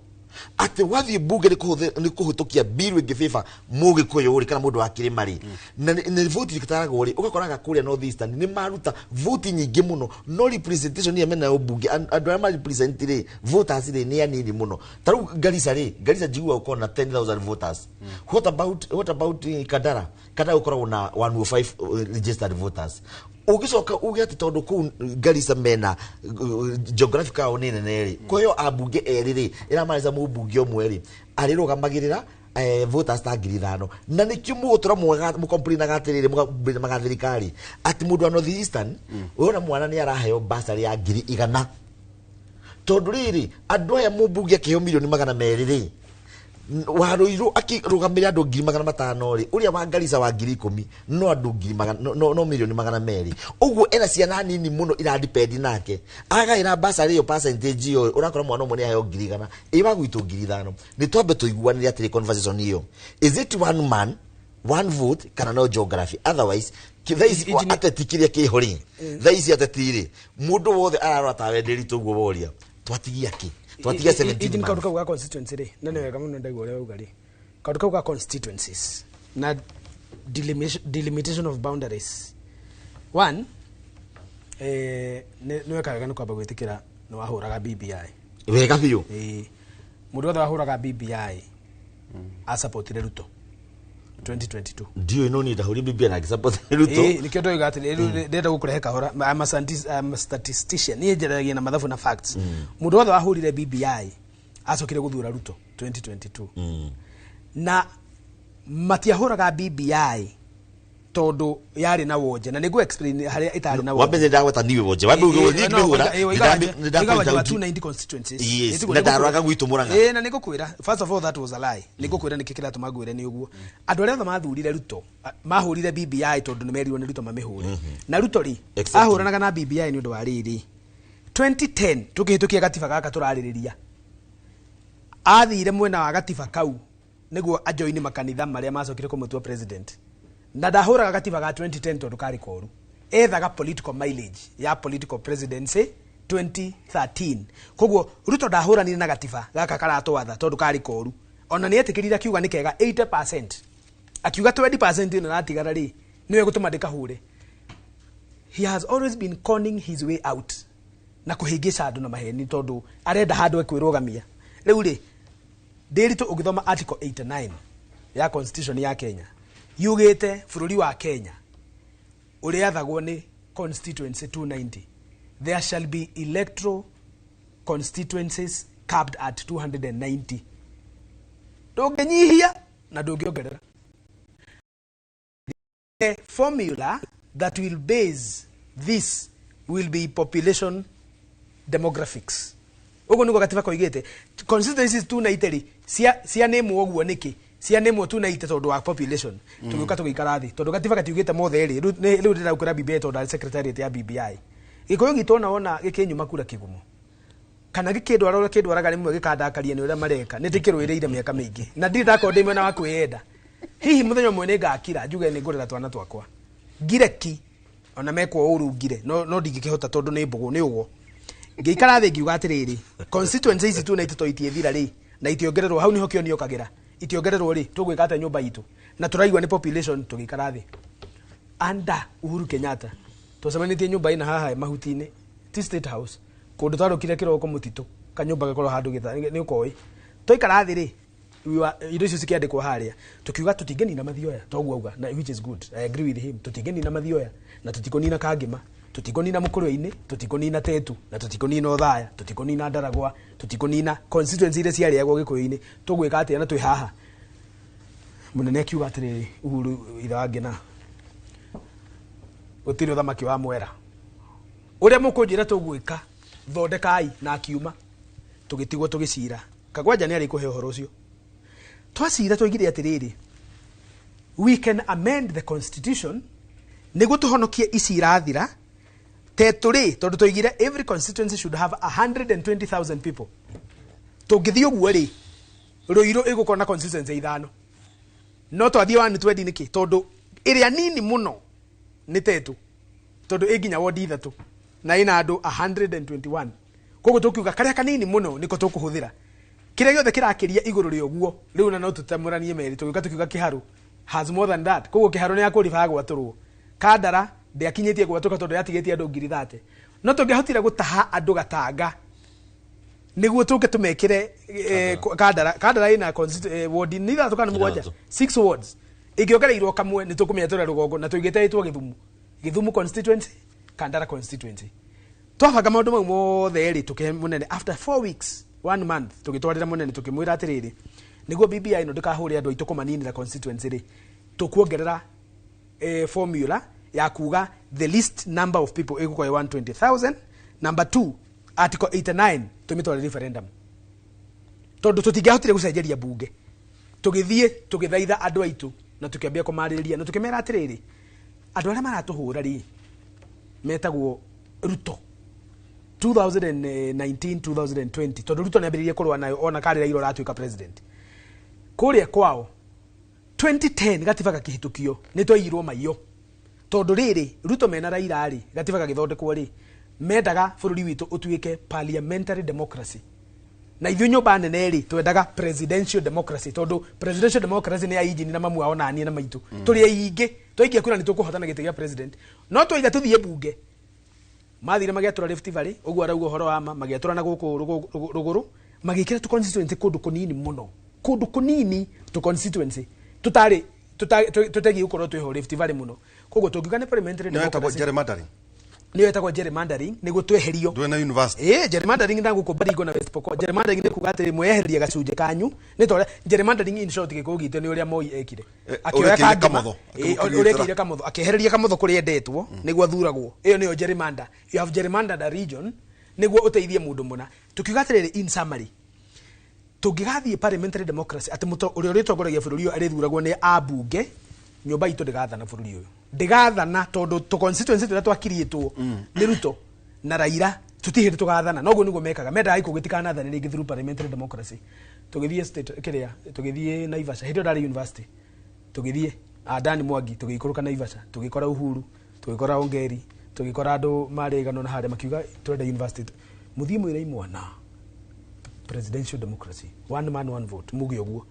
atĩ wathiĩ mbunge nĩ kũhĩtũkia bill ĩngĩ favor mũgĩkũyũ rĩ, kana mũndũ wa kĩrĩma rĩ, na nĩ vote itaragwo rĩ, ũgakoraga kũrĩa North Eastern nĩ maruta vote nyingĩ mũno, no representation ĩrĩa menayo mbunge, andũ arĩa ma represent rĩ, voters rĩ, nĩ anini mũno. Ta rĩu Garissa rĩ, Garissa njiguaga gũkorwo na 10,000 voters. What about Kandara? Kandara gũkoragwo na 105 registered voters. Ũgĩcoka uge atĩ tondũ kũu Garissa mena geographic yao nĩ nene rĩ, kũheo ambunge erĩ rĩ, ĩramaanisha mũmbunge ũmwe rĩ arĩrũgamagĩrĩra voters ta 5,000. Na nĩkĩo mũgũtũra mũkomplainaga atĩrĩrĩ, mũkamplainaga thirikari atĩ mũndũ wa North Eastern wona mwana nĩ araheo basarĩ ya 100,000, tondũ rĩrĩ, andũ aya mũmbunge akĩheo mirioni 200 rĩ, wa Rũirũ akĩrũgamĩrĩra andũ 500,000 rĩ, ũrĩa wa Garissa wa 10,000 no andũ ngiri magana no mirioni 200 ũguo. Ena ciana nini mũno iradepend nake, agaĩra basarĩ ĩyo percentage ĩyo, ũrakora mwana ũmwe nĩ aheo 100,000, ĩ wa gwitũ 5,000. Nĩ twambe tũiguanĩre atĩrĩ, conversation ĩyo, is it one man one vote kana no geography? Otherwise thaa ici ateti kĩrĩa kĩho rĩ, thaa ici ateti rĩ, mũndũ wothe ararora tawe Nderitu ũguo woria twatigia kĩ, twatigia 17 Ijini kaundu months. Kau ga constituency rĩ, na nĩ wega mũno ndaigua ũrĩa wauga rĩ, kaundu kau ga constituencies na delimitation of boundaries, one, nĩ weka wega nĩ kwamba gwĩtĩkĩra nĩ wahũraga BBI. Wega biũ. Ĩĩ. Mũndũ wothe wahũraga BBI asapotire Ruto 2022. Ndiũĩ, no niĩ ndahũri BBI na ngĩsupport Ruto. Ĩĩ, nĩkĩo ndoiga atĩ rĩu ndĩrenda gũkũrehe kahora. I'm a I'm a statistician, niĩ njaragia na mathabu na facts. Mũndũ wothe wahũrire BBI acokire gũthura Ruto 2022, na matiahũraga BBI tondũ yarĩ na wonje, na nĩngũ explain harĩa ĩtarĩ na wonje. Wambe ndagweta niwe wonje, wambe uge niĩ ngĩhũra. Nĩ 290 constituencies. Yes, na ndarwaga gwitũ Mũrang'a. Ĩĩ, na nĩngũkwĩra, first of all, that was a lie. Nĩngũkwĩra nĩkĩ kĩratũma ngwĩre nĩ ũguo. Andũ arĩa othe mathurire Ruto mahũrire BBI tondũ nĩ merirwo nĩ Ruto mamĩhũre, na Ruto rĩ, ahũranaga na BBI nĩ ũndũ wa rĩrĩ, 2010 tũkĩhĩtũkia gatiba gaka tũrarĩrĩria, athire mwena wa gatiba kau nĩguo ajoini makanitha marĩa macokire kũmũtua president, na ndahũraga gatiba ga 2010 tondũ karĩ koru. Ethaga political mileage ya political presidency 2013. Koguo Ruto ndahũranire na gatiba gaka karatwatha tondũ karĩ koru. Ona nĩ etĩkĩrire akiuga nĩ kega 80%, akiuga 20% ĩno ĩratigara rĩ, nĩyo ĩgũtũma ndĩkahure. He has always been conning his way out na kũhĩngĩca andũ na maheni, tondũ arenda handũ ekwĩrũgamia. Rĩu rĩ, Ndĩritũ, ũngĩthoma article 89 ya constitution ya Kenya, yugĩte bũrũri wa Kenya ũrĩathagwo nĩ constituency 290. There shall be electoral constituencies capped at 290. Ndũngĩnyihia na ndũngĩongerera. The formula that will base this will be population demographics. Ũguo nĩguo gatiba koigĩte. Constituencies 290 rĩ, cianemwo ũguo nĩkĩ? Cianemwo 290 tondũ wa population. Tũgĩũka tũgĩikara thĩ, tondũ gatiba gatiugĩte mothe rĩ. Rĩu ndĩraukĩra BBI tondũ ndarĩ secretariat ya BBI. Gĩkũyũ gitũ ona wona gĩkĩnyuma kura kĩgumo kana gĩkĩndwara ũrĩa kĩndwaraga, rĩmwe gĩkandakaria nĩ ũrĩa mareka. Nĩ ndĩkĩrũĩrĩire mĩaka mĩingĩ na ndirĩ ndakorwo ndĩ mwena wa kwĩyenda. Hihi mũthenya ũmwe nĩ ngakira njuge nĩ ngũrera twana twakwa, ngire ki ona mekwo ũru ngire, no ndingĩkĩhota tondũ nĩ mbũgũ nĩ ũguo. Ngĩikara thĩ ngiuga atĩrĩrĩ, constituency ici tu na itũ itiĩthira rĩ, na itiongererwo, hau niho kĩoni yokagĩra, itiongererwo rĩ, tũgwĩka atĩa nyũmba itũ na tũraigua nĩ population? Tũgĩikara thĩ under Uhuru Kenyatta, twacemanĩtie nyũmba ĩna haha mahuti-inĩ, ti State House, kũndũ twarũkire kĩroko mũtitũ, kanyũmba gakorwo handũ gĩtha nĩ ũkoĩ. Twaikara thĩ rĩ, indo icio cikĩandĩkwo harĩa, tukiuga tũtingĩnina Mathioya toguo auga, na which is good, I agree with him. Tũtingĩnina Mathioya na tũtikũnina Kangĩma, tũtikũnina Mũkũrwe-inĩ, tũtikũnina Tetu, na tũtikũnina Othaya, tũtikũnina Ndaragwa, tũtikũnina constituency iria ciarĩagwo Gĩkũyũ-inĩ. Tũgwĩka atĩa na twĩ haha? Mũnene akiuga atĩrĩrĩ, Uhuru ithe wa Ngĩna, gũtirĩ ũthamaki wa mwera, ũrĩa mũkũnjĩra tũgwĩka, thondekai. Na akiuma, tũgĩtigwo tũgĩcira. Kagwanja nĩ arĩ kũhe ũhoro ũcio. Twacira twaigire atĩrĩrĩ, we can amend the constitution nĩguo tũhonokie ici irathira tetũ rĩ, tondũ twaigire every constituency should have 120,000 people. Tũngĩthiĩ ũguo rĩ, Rũirũ ĩgũkorwo na constituency ithano, no twathiĩ 120 nĩkĩ? Tondũ ĩrĩa nini mũno nĩ Tetũ, tondũ ĩ nginya wodi ithatũ na ĩna andũ 121. Koguo tũkiuga karĩa kanini mũno nĩko tũkũhũthĩra, kĩrĩa gĩothe kĩrakĩria igũrũ rĩa ũguo rĩu na no tũtemũranie merĩ. Tũgĩũka tũkiuga Kĩharu has more than that, koguo Kĩharu nĩ yakũribaga gwatũrwo. Kandara ndĩakinyĩtie gwatũka tondũ yatigĩtie andũ 30,000, no tũngĩahotire gũtaha andũ Gatanga nĩguo tũke tũmekĩre Kandara. Kandara ĩna wodi nĩ ithathatũ kana mũgwanja? Ithathatũ. Six wards, ĩngĩongereirwo kamwe nĩ tũkũmenya tũrĩa rũgongo na tũigĩte ĩtwo Gĩthumu, Gĩthumu constituency, Kandara constituency. Twabanga maũndũ mau mothe rĩ, tũkĩhe mũnene after 4 weeks, one month, tũgĩtwarĩra mũnene, tũkĩmwĩra atĩrĩrĩ, nĩguo BBI ĩno ndĩkahũre andũ aitũ kũmaninĩra constituency rĩ, tũkuongerera formula ya kuga the least number of people ĩgũkorwo 120,000. Number two, article 89 tũmĩtware referendum, tondũ tũtingĩahotire gũcenjeria bunge. Tũgĩthiĩ tũgĩthaitha andũ aitũ na tũkĩambia kũmarĩrĩria na tũkĩmera atĩrĩrĩ, andũ arĩa maratũhũra rĩ, metagwo Ruto 2019 2020, tondũ Ruto nĩambĩrĩirie kũrũa nayo ona karĩ Raila ũratuĩka president kũrĩa kwao. 2010 gatiba gakĩhĩtũkio, nĩ twaiyirwo maiyo, tondũ rĩrĩ Ruto mena Raila rĩ, gatiba gagĩthondekwo rĩ, mendaga bũrũri witũ ũtuĩke parliamentary democracy, na ithuĩ nyũmba nene rĩ, twendaga presidential democracy, tondũ presidential democracy nĩ ya injini na mamu wao na niĩ na maitũ. Tũrĩ aingĩ, twaikia kura nĩ tũkũhotana gĩtĩ gĩa president. No twaiga tũthiĩ bunge, mathire magĩatũra Rift Valley, ũguo arauga ũhoro wa ma, magĩatũra na gũkũ rũgũrũ, magĩkĩra tu constituency kũndũ kũnini mũno, kũndũ kũnini tu constituency tũtarĩ tũtegiĩ gũkorwo twĩho Rift Valley mũno. Koguo tũngiuga nĩ parliamentary nĩyo ĩtagwo democracy, gerrymandering. Nĩyo ĩtagwo gerrymandering, nĩguo tweherio. Ndũĩ na university. Ĩ, gerrymandering na gũkũ Baringo na West Pokot. Gerrymandering nĩ kuga atĩ mwehereria gacunjĩ kanyu, nĩ ta ũrĩa gerrymandering in short gĩkũyũ gitũ nĩ ũrĩa Moi ekire. Akĩoya ũrĩa ekĩire Kangema, Kamotho, akĩmũkĩrĩtĩra. ũrĩa ekĩire Kamotho, akĩehereria Kamotho kũrĩa endetwo nĩguo athuragwo. Ĩyo nĩyo gerrymander. You have gerrymandered a region nĩguo ũteithie mũndũ mũna. Tukiuga atĩrĩrĩ, in summary, tũngĩgathiĩ parliamentary democracy, atĩ ũrĩa ũrĩtongoragia bũrũri ũyũ arĩthuragwo nĩ ambunge, nyũmba itũ ndĩgathana, bũrũri ũyũ ndĩgathana, tondũ tũ constituency tũrĩa twakiriĩtwo nĩ Ruto na Raila tũtirĩ hĩndĩ tũgathana. Noguo nĩguo mekaga, mendaga gĩkũ gĩtikanathane rĩngĩ through parliamentary democracy. Tũgĩthiĩ state kĩrĩa, tũgĩthiĩ Naivasha, hĩndĩ ĩyo ndarĩ university, tũgĩthiĩ Adani Mwangi, tũgĩikũrũka Naivasha, tũgĩkora Uhuru, tũgĩkora Ongeri, tũgĩkora andũ marĩ igana na harĩa, makiuga twenda university, mũthiĩ mwĩre imwana presidential democracy, one man one vote, muge ũguo.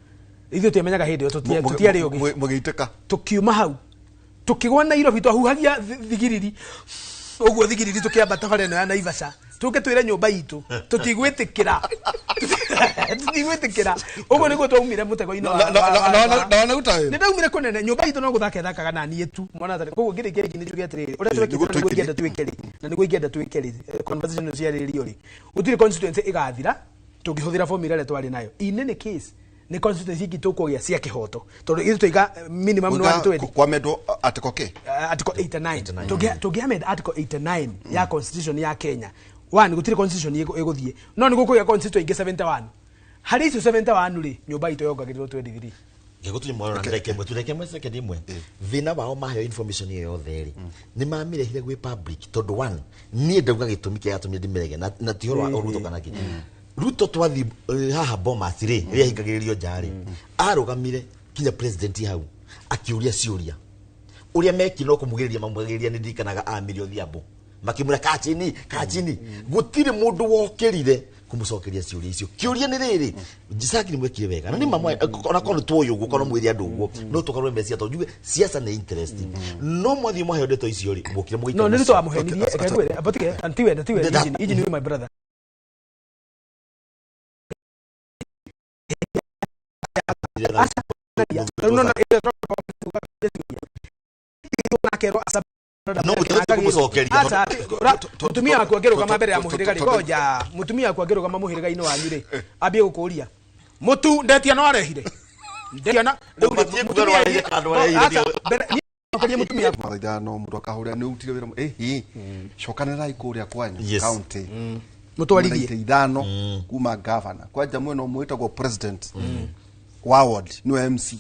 Ithuĩ tũtiamenyaga hĩndĩ ĩyo tũtiarĩ ũgĩ. Mũgĩitĩka. Tũkiuma hau tũkĩgwa Nairobi, twahuhagia thigiriri ũguo, thigiriri tũkĩambata bara ĩno ya Naivasha, tũke twĩre nyũmba itũ tũtigwĩtĩkĩra, tũtigwĩtĩkĩra. Ũguo nĩguo twaumire mũtego-inĩ Na wanaruta wĩra? Nĩ ndaumire kũnene. Nyũmba itũ no gũthaka ĩthakaga na niĩ tu mwana atarĩ. Koguo ngĩrĩkia rĩngĩ nĩ njuge atĩrĩrĩ, ũrĩa twekĩte na nĩguo ingĩenda twĩke rĩ, na nĩguo ingĩenda twĩke rĩ, conversation ĩno ciarĩrĩrio rĩ, gũtirĩ constituency ĩgathira tũngĩhũthĩra formula ĩrĩa twarĩ nayo. In any case, nĩ constituency ingĩ tũkũgĩa cia kĩhoto, tondũ ithuĩ twaiga minimum nĩ 120. Kwamendwo article K. Article 89. Tũngĩamend article 89 ya constitution ya Kenya, one, gũtirĩ constitution ĩgũthiĩ, no nĩ gũkũgĩa constitution ingĩ 71. Harĩ icio 71 rĩ, nyũmba itũ yongagĩrĩrwo 23. Ngĩgũtunya mwana na ndagĩka ĩmwe, tu ndagĩka ĩmwe, second ĩmwe. Thĩna wao maheo information ĩyo yothe rĩ, nĩ mamĩrehire gwĩ public, tondũ one, niĩ ndauga gĩtũmi kĩrĩa gĩatũmire ndĩmĩrege na ti ũhoro wa Ruto kana kĩ. Ruto twathi haha Bomas rĩ, rĩrĩa hingagĩrĩrio nja rĩ, arũgamire kinya president hau akĩũria ciũria. Ũrĩa mekire no kũmugĩrĩria mamugagĩrĩria. Nĩ ndirikanaga Amiri Odhiambo makĩmwĩra kachini kachini, gũtirĩ mũndũ wokĩrire kũmũcokeria ciũria icio. Kĩũria nĩ rĩrĩ, Jisaki, nĩ mwekire wega na nĩ mamwe ona korwo nĩ tuoĩ ũguo, korwo mwĩre andũ ũguo no tũkarwo mecia, tondũ njuge siasa nĩ interest, no mwathiĩ mwaheo ndeto icio rĩ, mwokire mũgĩikara No nĩ nacio. Ruto wamũhenirie. Reke ngwĩre, abatike tiwe, tiwe. Ijini, my brother. Rĩu no akerwo. No mũtũhete kũmũcokeria. Aca, mũtumia waku angĩrũgama mbere ya mũhĩrĩga rĩ, ngoja, mũtumia waku angĩrũgama mũhĩrĩga-inĩ wanyu rĩ, ambie gũkũria mũtu ndetia no arehire ndetia na rĩu rĩ, Ũbatiĩ kuga mũtumia nĩwarehire kana ndwarehire. Aca, mbere niĩ cokeria mũtumia waku. Mathaa 5 mũndũ akahũrĩra nĩ ũrutire wĩra ĩhĩ, cokanĩrai kũrĩa kwanyu Yes. county. Mũtwarithie. Mwena itĩ 5 kuma gavana kwanja mwena ũmwe wĩtagwo president wa ward nĩwe MCA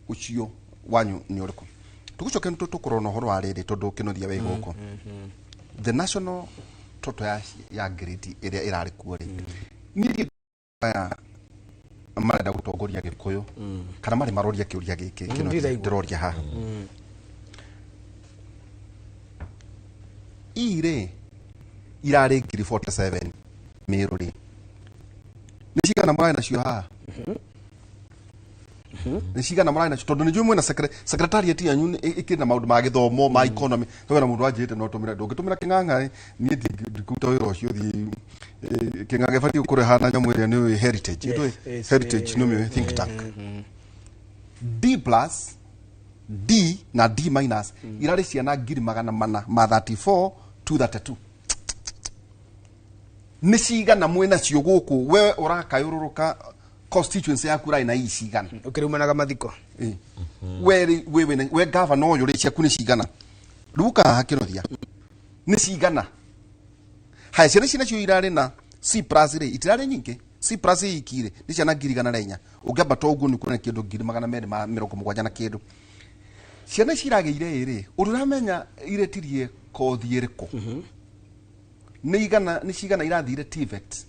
ũcio wanyu nĩ ũrĩkũ. Tũgũcoke tũkorwo na ũhoro wa rĩrĩ, tondũ kĩnothia wĩ gũkũ, the national total ya grade ĩrĩa ĩrarĩ kuo rĩ, niĩ aya marenda gũtongoria Gĩkũyũ kana marĩ maroria kĩũria gĩkĩ kĩno Ndĩraigua. ndĩroria haha ii rĩ, irarĩ 47,000 Mĩrũ rĩ, nĩ cigana mũrarĩ nacio haha? Nĩ cigana mũrarĩ nacio? Tondũ nĩ njũĩ mwĩna secretariat yanyu ĩkĩrĩ na maũndũ ma gĩthomo, ma economy. Twena mũndũ wanjĩrĩte no tũmĩre ndũngĩtũmĩra kĩng'ang'a. Niĩ ndikũruta wĩra ũcio. Thiĩ kĩng'ang'a ĩbatiĩ gũkũreha na nyamũ ĩrĩa nĩ Heritage. Ĩtũĩ Heritage nĩ mĩũĩ think tank. D plus, D na D minus irarĩ ciana 434,232. Nĩ cigana mwĩ nacio gũkũ? We ũrakayũrũrũka constituency yaku ũrarĩ na ii cigana? Ũkĩrumanaga mathiko. Ĩ. We rĩ, we gavana ũyũ rĩ, ciaku nĩ cigana? Rĩu kahaha kĩrothia nĩ cigana? Haya, ciana ici nacio irarĩ na C plus rĩ, itirarĩ nyingĩ. C plus iki rĩ, nĩ ciana 104,000. Ũngĩambata ũguo nĩ kuona kĩndũ 270,000 na kĩndũ. Ciana ici iragĩire ĩ rĩ, ũndũ ũramenya iretirie kothi ĩrĩkũ? Nĩ igana, nĩ cigana irathire TVET?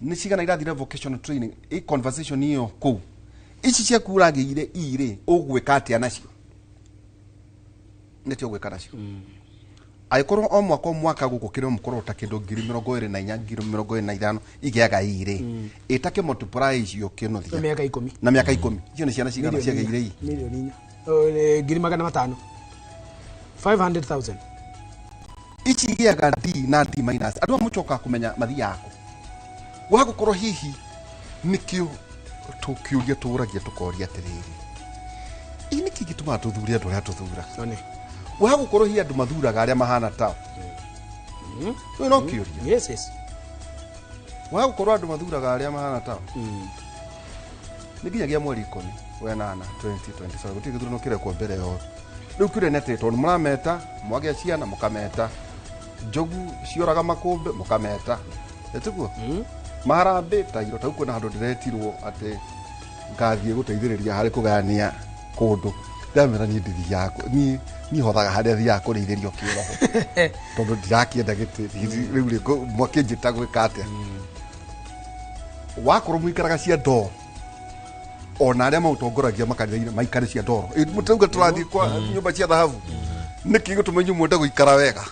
Nĩ cigana irathire vocational training? Ĩ conversation ĩyo kũu, ici ciaku ũragĩire i rĩ, ũgwĩka atĩa nacio? Nĩtio ũgwĩka nacio angĩkorwo o mwaka o mwaka gũkũ kĩrĩ mũkorwo ta kĩndũ 24,000, 25,000 igĩaga i rĩ, ĩtake multiply icio kĩnothia. Na mĩaka 10. Na mĩaka 10, icio nĩ ciana cigana ciagĩire i? 4 million. Oh, 500,000, 500,000. Ici igĩaga D na D minus, andũ aya mũcokaga kũmenya mathiaga kũ? Wagũkorwo hihi nĩkĩo tũkĩũria tũragia tũkoria atĩrĩrĩ, ĩ nĩkĩ gĩtũmaga tũthure andũ arĩa tũthuraga? One. Wagũkorwo hihi andũ mathuraga arĩa mahana tao. Rĩu no kĩũria. Yes. Wagũkorwo andũ mathuraga arĩa mahana tao. Nĩ nginyagia mweri 18 2027 gũtirĩ gĩthurano kĩrekwo mbere yo. Rĩu kĩũria nĩ atĩrĩ, tondũ mũrameta mwagĩa ciana, mũkameta njogu cioraga makũmbĩ, mũkameta ĩtiguo maharambĩ tairo tau, kwĩna handũ ndĩretirwo atĩ ngathiĩ gũteithĩrĩria harĩ kũgayania kũndũ. Ndamera niĩ ndithiaga niĩ hothaga harĩa thiaga kũrĩithĩrio kĩroho, tondũ ndirakĩenda gĩtĩ rĩu rĩ mwakĩnjĩta gwĩka atĩa? Wakorwo mũikaraga cia ndoo, ona arĩa maũtongoragia makanitha-inĩ maikare cia ndoro. Mũtirauga tũrathiĩ kwa nyũmba cia thahabu? Nĩkĩ gĩtũma inyuĩ mwende gũikara wega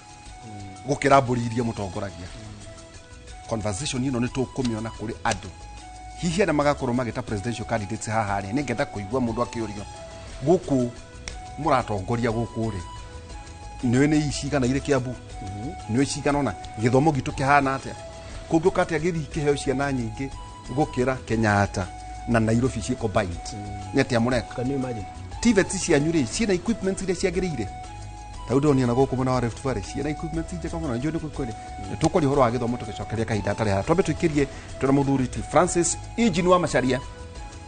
gũkĩra mbũri iria mũtongoragia? Conversation ĩno nĩ tũkũmĩona kũrĩ andũ. Hihi arĩa magakorwo magĩta presidential candidates haha rĩ, nĩngenda kũigua mũndũ akĩũrio gũkũ mũratongoria gũkũ rĩ, nĩũĩ nĩ cigana irĩ Kiambu, nĩũĩ cigana ũna, gĩthomo gitũ kĩhana atĩa, kũngĩũka atĩa gĩthiĩ kĩheo ciana nyingĩ gũkĩra Kenyatta na Nairobi ciĩ combined, nĩ atĩa mũreka? Can you imagine? TVET cianyu rĩ, ciĩna equipment iria ciagĩrĩire? Ta rĩu ndĩronire na gũkũ mwena wa Rift Valley ciĩna equipment njega mũno. Njũĩ nĩ kwĩrĩ tũkwaria ũhoro wa gĩthomo tũgĩcokeria kahinda hatarĩ haha. Twambe tũikĩrie twĩna mũthuri ti Francis Eugene wa Macharia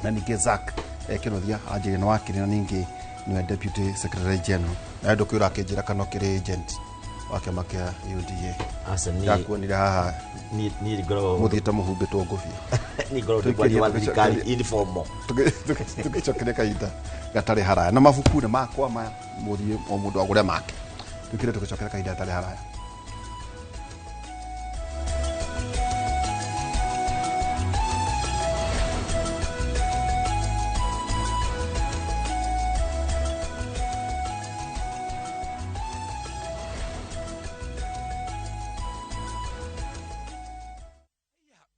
na ningĩ Zack Kĩnuthia anjĩrĩ nĩ wakiri na ningĩ nĩwe deputy secretary general, na ndũkwĩra akĩnjĩra kana ũkĩrĩ agent wa kĩama kĩa UDA. Aca, niĩ- Ndakuonire haha niĩ ngoragwo mũthiĩte mũhumbĩtwo ngũbia. Niĩ ngoragwo ndĩ mwaria wa thirikari informal. Tũgĩcokeria kahinda gatarĩ haraya na mabuku nĩ makwa maya, mũthiĩ o mũndũ agũre make. Tũkĩre tũgĩcokera kahinda gatarĩ haraya.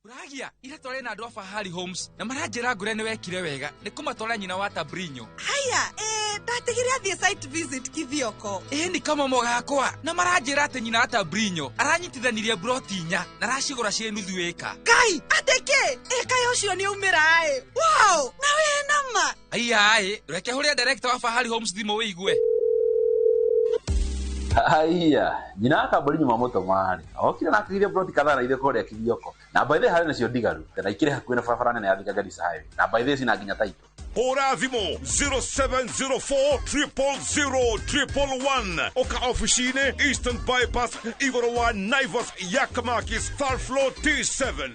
Uragia ira tware na andũ a Fahari Homes na maranjĩra ngũre nĩ wekire wega nĩ kũmatwara nyina wa Tabrinyo. Haya, ndatigire athiĩ site visit Kithioko. Ĩ nĩ kamomo gakwa na maranjĩra atĩ nyina wa Tabrinyo aranyitithanirie broti inya na aracigũra ciĩ nuthu ĩka. Ngai, atĩ kĩ? Ĩka ũcio nĩ aumĩra ĩ. Wow, na wĩ nama. Aiya ĩ, reke hũrĩre director wa Fahari Homes thimũ wĩigue. Haiya, nyina wa kambuni nyuma mũtũmarĩ okire na akĩgiria broti kadhaa na ithuĩ kũrĩa Kithioko, na by the way harĩ nacio ndigaru na ikĩrĩ hakuhĩ na barabara nene ya Thika Garissa Highway, na by the way cina nginya taito. Hũra thimũ 0704 000 111 ũka ofici-inĩ Eastern Bypass igũrũ wa Naivas ya Kamakis third floor T7.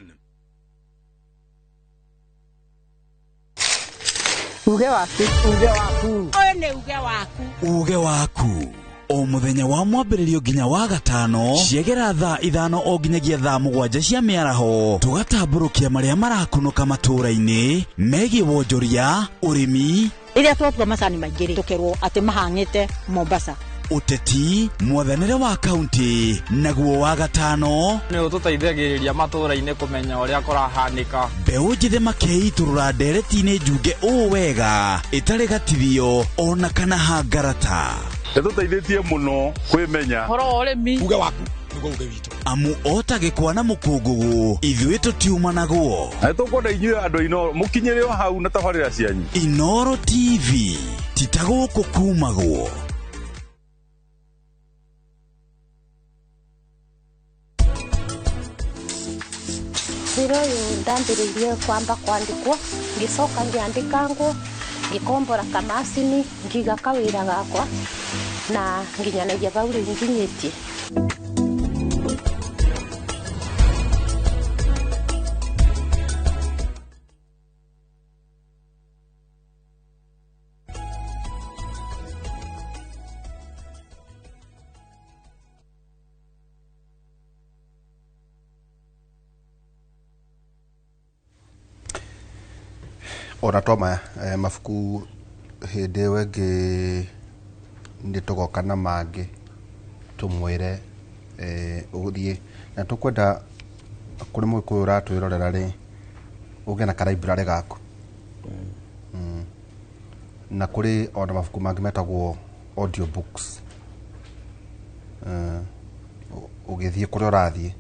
Uge waku. Uge waku. Ũyũ nĩ uge waku. Uge waku o muthenya wa mwambĩrĩrio nginya wa gatano ciegera thaa 5 o nginyagia thaa 7 cia mĩaraho, tũgatambũrũkia marĩa marakunũka matũũra-inĩ megiĩ wonjoria, ũrĩmi. Rĩrĩa twatua macani maingĩ rĩ, tũkerwo atĩ mahang'ĩte Mombasa. Ũteti, mwathanĩre wa kaunti, naguo wa gatano nĩ ũtũteithagĩrĩria matũũra-inĩ kũmenya ũrĩa kũrahanĩka. Mbeũ njĩthĩ makeitũrũra ndereti-inĩ njunge ũũ wega ĩtarĩ gatithio ona kana hangarata. Ĩtũteithĩtie mũno kwĩmenya. Ũhoro wa ũrĩmi. Uge waku nĩguo uge witũ. Amu ota gĩkwa na mũkũngũgũ ithuĩ tũtiumanagwo. Na nĩtũkwenda inyuĩ andũ a Inooro mũkinyĩre o hau na tabarĩra cianyu. Inooro TV ti ta gũkũ kumagwo. Wĩra ũyũ ndambĩrĩirie kwamba kwandĩkwo, ngĩcoka ngĩandĩkangwo, ngĩkombora kamacini, ngiga kawĩra gakwa na nginyanagia bau rĩu nginyĩtie. Ona to maya mabuku hĩndĩ ĩyo ĩngĩ nĩ tũgoka na mangĩ tũmwĩre ũthiĩ na tũkwenda kũrĩ mũgĩkũyũ ũratwĩrorera rĩ, ũgĩe na ka library gaku. Na kũrĩ ona mabuku mangĩ metagwo audio books. Ũgĩthiĩ kũrĩa ũrathiĩ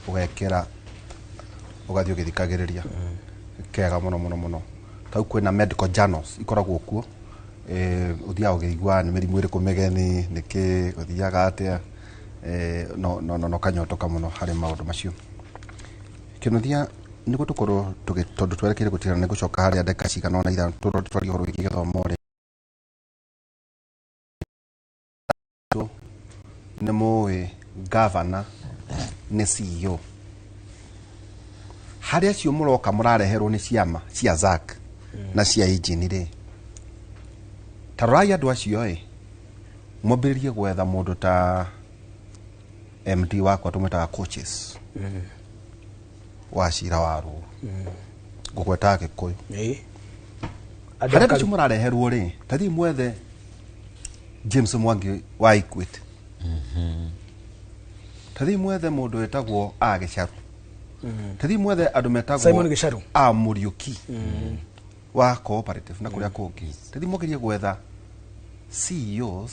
ũgekĩra ũgathiĩ ũgĩthikagĩrĩria. Kega mũno mũno mũno. Tau kwĩna medical journals ikoragwo kuo, ũthiaga ũkĩigua nĩ mĩrimũ ĩrĩkũ mĩgeni, nĩkĩ gũthiaga atĩa, no no no kanyotoka mũno harĩ maũndũ macio. Kĩnuthia, nĩguo tũkorwo tondũ twerekeire gũtigana nĩ gũcoka harĩa ndagĩka cigana ũna 5 tũrore twarie ũhoro wĩgiĩ gĩthomo rĩ, nĩ mũĩ governor nĩ CEO. Harĩa acio mũroka mũrareherwo nĩ ciama cia Zack na cia Eugene rĩ, ta rorai andũ acio ĩ, mwambĩrĩrie gwetha mũndũ ta MD wakwa tũmwĩtaga coaches wa cira wa rũru, ngũgwetaga Gĩkũyũ. Harĩa andũ acio mũrareherwo rĩ, ta thiĩ mwethe James Mwangi wa Equity, ta thiĩ mwethe mũndũ wĩtagwo A Gĩcaru. Tathi mwethe andũ metagwo Simon Gicharu. A Muriuki wa cooperative na kũrĩa kũngĩ. Tathi mwagerie gwetha CEOs,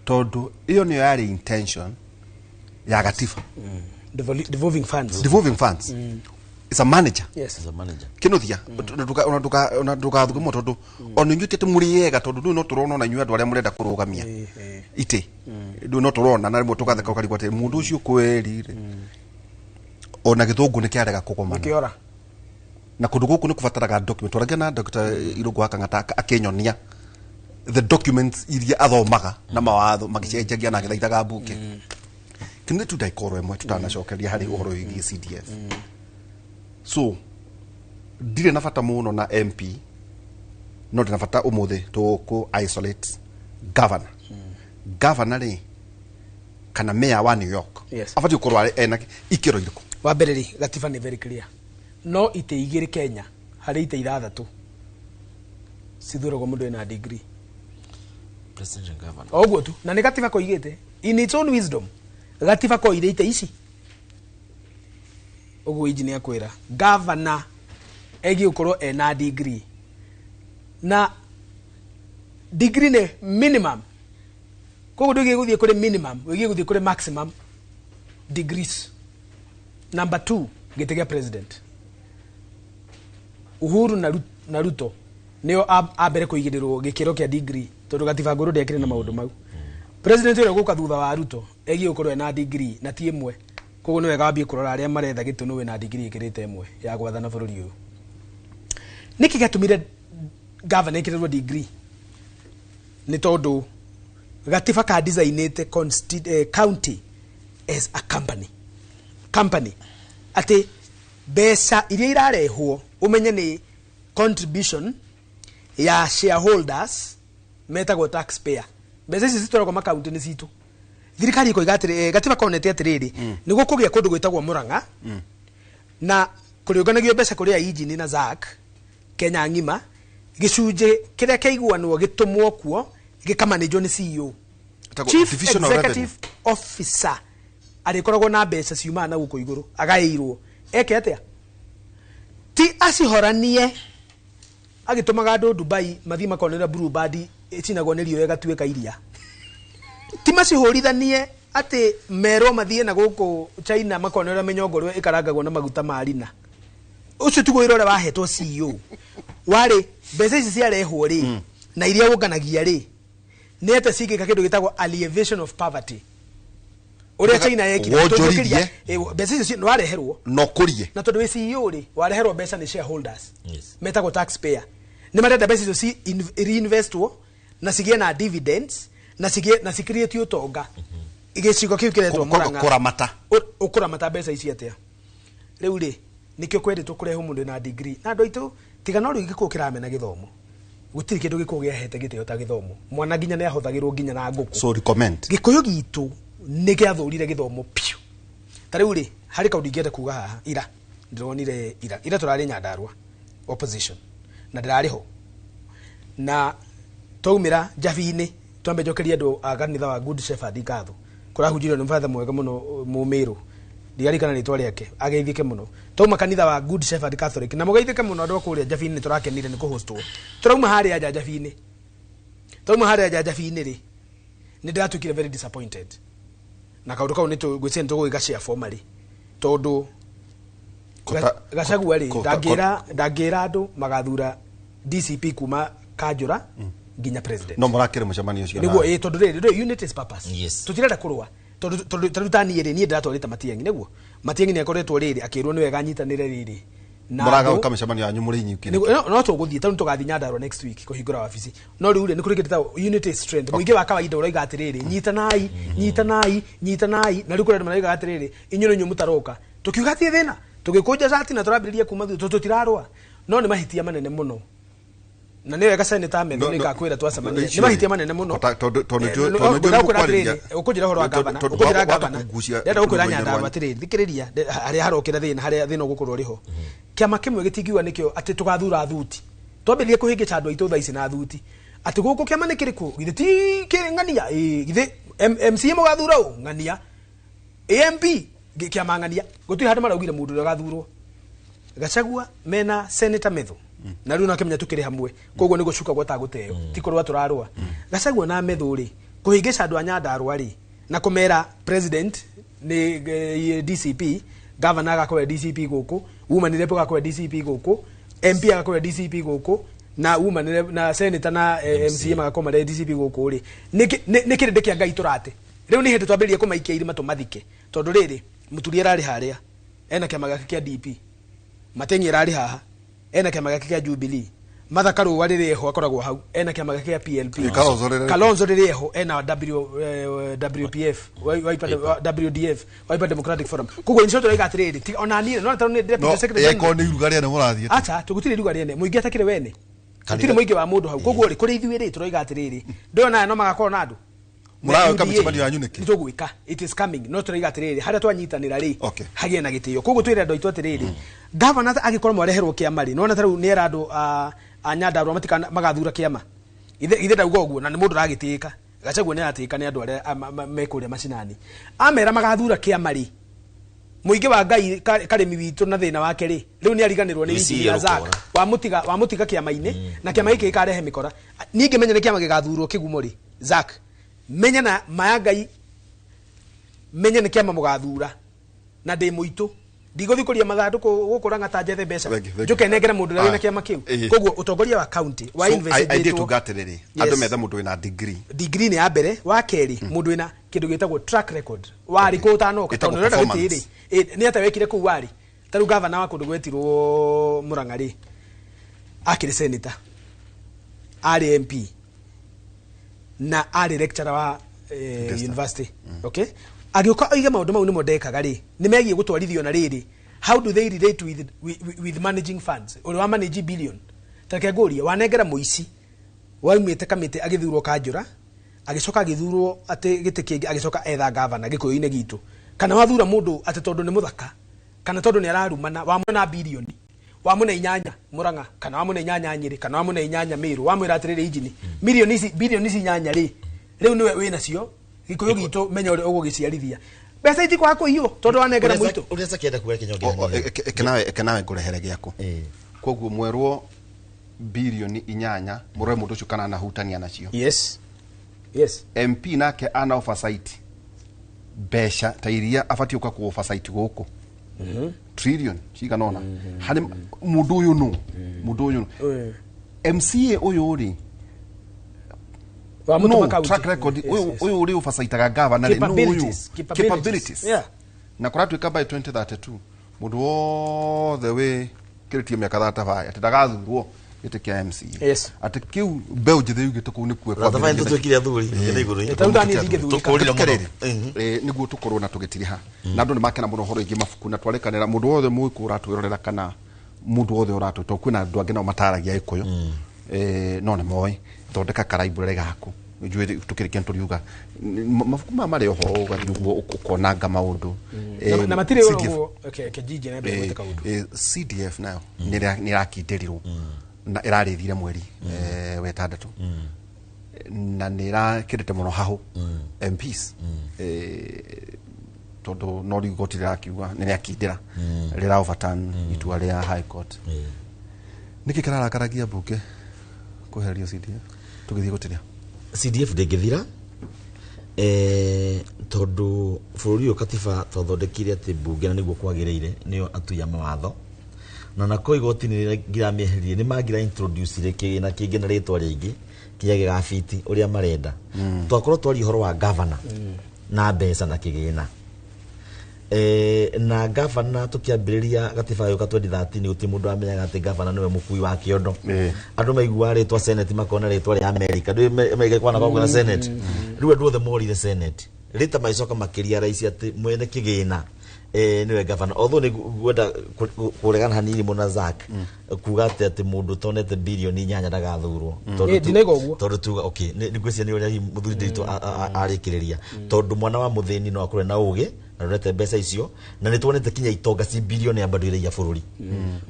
tondũ ĩyo nĩyo yarĩ intention ya gatiba. Devolving funds. Devolving funds. It's a manager. Yes. As a manager. Kinuthia, ona ndũgathuge mũno, tondũ ona inyuĩ ti atĩ mũrĩ ega, tondũ rĩu no tũrona ona inyuĩ andũ arĩa mũrenda kũrũgamia itĩ rĩu no tũrona na rĩmwe tũgatheka, ũkarigwo atĩ mũndũ ũcio kweri rĩ, ona gĩthũngũ nĩ kĩarega kũgomana. Kĩora. Na kũndũ gũkũ nĩ kũbataraga document. Twaragia na Dr. Irũngũ wa Kang'ata, akĩnyonia the documents iria athomaga na mawatho magĩcenjagia na agĩthaithaga mbunge. Kĩnĩ tu ndagĩka oro ĩmwe tutanacokeria harĩ ũhoro wĩgiĩ CDF. So ndirĩ na bata mũno na MP, no ndĩ na bata ũmũthĩ tũkũ isolate governor. Governor rĩ, kana mayor wa New York, abatiĩ gũkorwo arĩ ena ikĩro irĩkũ? Wa mbere rĩ, gatiba nĩ very clear, no itĩ 2 Kenya harĩ itĩ 6 cithuragwo mũndũ wĩna degree. President and governor. O ũguo tu, na nĩ gatiba koigĩte in its own wisdom. Gatiba koire itĩ ici ũguo. Engineer kwĩra governor egiĩ gũkorwo ena degree, na degree nĩ minimum. Koguo ndũgĩe gũthiĩ kũrĩ minimum, wĩgiĩ gũthiĩ kũrĩ maximum degrees. Number 2, gĩtĩ gĩa president. Uhuru na Ruto nĩo a mbere kũigĩrĩrwo gĩkĩro kĩa degree, tondũ gatiba ngũrũ ndĩakĩrĩ na maũndũ mau. President ũrĩa ũgũka thutha wa Ruto egiĩ gũkorwo ena degree na ti ĩmwe. Koguo nĩ wega wambie kũrora arĩa maretha gĩtĩ nũ wĩna degree ĩkĩrĩte ĩmwe ya gwathana bũrũri ũyũ. Nĩkĩ gĩatũmire governor ĩkĩrĩrwo degree? Nĩ tondũ gatiba ka designĩte county as a company, atĩ mbeca iria irarehwo ũmenye nĩ contribution ya shareholders metagwo taxpayer. Mbeca ici citwaragwo makaunti nĩ citũ. Thirikari ĩkoiga atĩrĩ, gatiba konete atĩrĩrĩ, nĩguo kũgĩa kũndũ gwĩtagwo Mũrang'a na kũrĩũnganagio mbeca kũrĩ Injini na ZAC Kenya ng'ima, gĩcunjĩ kĩrĩa kĩaiguanwo gĩtũmwo kuo gĩkamanĩjwo nĩ CEO. Ĩtagwo Chief Division of Executive Officer arĩkoragwo na mbeca ciumaga na gũkũ igũrũ, agaĩirwo eke atĩa? Ti acihoranie agĩtũmaga andũ Dubai mathiĩ makonera Blue Band ĩcinagwo nĩ riũa ĩgatuĩka iria. Ti macihũrithanie atĩ merwo mathiĩ na gũkũ China makonera mĩnyongoro ĩkarangagwo na maguta ma rina. Ũcio tiguo wĩra ũrĩa wahetwo CEO. Warĩ mbeca ici ciarehwo rĩ, na iria ũnganagia rĩ, nĩ atĩa cingĩka kĩndũ gĩtagwo alleviation of poverty, ũrĩa China yekire? Wonjorithie. Tũngĩkĩria, mbeca icio nĩwareherwo no kũrie. Na tondũ wĩ CEO rĩ, wareherwo mbeca nĩ shareholders metagwo taxpayer, nĩ marenda mbeca icio ci reinvestwo na cigĩe na dividends na cigĩe na ci create ũtonga gĩcigo kĩu kĩretwo Murang'a. Kũramata. Ũkũramata mbeca ici atĩa? Rĩu rĩ, nĩkĩo kwendetwo kũrehwo mũndũ na degree. Na andũ aitũ, tiga no rĩu gĩkũyũ kĩramena gĩthomo, gũtirĩ kĩndũ gĩkũyũ gĩahete gĩtĩo ta gĩthomo. Mwana nginya nĩ ahũthagĩrwo nginya na ngũkũ. So recommend. Gĩkũyũ gitũ nĩ gĩathũrire gĩthomo piũ. Ta rĩu rĩ, harĩ kaũndũ ingĩenda kuga haha. Ira ndĩronire, ira tũrarĩ Nyandarua opposition na ndĩrarĩ ho, na twaumĩra njabi-inĩ, twambe njokerie andũ a kanitha wa Good Shepherd ngatho. Kũrahunjirio nĩ batha mwega mũno mũmĩrũ, ndiarikana rĩtwa rĩake, ageithĩke mũno. Twauma kanitha wa Good Shepherd Catholic na mũgeithĩke mũno andũ a kũrĩa njabi-inĩ, tũrakenire nĩ kũhostwo. Tũrauma harĩa nja njabi-inĩ, twauma harĩa nja njabi-inĩ rĩ, nĩ ndĩratuĩkire very disappointed na kaũndũ kau. Nĩ ngwĩciria nĩ tũgũgĩka share formally, tondũ Gachagua rĩ, ndangĩra andũ magathura DCP kuma kanjũra nginya president. No mũrakĩrĩ mũcemanio ũcio? Nĩguo ĩ, tondũ rĩrĩ, unity is purpose. Tũtirenda kũrũa, tondũ tarĩu ta niĩ rĩ, niĩ ndĩratwarĩte Matiang'i. Nĩguo Matiang'i nĩ akoretwo rĩrĩ akĩrwo nĩ wega anyitanĩre rĩrĩ na Mũragauka andũ. mĩcemanio yanyu mũrĩ inyuki? No tũgũthiĩ, tarĩu tũgathiĩ Nyandarua next week kũhingũra wabici. No rĩu rĩ, nĩ kũrĩ kĩndũ gĩtagwo unity is strength. Mũingĩ wa kawaida ũroiga atĩrĩrĩ, nyitanai, nyitanai, nyitanai. Na rĩu kũrĩ andũ maroiga atĩrĩrĩ, inyuĩ nĩ inyuĩ mũtaroka. Tũkiuga ti thĩna, tũgĩkũnja cati na tũrambĩrĩria kuma thutha, tondũ tũtirarũa. No nĩ mahĩtia manene mũno, na nĩ wega seneta Methu nĩ ngakwĩra twacemania. Nĩ mahĩtia manene mũno. Tondũ No, nĩ ndĩrakwĩra mũkwarĩria- atĩrĩrĩ, ũkũnjĩra ũhoro wa gavana, tondũ ũkũnjĩra wahota gavana, kũgucia ndĩrenda gũkwĩra rũgendo Nyandarua rwanyu. atĩrĩrĩ, thikĩrĩria, harĩa harokĩra thĩna, harĩa thĩna ũgũkorwo ũrĩ ho. Kĩama kĩmwe gĩtingiuga nĩkĩo atĩ tũgathura thuti. Twambĩrĩrie kũhĩngĩca andũ aitũ thaa ici na thuti, atĩ gũkũ kĩama nĩ kĩrĩkũ? Githĩ ti kĩ ng'ania? Ĩĩ, githĩ MCA mũgathura ũ ng'ania, AMP Kĩama ng'ania gũtirĩ handũ maraugire mũndũ ũrĩa ũgathurwo. Gachagua mena Senator Methu na rĩu nakĩmenya tũkĩrĩ hamwe, koguo nĩ gũcuka gwata gũteo, ti kũrũa tũrarũa. Gachagua na Methu rĩ, kũhĩngĩca andũ a Nyandarũa rĩ, na kũmera president nĩ DCP, governor agakorwo DCP gũkũ, woman rep agakorwo DCP gũkũ, MP agakorwo DCP gũkũ, na woman rep na senator na MCA magakorwo marĩ DCP gũkũ rĩ, nĩ kĩrĩndĩ kĩa Ngai tũrate. Rĩu nĩ hĩndĩ twambĩrĩrie kũmaikia irima tũmathike, tondũ rĩrĩ Mũturi ararĩ harĩa ena kĩama gĩake kĩa DP, Matengi ararĩ haha ena kĩama gĩake kĩa Jubilee, Martha Karũa rĩrĩa eho akoragwo hau ena kĩama gĩake kĩa PLP, Kalonzo rĩrĩa eho ena WPF, WDF, Wiper Democratic Forum. Koguo in short tũraiga atĩrĩrĩ, ona niĩ no ta nĩ deputy secretary eko nĩ iruga rĩene mũrathiĩ. Acha tũgũtirĩ iruga rĩene, mũingĩ atakĩrĩ wene, gũtirĩ mũingĩ wa mũndũ hau. Koguo rĩ, kũrĩ ithuĩ rĩ, tũroiga atĩrĩrĩ, ndĩrona aya no magakorwo na andũ mũrawĩka mĩcemanio yanyu nĩkĩ? Nĩtũgwĩka, it is coming, no tũraiga atĩrĩrĩ, harĩa twanyitanĩra rĩ, hagĩe na gĩtĩo. Koguo twĩre andũ aitũ atĩrĩrĩ, gavana angĩkorwo mwareherwo kĩama rĩ, nĩwona ta rĩu nĩera andũ a Nyandarũa matikana magathura kĩama. Ithe ndauga ũguo, na nĩ mũndũ ũragĩtĩĩka. Gachagua nĩaratĩĩka nĩ andũ arĩa me kũrĩa macinani. Amera magathura kĩama rĩ, mũingĩ wa Ngai karĩmi witũ na thĩna wake rĩ, rĩu nĩariganĩrwo nĩ engineer Zack, wamũtiga kĩama-inĩ, na kĩama gĩkĩ gĩkarehe mĩkora. Niĩ ngĩmenya nĩ kĩama gĩgathurwo kĩgumo rĩ, Zack, menya na maya Ngai, menya nĩ kĩama mũgathura, na ndĩ mũitũ, ndigũthiĩ kũria mathandũkũ gũkũ Lang'ata njethe mbeca, njũke nengere mũndũ ũrĩa wĩna kĩama kĩu. Koguo ũtongoria wa county wa investigate tuga atĩrĩrĩ, andũ methe mũndũ wĩna degree. Degree nĩ ya mbere, wa kerĩ mũndũ wĩna kĩndũ gĩtagwo track record, warĩ kũ ũtanoka, tondũ ũrenda gĩtĩ rĩ, nĩ atĩa wekire kũu warĩ. Ta rĩu gavana wa kũndũ gwetirwo Murang'a rĩ, akĩrĩ senator, arĩ MP, na arĩ lecturer wa university. Okay, agĩũka oige maũndũ mau nĩmo ndekaga rĩ, nĩ megiĩ gũtwarithio na rĩrĩ, how do they relate with managing funds? Ũrĩa wa manage billion, ta reke ngũrie, wanengera mũici waumĩte kamĩtĩ agĩthurwo kanjũra, agĩcoka agĩthurwo atĩ gĩtĩ kĩngĩ, agĩcoka etha gavana gĩkũyũ-inĩ gitũ, kana wathura mũndũ atĩ tondũ nĩ mũthaka, kana tondũ nĩ ararumana, wamũna bilioni, wamũne 8 Murang'a, kana wamũne 8 Nyĩrĩ, kana wamũne 8 Meru, wamwĩra atĩrĩrĩ injini milioni ici, bilioni ici 8 rĩ, rĩu nĩwe wĩna cio gĩkũyũ gitũ, menya ũrĩa ũgũgĩciarithia. Mbeca itikwaga kũiywo tondũ wanengera mũitũ. Ũrĩa Zack kuga kĩnyonge ekenawe ngũrehere gĩaku. Koguo mwerwo bilioni 8 mũrore mũndũ ũcio kana anahutania nacio. Yes. Yes. MP nake ana oversight mbeca ta iria abatiĩ gũka ku oversight gũkũ. Trillion cigana ũna. Harĩ mũndũ ũyũ nũ? Mũndũ ũyũ nũ? MCA ũyũ rĩ, no track record ũyũ ũrĩ oversightaga governor rĩ, no ũyũ capabilities. Na kũratuĩka by 2032 mũndũ wothe wĩ kĩrĩtie mĩaka 35 atĩ ndagathurwo gĩtĩ kĩa MCA. Atĩ kĩu mbeũ njĩthĩ yugĩte kũu nĩkuo nĩguo tũkorwo na tũgĩtiriha. Na andũ nĩmakena mũno ũhoro wĩgiĩ mabuku, na twarekanĩra mũndũ wothe mũgĩkũ ũratwĩrorera kana mũndũ wothe ũratwĩ, tondũ kwĩna andũ angĩ nao mataragia Gĩkũyũ, no nĩ moĩ, thondeka karaiburary gaku, njũĩ tũkĩrĩkia nĩtũriuga mabuku maya marĩ oho, ũgathiĩ ũguo ũkonanga maũndũ. Na matirĩ ũguo kijiji na mbere gwĩka ũndũ. CDF nayo nĩ ĩrakindĩrirwo na ĩrarĩthire mweri wa 6, na nĩ ĩrakĩrĩte mũno hahũ MPs, tondũ no rĩu igoti rĩrakiuga nĩ rĩakindĩra rĩra overturn itua rĩa High Court. Nĩkĩ kĩrarakaragia mbunge kweherio CDF tũgĩthiĩ gũtĩria? CDF ndĩngĩthira, tondũ bũrũri ũyũ katiba twathondekire atĩ mbunge na nĩguo kwagĩrĩire nĩyo atui a mawatho, na nako igoti nĩ ngiramĩeheririe, nĩ mangira introduce kĩgĩna kĩngĩ na rĩtwa rĩngĩ kĩrĩa gĩgabiti ũrĩa marenda. Twakorwo twaria ũhoro wa governor na mbeca na kĩgĩna, na gavana tukiambiriria gatiba gĩũka 2013 gũtirĩ mũndũ wamenyaga atĩ gavana nĩwe mũkui wa kĩondo. Andũ maiguaga rĩtwa Senate makona rĩtwa rĩa America, ndũĩ America kwana kwa Senate. Rĩu andũ othe morire Senate, rĩta magĩcoka makĩria raisi atĩ mwene kĩgĩna nĩwe gavana. Although nĩ ngwenda kũregana hanini mũno na Zack kuga atĩ mũndũ ũtonete bilioni 8 ndagathurwo, tondũ tuga okay nĩ ngwĩciria nĩ ũrĩa hihi mũthuri Ndiritu arĩkĩrĩria, tondũ mwana wa mũthĩni no akorwo na ũgĩ na ndonete mbeca icio, na nĩ tuonete kinya itonga ci bilioni ya bado iraia bũrũri.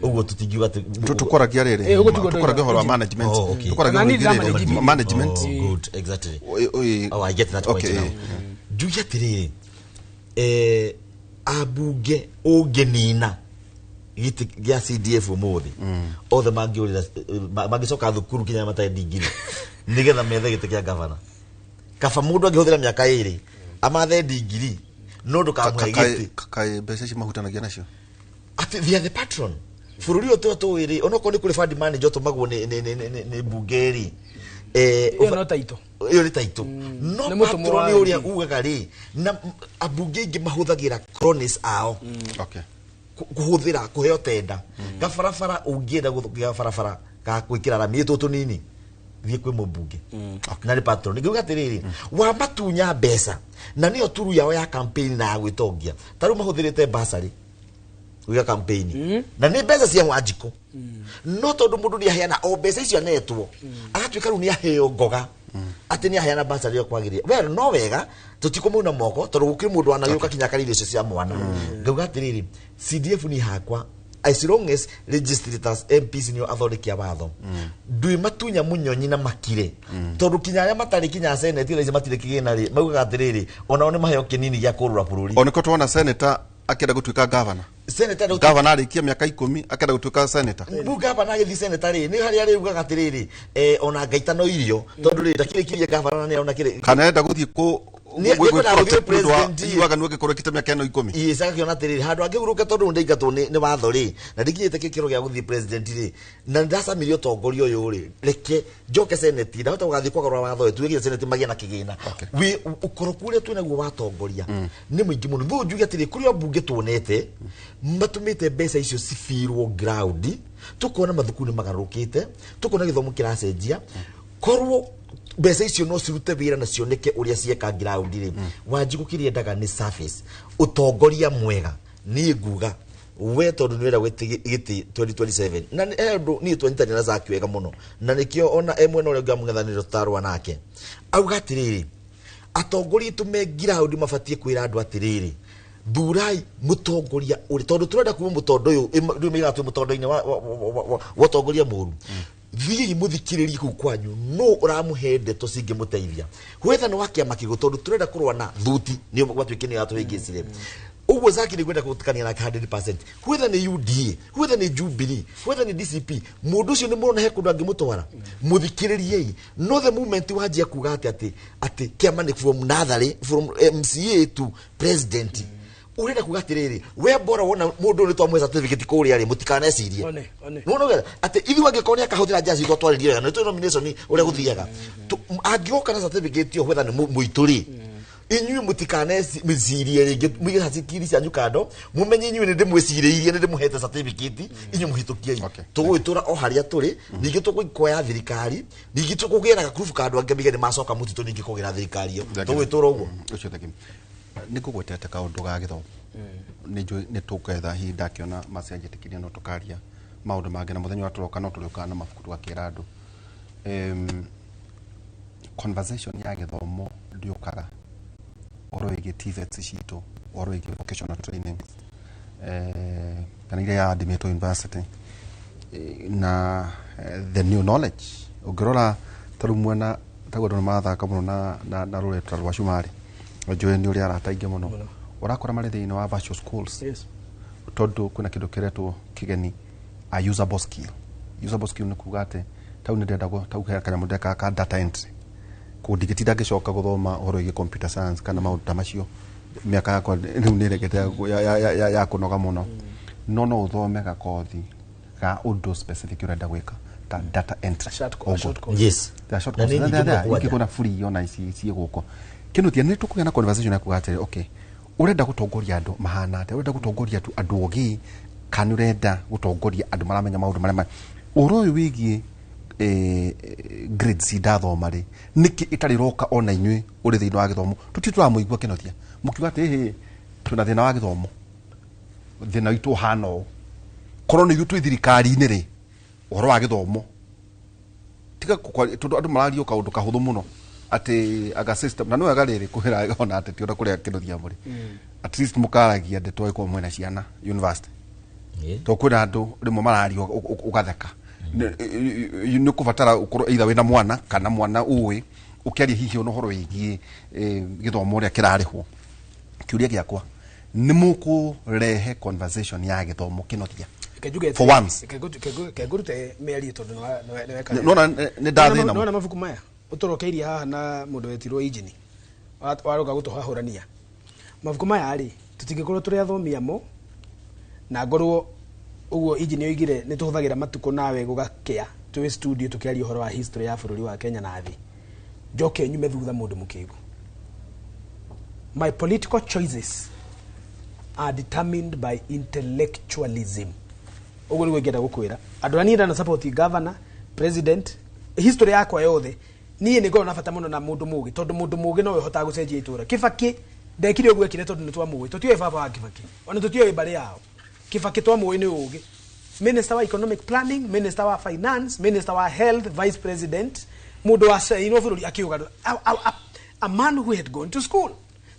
Ũguo tũtingiuga atĩ tũkwaragia rĩrĩ, tũkwaragia ũhoro wa management, tũkwaragia management. Good, exactly. Oh, I get that point now. Njuge atĩrĩrĩ, Ambunge ũngĩnina gĩtĩ gĩa CDF ũmũthĩ, othe mangĩũrĩra, mangĩcoka thukuru kinya matarĩ ndigiri nĩgetha methe gĩtĩ kĩa gavana. Kaba mũndũ angĩhũthĩra mĩaka 2 amathe ndigiri, no ndũkamũhe gĩtĩ. Kaĩ mbeca ici mahutanagia nacio? Atĩ they are the patron. Bũrũri ũyũ tũrĩa tũĩ rĩ, onokorwo nĩ kũrĩ fund manager ũtũmagwo nĩ mbunge rĩ, Ĩyo no taito. Ĩyo nĩ taito, no Nĩ mũtũmwo patron wa nĩ ũrĩa MP. ugaga rĩ, na ambunge aingĩ mahũthagĩra cronies ao kũhũthĩra kũheo tenda gabarabara. Ũngĩenda gũthũkia barabara ga gwĩkĩra rami tũtũ tũnini, thiĩ kwĩ mũmbunge na nĩ patron. Ngiuga atĩrĩrĩ, wamatunya mbeca na nĩyo turu yao ya campaign na ya gwĩtongia. Ta rĩu mahũthĩrĩte basarĩ gwĩka campaign na nĩ mbeca cia Wanjikũ, no tondũ mũndũ nĩ aheana o mbeca icio anetwo, agatuĩka rĩu nĩ aheo ngoga atĩ nĩ aheana basarĩ ĩyo kwagĩrĩire. Well, no wega tũtikũmauna moko tondũ gũkĩrĩ mũndũ wanagĩũka kinya akarĩa irio icio cia mwana. Ngauga atĩrĩrĩ, CDF ni hakwa, as long as legislators, MPs nĩo athondeki a watho, ndwĩ matunya mũnyonyi na makire, tondũ kinya arĩa matarĩ kinya senate thaa ici matirĩ kĩgĩna rĩ, maugaga atĩrĩrĩ, onao nĩ maheo kĩnini gĩa kũrũra bũrũri. O nĩko tuona senator akĩenda gũtuĩka governor. Senator rĩu Governor arĩkia mĩaka 10 akĩenda gũtuĩka senator. Rĩu gavana agĩthiĩ seneta rĩ, nĩ harĩa rĩugaga atĩrĩrĩ, ona ngaitano irio tondũ rĩ ndakĩrĩkirie gavana na nĩarona kĩrĩ kana enda gũthiĩ kũ Nĩendaga gũthiĩ president. Iguaga nĩ ũngĩkorwo ĩkĩte mĩaka ĩno 10. Ĩĩ, cagakĩona atĩrĩrĩ, handũ angĩhurũka tondũ ndaingatwo nĩ watho rĩ, na ndikinyĩte gĩkĩro gĩa gũthiĩ president rĩ, na nĩndacamirie ũtongoria ũyũ rĩ, reke njoke senate, ndahota gũgathiĩ kwagarũra watho ĩtuĩkire nginya senate magĩe na kĩgĩna. Wĩ ũkoroku ũrĩa twĩnaguo watongoria nĩ mũingĩ mũno. Thũ njuge atĩrĩ, kũrĩ o mbunge tuonete matũmĩte mbeca icio cibirwo ground, tukona mathukuru nĩ magarũrũkĩte, tukona gĩthomo kĩracenjia. Korwo mbeca icio no cirute wĩra na cioneke ũrĩa cieka ground rĩ, Wanjikũ kĩrĩa endaga nĩ service, ũtongoria mwega. Niĩ nguga we tondũ nĩ ũrenda gĩtĩ 2027 na he ũndũ niĩ twanyitanĩra na Zaki wega mũno, na nĩkĩo ona e mwena ũrĩa ũngĩ wa mũng'ethanĩro tũtarũa nake, auga atĩrĩrĩ, atongoria aitũ me ground mabatiĩ kwĩra andũ atĩrĩrĩ, thurai mũtongoria ũrĩa, tondũ tũrenda kuma mũtondo ũyũ rĩu maigaga twĩ mũtondo-inĩ wa ũtongoria mũru. Thiĩi mũthikĩrĩrie kũu kwanyu no ũramũhe ndeto cingĩmũteithia wetha nĩ wa kĩama kĩgũ, tondũ tũrenda kũrũa na thuti nĩyo gwatuĩke nĩyo yatũhĩngĩcire ũguo. Zaki nĩ ngwenda gũtukania nake 100%. Whether nĩ UDA, whether nĩ Jubilee, whether nĩ DCP, mũndũ ũcio nĩ mũrona he kũndũ angĩmũtwara, mũthikĩrĩriei. No the moment wanjia kuga atĩ kĩama nĩ from natharĩ, from MCA to president, ũrenda kuga atĩrĩrĩ, we bora wona mũndũ ũyũ nĩ twamũhe certificate kũrĩa rĩ, mũtikanecirie. One, one. Nĩwona ũguo? Atĩ ithuĩ angĩkorwo nĩ akahũthĩra njĩra citũ atwarĩrie wega, na nĩ tũĩ nomination ũrĩa gũthiaga, angĩgoka na certificate ĩyo, whether nĩ mũitũ rĩ, inyuĩ mũtikanecirie rĩngĩ, mũige hakiri cianyu kando, mũmenye inyuĩ nĩ ndĩmwĩcirĩirie, nĩ ndĩmũhete certificate, inyuĩ mũhĩtũkiei. Tũgũgĩtũra o harĩa tũrĩ, ningĩ tũgũkoya thirikari, ningĩ tũkũgĩa na gakurubu ka andũ angĩ maige nĩ macoka mũtitũ, ningĩ kũgĩra thirikari ĩyo tũgũgĩtũra ũguo. Ũcio thengio. Nĩ ngũgwetete kaũndũ ga gĩthomo, nĩ njũĩ nĩ tũketha ihinda akĩona macenjetĩkirie, no tũkaria maũndũ mangĩ na mũthenya ũrĩa tũroka, no tũrĩũkaga na mabuku tũgakĩra andũ. Conversation ya gĩthomo ndĩũkaga ũhoro wĩgiĩ TVETs citũ, ũhoro wĩgiĩ vocational training, kana iria yandĩmĩtwo university, na the new knowledge. Ũngĩrora ta rĩu mwena taguo andũ nĩ marathaka mũno na rũrenda rwa cumarĩ, njũĩ nĩ ũrĩ arata aingĩ mũno ũrakora marĩ thĩinĩ wa virtual schools, tondũ kwĩna kĩndũ kĩretwo kĩgeni a usable skill. Usable skill nĩ kuga atĩ tau nĩ ndĩrenda tau he kanyamũ ndekaga ka data entry, kũndũ ndingĩtinda ngĩcoka gũthoma ũhoro wĩgiĩ computer science kana maũndũ ta macio, mĩaka yakwa rĩu nĩ ĩregete ya kũnoga mũno. No ũthome gakothi ga ũndũ specific ũrenda gwĩka ta data entry. A short course. Yes. There are short Na nĩ courses. nyingĩ There are mũno ingĩ kwanja. kuna free ona ici ciĩ gũkũ kĩndũ tia nĩ tũkũgĩa na conversation ya kuga atĩrĩ, okay, ũrenda gũtongoria andũ mahana atĩa? Ũrenda gũtongoria andũ ogĩ kana ũrenda gũtongoria andũ maramenya maũndũ marĩa ũhoro ũyũ wĩgiĩ grades ndathoma rĩ, nĩkĩ ĩtarĩ roka ona inyuĩ ũrĩ thĩinĩ wa gĩthomo tũtirĩ tũramũigua kĩnothia mũkiuga atĩ hĩ twĩna thĩna wa gĩthomo, thĩna witũ ũhana ũũ, korwo nĩ ithuĩ twĩ thirikari-inĩ rĩ, ũhoro wa gĩthomo tiga tondũ andũ marario kaũndũ kahũthũ mũno atĩ aga system na nĩ wega rĩrĩ kwĩra ona atĩ ti ona kũrĩa kĩnothia mũrĩ, at least mũkaragia ndeto ĩkorwo mwĩna ciana university, tondũ kwĩna andũ rĩmwe marario ũgatheka. Nĩ ũkũbatara ũkorwo either wĩna mwana kana mwana ũĩ ũkĩaria hihi ona ũhoro wĩgiĩ gĩthomo ũrĩa kĩrarĩhwo. Kĩũria gĩakwa Nĩ mũkũrehe conversation ya gĩthomo kĩnothia for once. Kengurute mĩario tondũ nĩweka. Nona nĩ ndathĩna. Nona mabuku maya ũtũrokeirie haha na mũndũ wetirwo injini waroka gũtũhahũrania mabuku maya rĩ, tũtingĩkorwo tũrĩ athomi amo na ngorwo ũguo injini oigire nĩ tũhũthagĩra matukũ nawe gũgakĩa twĩ studio tũkĩaria ũhoro wa history ya bũrũri wa Kenya na thĩ, njoke nyume thutha mũndũ mũkĩgu. My political choices are determined by intellectualism. Ũguo nĩguo ingĩenda gũkwĩra andũ arĩa niĩ ndana support governor, president, history yakwa yothe niĩ nĩ ngoragwo na bata mũno na mũndũ mũgĩ, tondũ mũndũ mũgĩ nowe ũhotaga gũcenjia itũra. Kibaki ndekire ũguo ekire tondũ nĩ twamũĩ, tũtiũĩ baba wa Kibaki ona tũtiũĩ mbarĩ yao. Kibaki twamũĩ nĩ ũgĩ, minister wa economic planning, minister wa finance, minister wa health, vice president, mũndũ wa cainwo bũrũri akiuga, a man who had gone to school.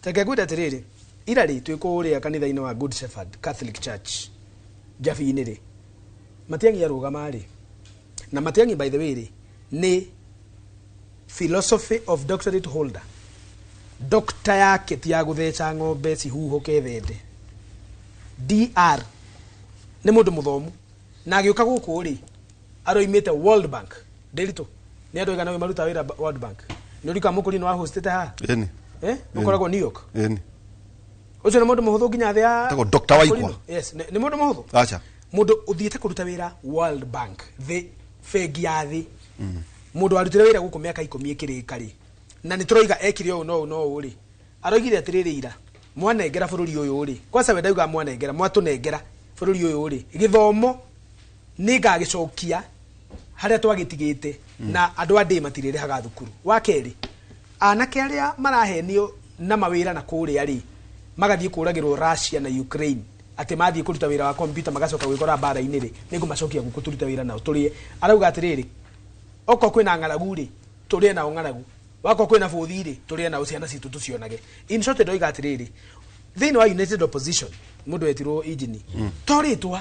Reke ngwĩre atĩrĩrĩ, ira rĩ twĩ kũrĩa kanitha-inĩ wa Good Shepherd Catholic Church Njabi-inĩ rĩ, Matiang'i arũgama rĩ, na Matiang'i by the way rĩ nĩ philosophy of doctorate holder, doctor yake ti ya gũtheca ng'ombe cihuhũke thende, DR nĩ mũndũ mũthomu, na agĩũka gũkũ rĩ aroimĩte World Bank. Ndĩritũ nĩ andũ aigana we marutaga wĩra World Bank? Nĩ ũrika mũkũri nĩ wahostĩte haha? Ĩni. Ũkoragwo New York. Ĩni. Ũcio nĩ mũndũ mũhũthũ nginya thĩ ya Etagwo Dr. Waikwa. Yes, nĩ mũndũ mũhũthũ. Acha. Mũndũ ũthiĩte kũruta wĩra World Bank, thĩ bengi ya thĩ, mũndũ warutire wĩra gũkũ mĩaka 10 ĩkĩrĩka rĩ, na nĩ tũroiga ekire ũũ no ũũ no ũũ rĩ, aroigire atĩrĩrĩ, ira mwanengera bũrũri ũyũ rĩ, kwanza we ndauga mwanengera, mwatũnengera bũrũri ũyũ rĩ, gĩthomo nĩ ngagĩcokia harĩa twagĩtigĩte na andũ a ndĩ matirĩrĩhaga thukuru. Wa kerĩ, anake arĩa marahenio na mawĩra na kũrĩa rĩ, magathiĩ kũragĩrwo Russia na Ukraine, atĩ mathiĩ kũruta wĩra wa computer magacoka gwĩkora mbara-inĩ rĩ, nĩ ngũmacokia gũkũ tũrute wĩra nao tũrĩe. Arauga atĩrĩrĩ, okorwo kwĩna ng'aragu rĩ, tũrĩe nao ng'aragu, wakorwo kwĩna bũthi rĩ, tũrĩe nao ciana citũ tũcionage. In short ndoiga atĩrĩrĩ, thĩinĩ wa United Opposition mũndũ wetirwo injini to rĩtwa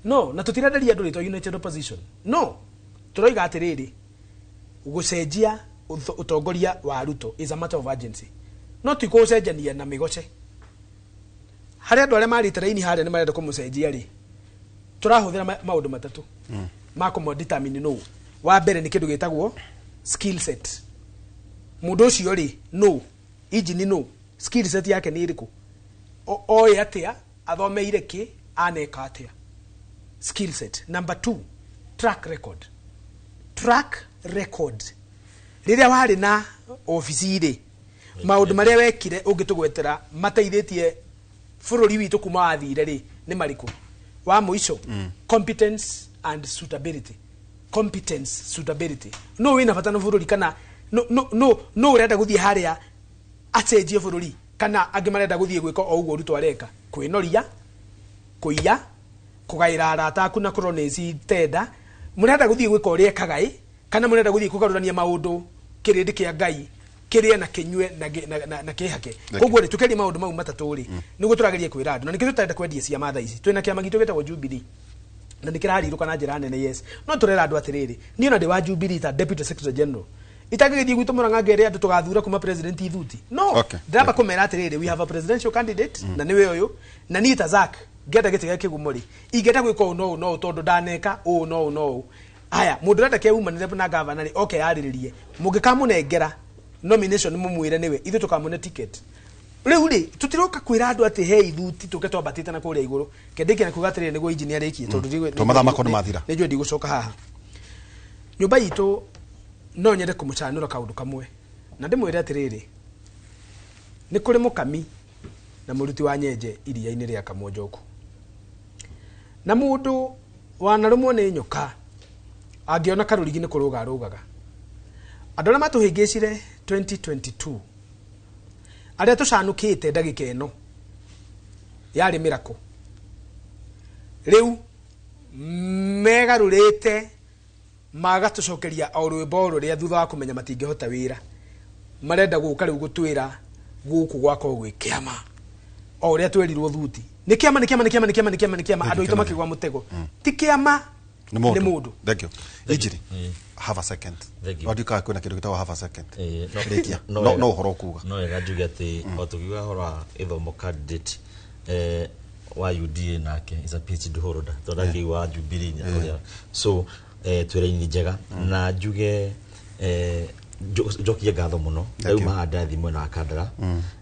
no, na tũtirenderia andũ rĩtwa United Opposition, no tũroiga atĩrĩrĩ, gũcenjia ũtongoria wa Ruto is a matter of urgency, no ti kũũcenjania na mĩgoce. Harĩa andũ arĩa marĩte raini harĩa nĩ marenda kũmũcenjia rĩ, tũrahũthĩra maũndũ matatũ ma kũmũ determine nũ. Wa mbere nĩ kĩndũ gĩtagwo skill set. Mũndũ ũcio rĩ nũ, injini nũ, skill set yake nĩ ĩrĩkũ, oĩ atĩa, athomeire kĩ, aneka atĩa. Skill set. Number 2, track record. Track record. Rĩrĩa warĩ na obici rĩ, maũndũ marĩa wekire ũngĩtũgwetera mateithĩtie bũrũri witũ kuma wathire rĩ nĩ marĩkũ? Wa mũico, competence and suitability. Competence, suitability. No wĩna bata na bũrũri kana no ũrenda gũthiĩ harĩa acenjie bũrũri, kana angĩ marenda gũthiĩ gwĩka o ũguo Ruto areka, kwĩnoria, kũiya, kũgaĩra arata aku na kũronĩci tenda, mũrenda gũthiĩ gwĩka ũrĩa ekaga ĩ, kana mũrenda gũthiĩ kũgarũrania maũndũ kĩrĩndĩ kĩa Ngai kĩrĩe na kĩnyue na kĩhake. Koguo rĩ, tũkĩaria maũndũ mau matatũ rĩ, nĩguo tũrageria kwĩra andũ, na nĩkĩo tũtarenda kwendia ciama thaa ici. Twĩna kĩama gitũ gĩtagwo Jubilee na nĩ kĩrarirũka na njĩra nene, yes, no tũrera andũ atĩrĩrĩ, niĩ ona ndĩ wa Jubilee ta deputy secretary general, itangĩgĩthiĩ gwitũ Mũrang'a ngere andũ tũgathura kuma president ithuti, no ndĩramba kũmera atĩrĩrĩ, we have a presidential candidate na nĩwe ũyũ, na niĩ ta Zack ngĩenda gĩtĩ gĩa kĩgumo rĩ, ingĩenda gwĩka ũũ no ũũ no ũũ tondũ ndaneka ũũ no ũũ no ũũ. Aya, mũndũ ũrenda keumanĩre na gavana rĩ, oke yarĩrĩrie, mũngĩkamũnengera nomination mũmwĩre nĩwe, ithuĩ tũkamũne ticket. Rĩu rĩ, tũtiroka kwĩra andũ atĩ he ithuti tũke twambatĩte na kũrĩa igũrũ. Kendĩkia na kuga atĩrĩrĩ nĩguo engineer arĩkie, tondũ Tondũ mathaa makwa nĩ mathira. nĩ njũĩ ndigũcoka haha. Nyũmba itũ no nyende kũmũcanũra kaũndũ kamwe, na ndĩmwĩre atĩrĩrĩ, nĩ kũrĩ mũkami na mũruti wa nyenje iria-inĩ rĩa Kamonjoku, na mũndũ wanarũmwo nĩ nyoka angĩona karũrigi nĩ kũrũga arũgaga. Andũ arĩa matũhĩngĩcire 2022, arĩa tũcanũkĩte ndagĩka ĩno yarĩ mĩrako, rĩu megarũrĩte magatũcokeria o rwĩmbo rũrĩa thutha wa kũmenya matingĩhota wĩra, marenda gũka rĩu gũtwĩra gũkũ gwakorwo gwĩ kĩama o ũrĩa twerirwo thuti nĩ kĩama, nĩ kĩama, nĩ kĩama, nĩ kĩama, nĩ kĩama, nĩ kĩama. Andũ aitũ makĩgwa mũtego, ti kĩama, nĩ nĩ mũndũ. Thank you. Injiri, have a second. Wandika kwĩna kĩndũ gĩtagwo have a second. Rĩkia. No ũhoro ũkuga. No wega njuge atĩ o tũkiuga ũhoro wa gĩthomo candidate Wa UDA nake is a PhD holder tondu akĩ wa Jubilee ũrĩa so twĩ raini njega na njuge njokie ngatho mũno. Thank you. Ndauma haha ndathiĩ mwena wa Kandara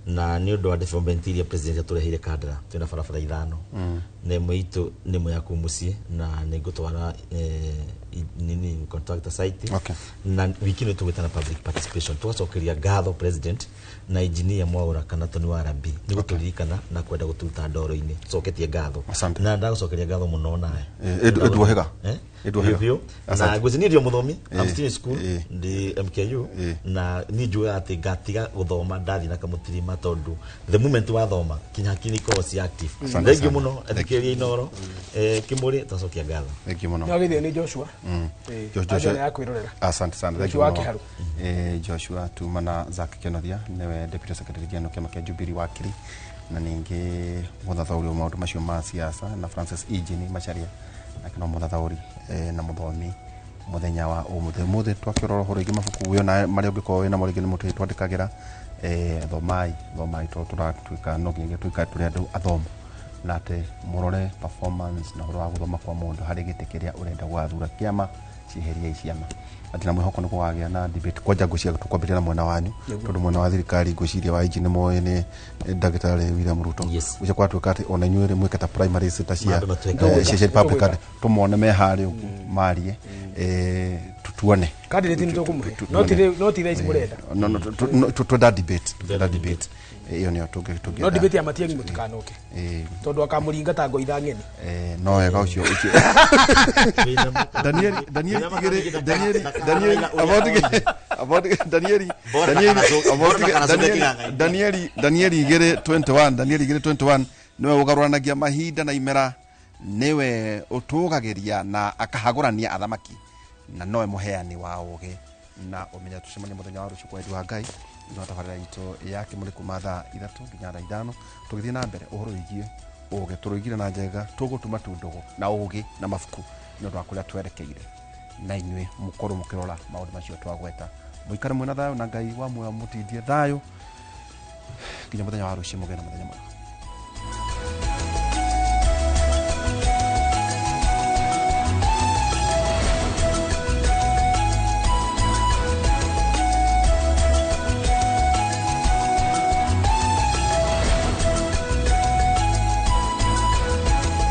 na nĩ ũndũ wa development iria president atũreheire Kandara, twĩna barabara 5 na ĩmwe itũ nĩ ĩmwe ya kũu mũciĩ na nĩ ngũtwara nini contractor site. Na wiki ĩno tũgwĩtana public participation, tũgacokeria ngatho president na engineer Mwaura kana Tony wa Rabi nĩ gũtũririkana na kwenda gũtũruta ndoro-inĩ. Tũcoketie ngatho na ndagũcokeria ngatho mũno nawe. Edu Wahĩga. Edu Wahĩga. Biũ biũ. Na Asante. ngwĩciria niĩ ndio mũthomi. I'm still in school, ndi MKU, na niĩ njugaga atĩ ngatiga gũthoma ndathiĩ na kamũtirima tondũ the moment wathoma kinya hakiri ikoragwo ci active. Asante Thank you sana. mũno athikĩrĩria Inooro. Kĩmũrĩ twacokia ngatho. Thank you mũno. No githĩ nĩ Joshua. Joshua. Ya kwĩrorera. Asante sana. Thank you Joshua mũno. Kĩharu. Joshua tuma na Zack Kenothia nĩwe Deputy Secretary General kĩama kĩa Jubilee, wakiri na ningĩ mũthathaũri wa maũndũ macio ma siasa, na Francis Ejini Macharia nake no mũthathaũri na mũthomi. Mũthenya wa ũmũthĩ ũmũthĩ twakĩrora ũhoro ingĩ mabuku wĩona marĩa ũngĩkorwo wĩnamo, rĩngĩ nĩ mũtĩ twandĩkagĩra. Thomai thomai tondũ tũratuĩka no nginyagia tuikare tũrĩ andũ athomu na atĩ mũrore performance na ũhoro wa gũthoma kwa mũndũ harĩ gĩtĩ kĩrĩa ũrenda gwathura kĩama. Cieheriai ciama atĩ na mwĩhoko nĩ kũgagĩa na debate kwanja. Ngwĩciria tũkwambĩrĩria na mwena wanyu tondũ mwena wa thirikari ngwĩciria wa inji nĩ moĩ nĩ ndagĩtarĩ William Ruto. Ngwĩciria kwatuĩka atĩ ona inyuĩ rĩ mwĩke ta primaries ta cia Mambe matuĩke. cia Republican, tũmone me harĩa ũguo marie, tuone. Candidate nĩ tũkũmũhe no ti thaa ici mũrenda. No, twenda debate, twenda debate ĩyo nĩyo tũngĩenda. No debate ya Matiang'i mũtikanoke tondũ akamũringa ta ngoitha ng'eni. No wega ũcio ũcio Danieli Danieli igĩrĩ Danieli Danieli about about Danieli Bora Danieli about ndakanacoke Danieli kĩng'ang'a-inĩ. Danieli Danieli 2:21, Danieli 2:21, nĩwe ũgarũranagia mahinda na imera, nĩwe ũtũgagĩria na akahagũrania athamaki, na nowe mũheani wa ũgĩ na ũmenya. Tũcemanie mũthenya wa rũciũ kwa wendi wa Ngai no tabarĩra itũ ya Kĩmũrĩ kuma thaa 3 nginya thaa 5, tũgĩthiĩ na mbere ũhoro wĩgiĩ ũgĩ. Tũrũigire na njega tũgũtuma tu ndũgũ na ũgĩ na mabuku nĩ ũndũ wa kũrĩa twerekeire, na inyuĩ mũkorwo mũkĩrora maũndũ macio twagweta. Mũikare mwĩna thayũ na Ngai wa muoyo mũtindie thayũ nginya mũthenya wa rũciũ. Mũgĩe na mũthenya mwega.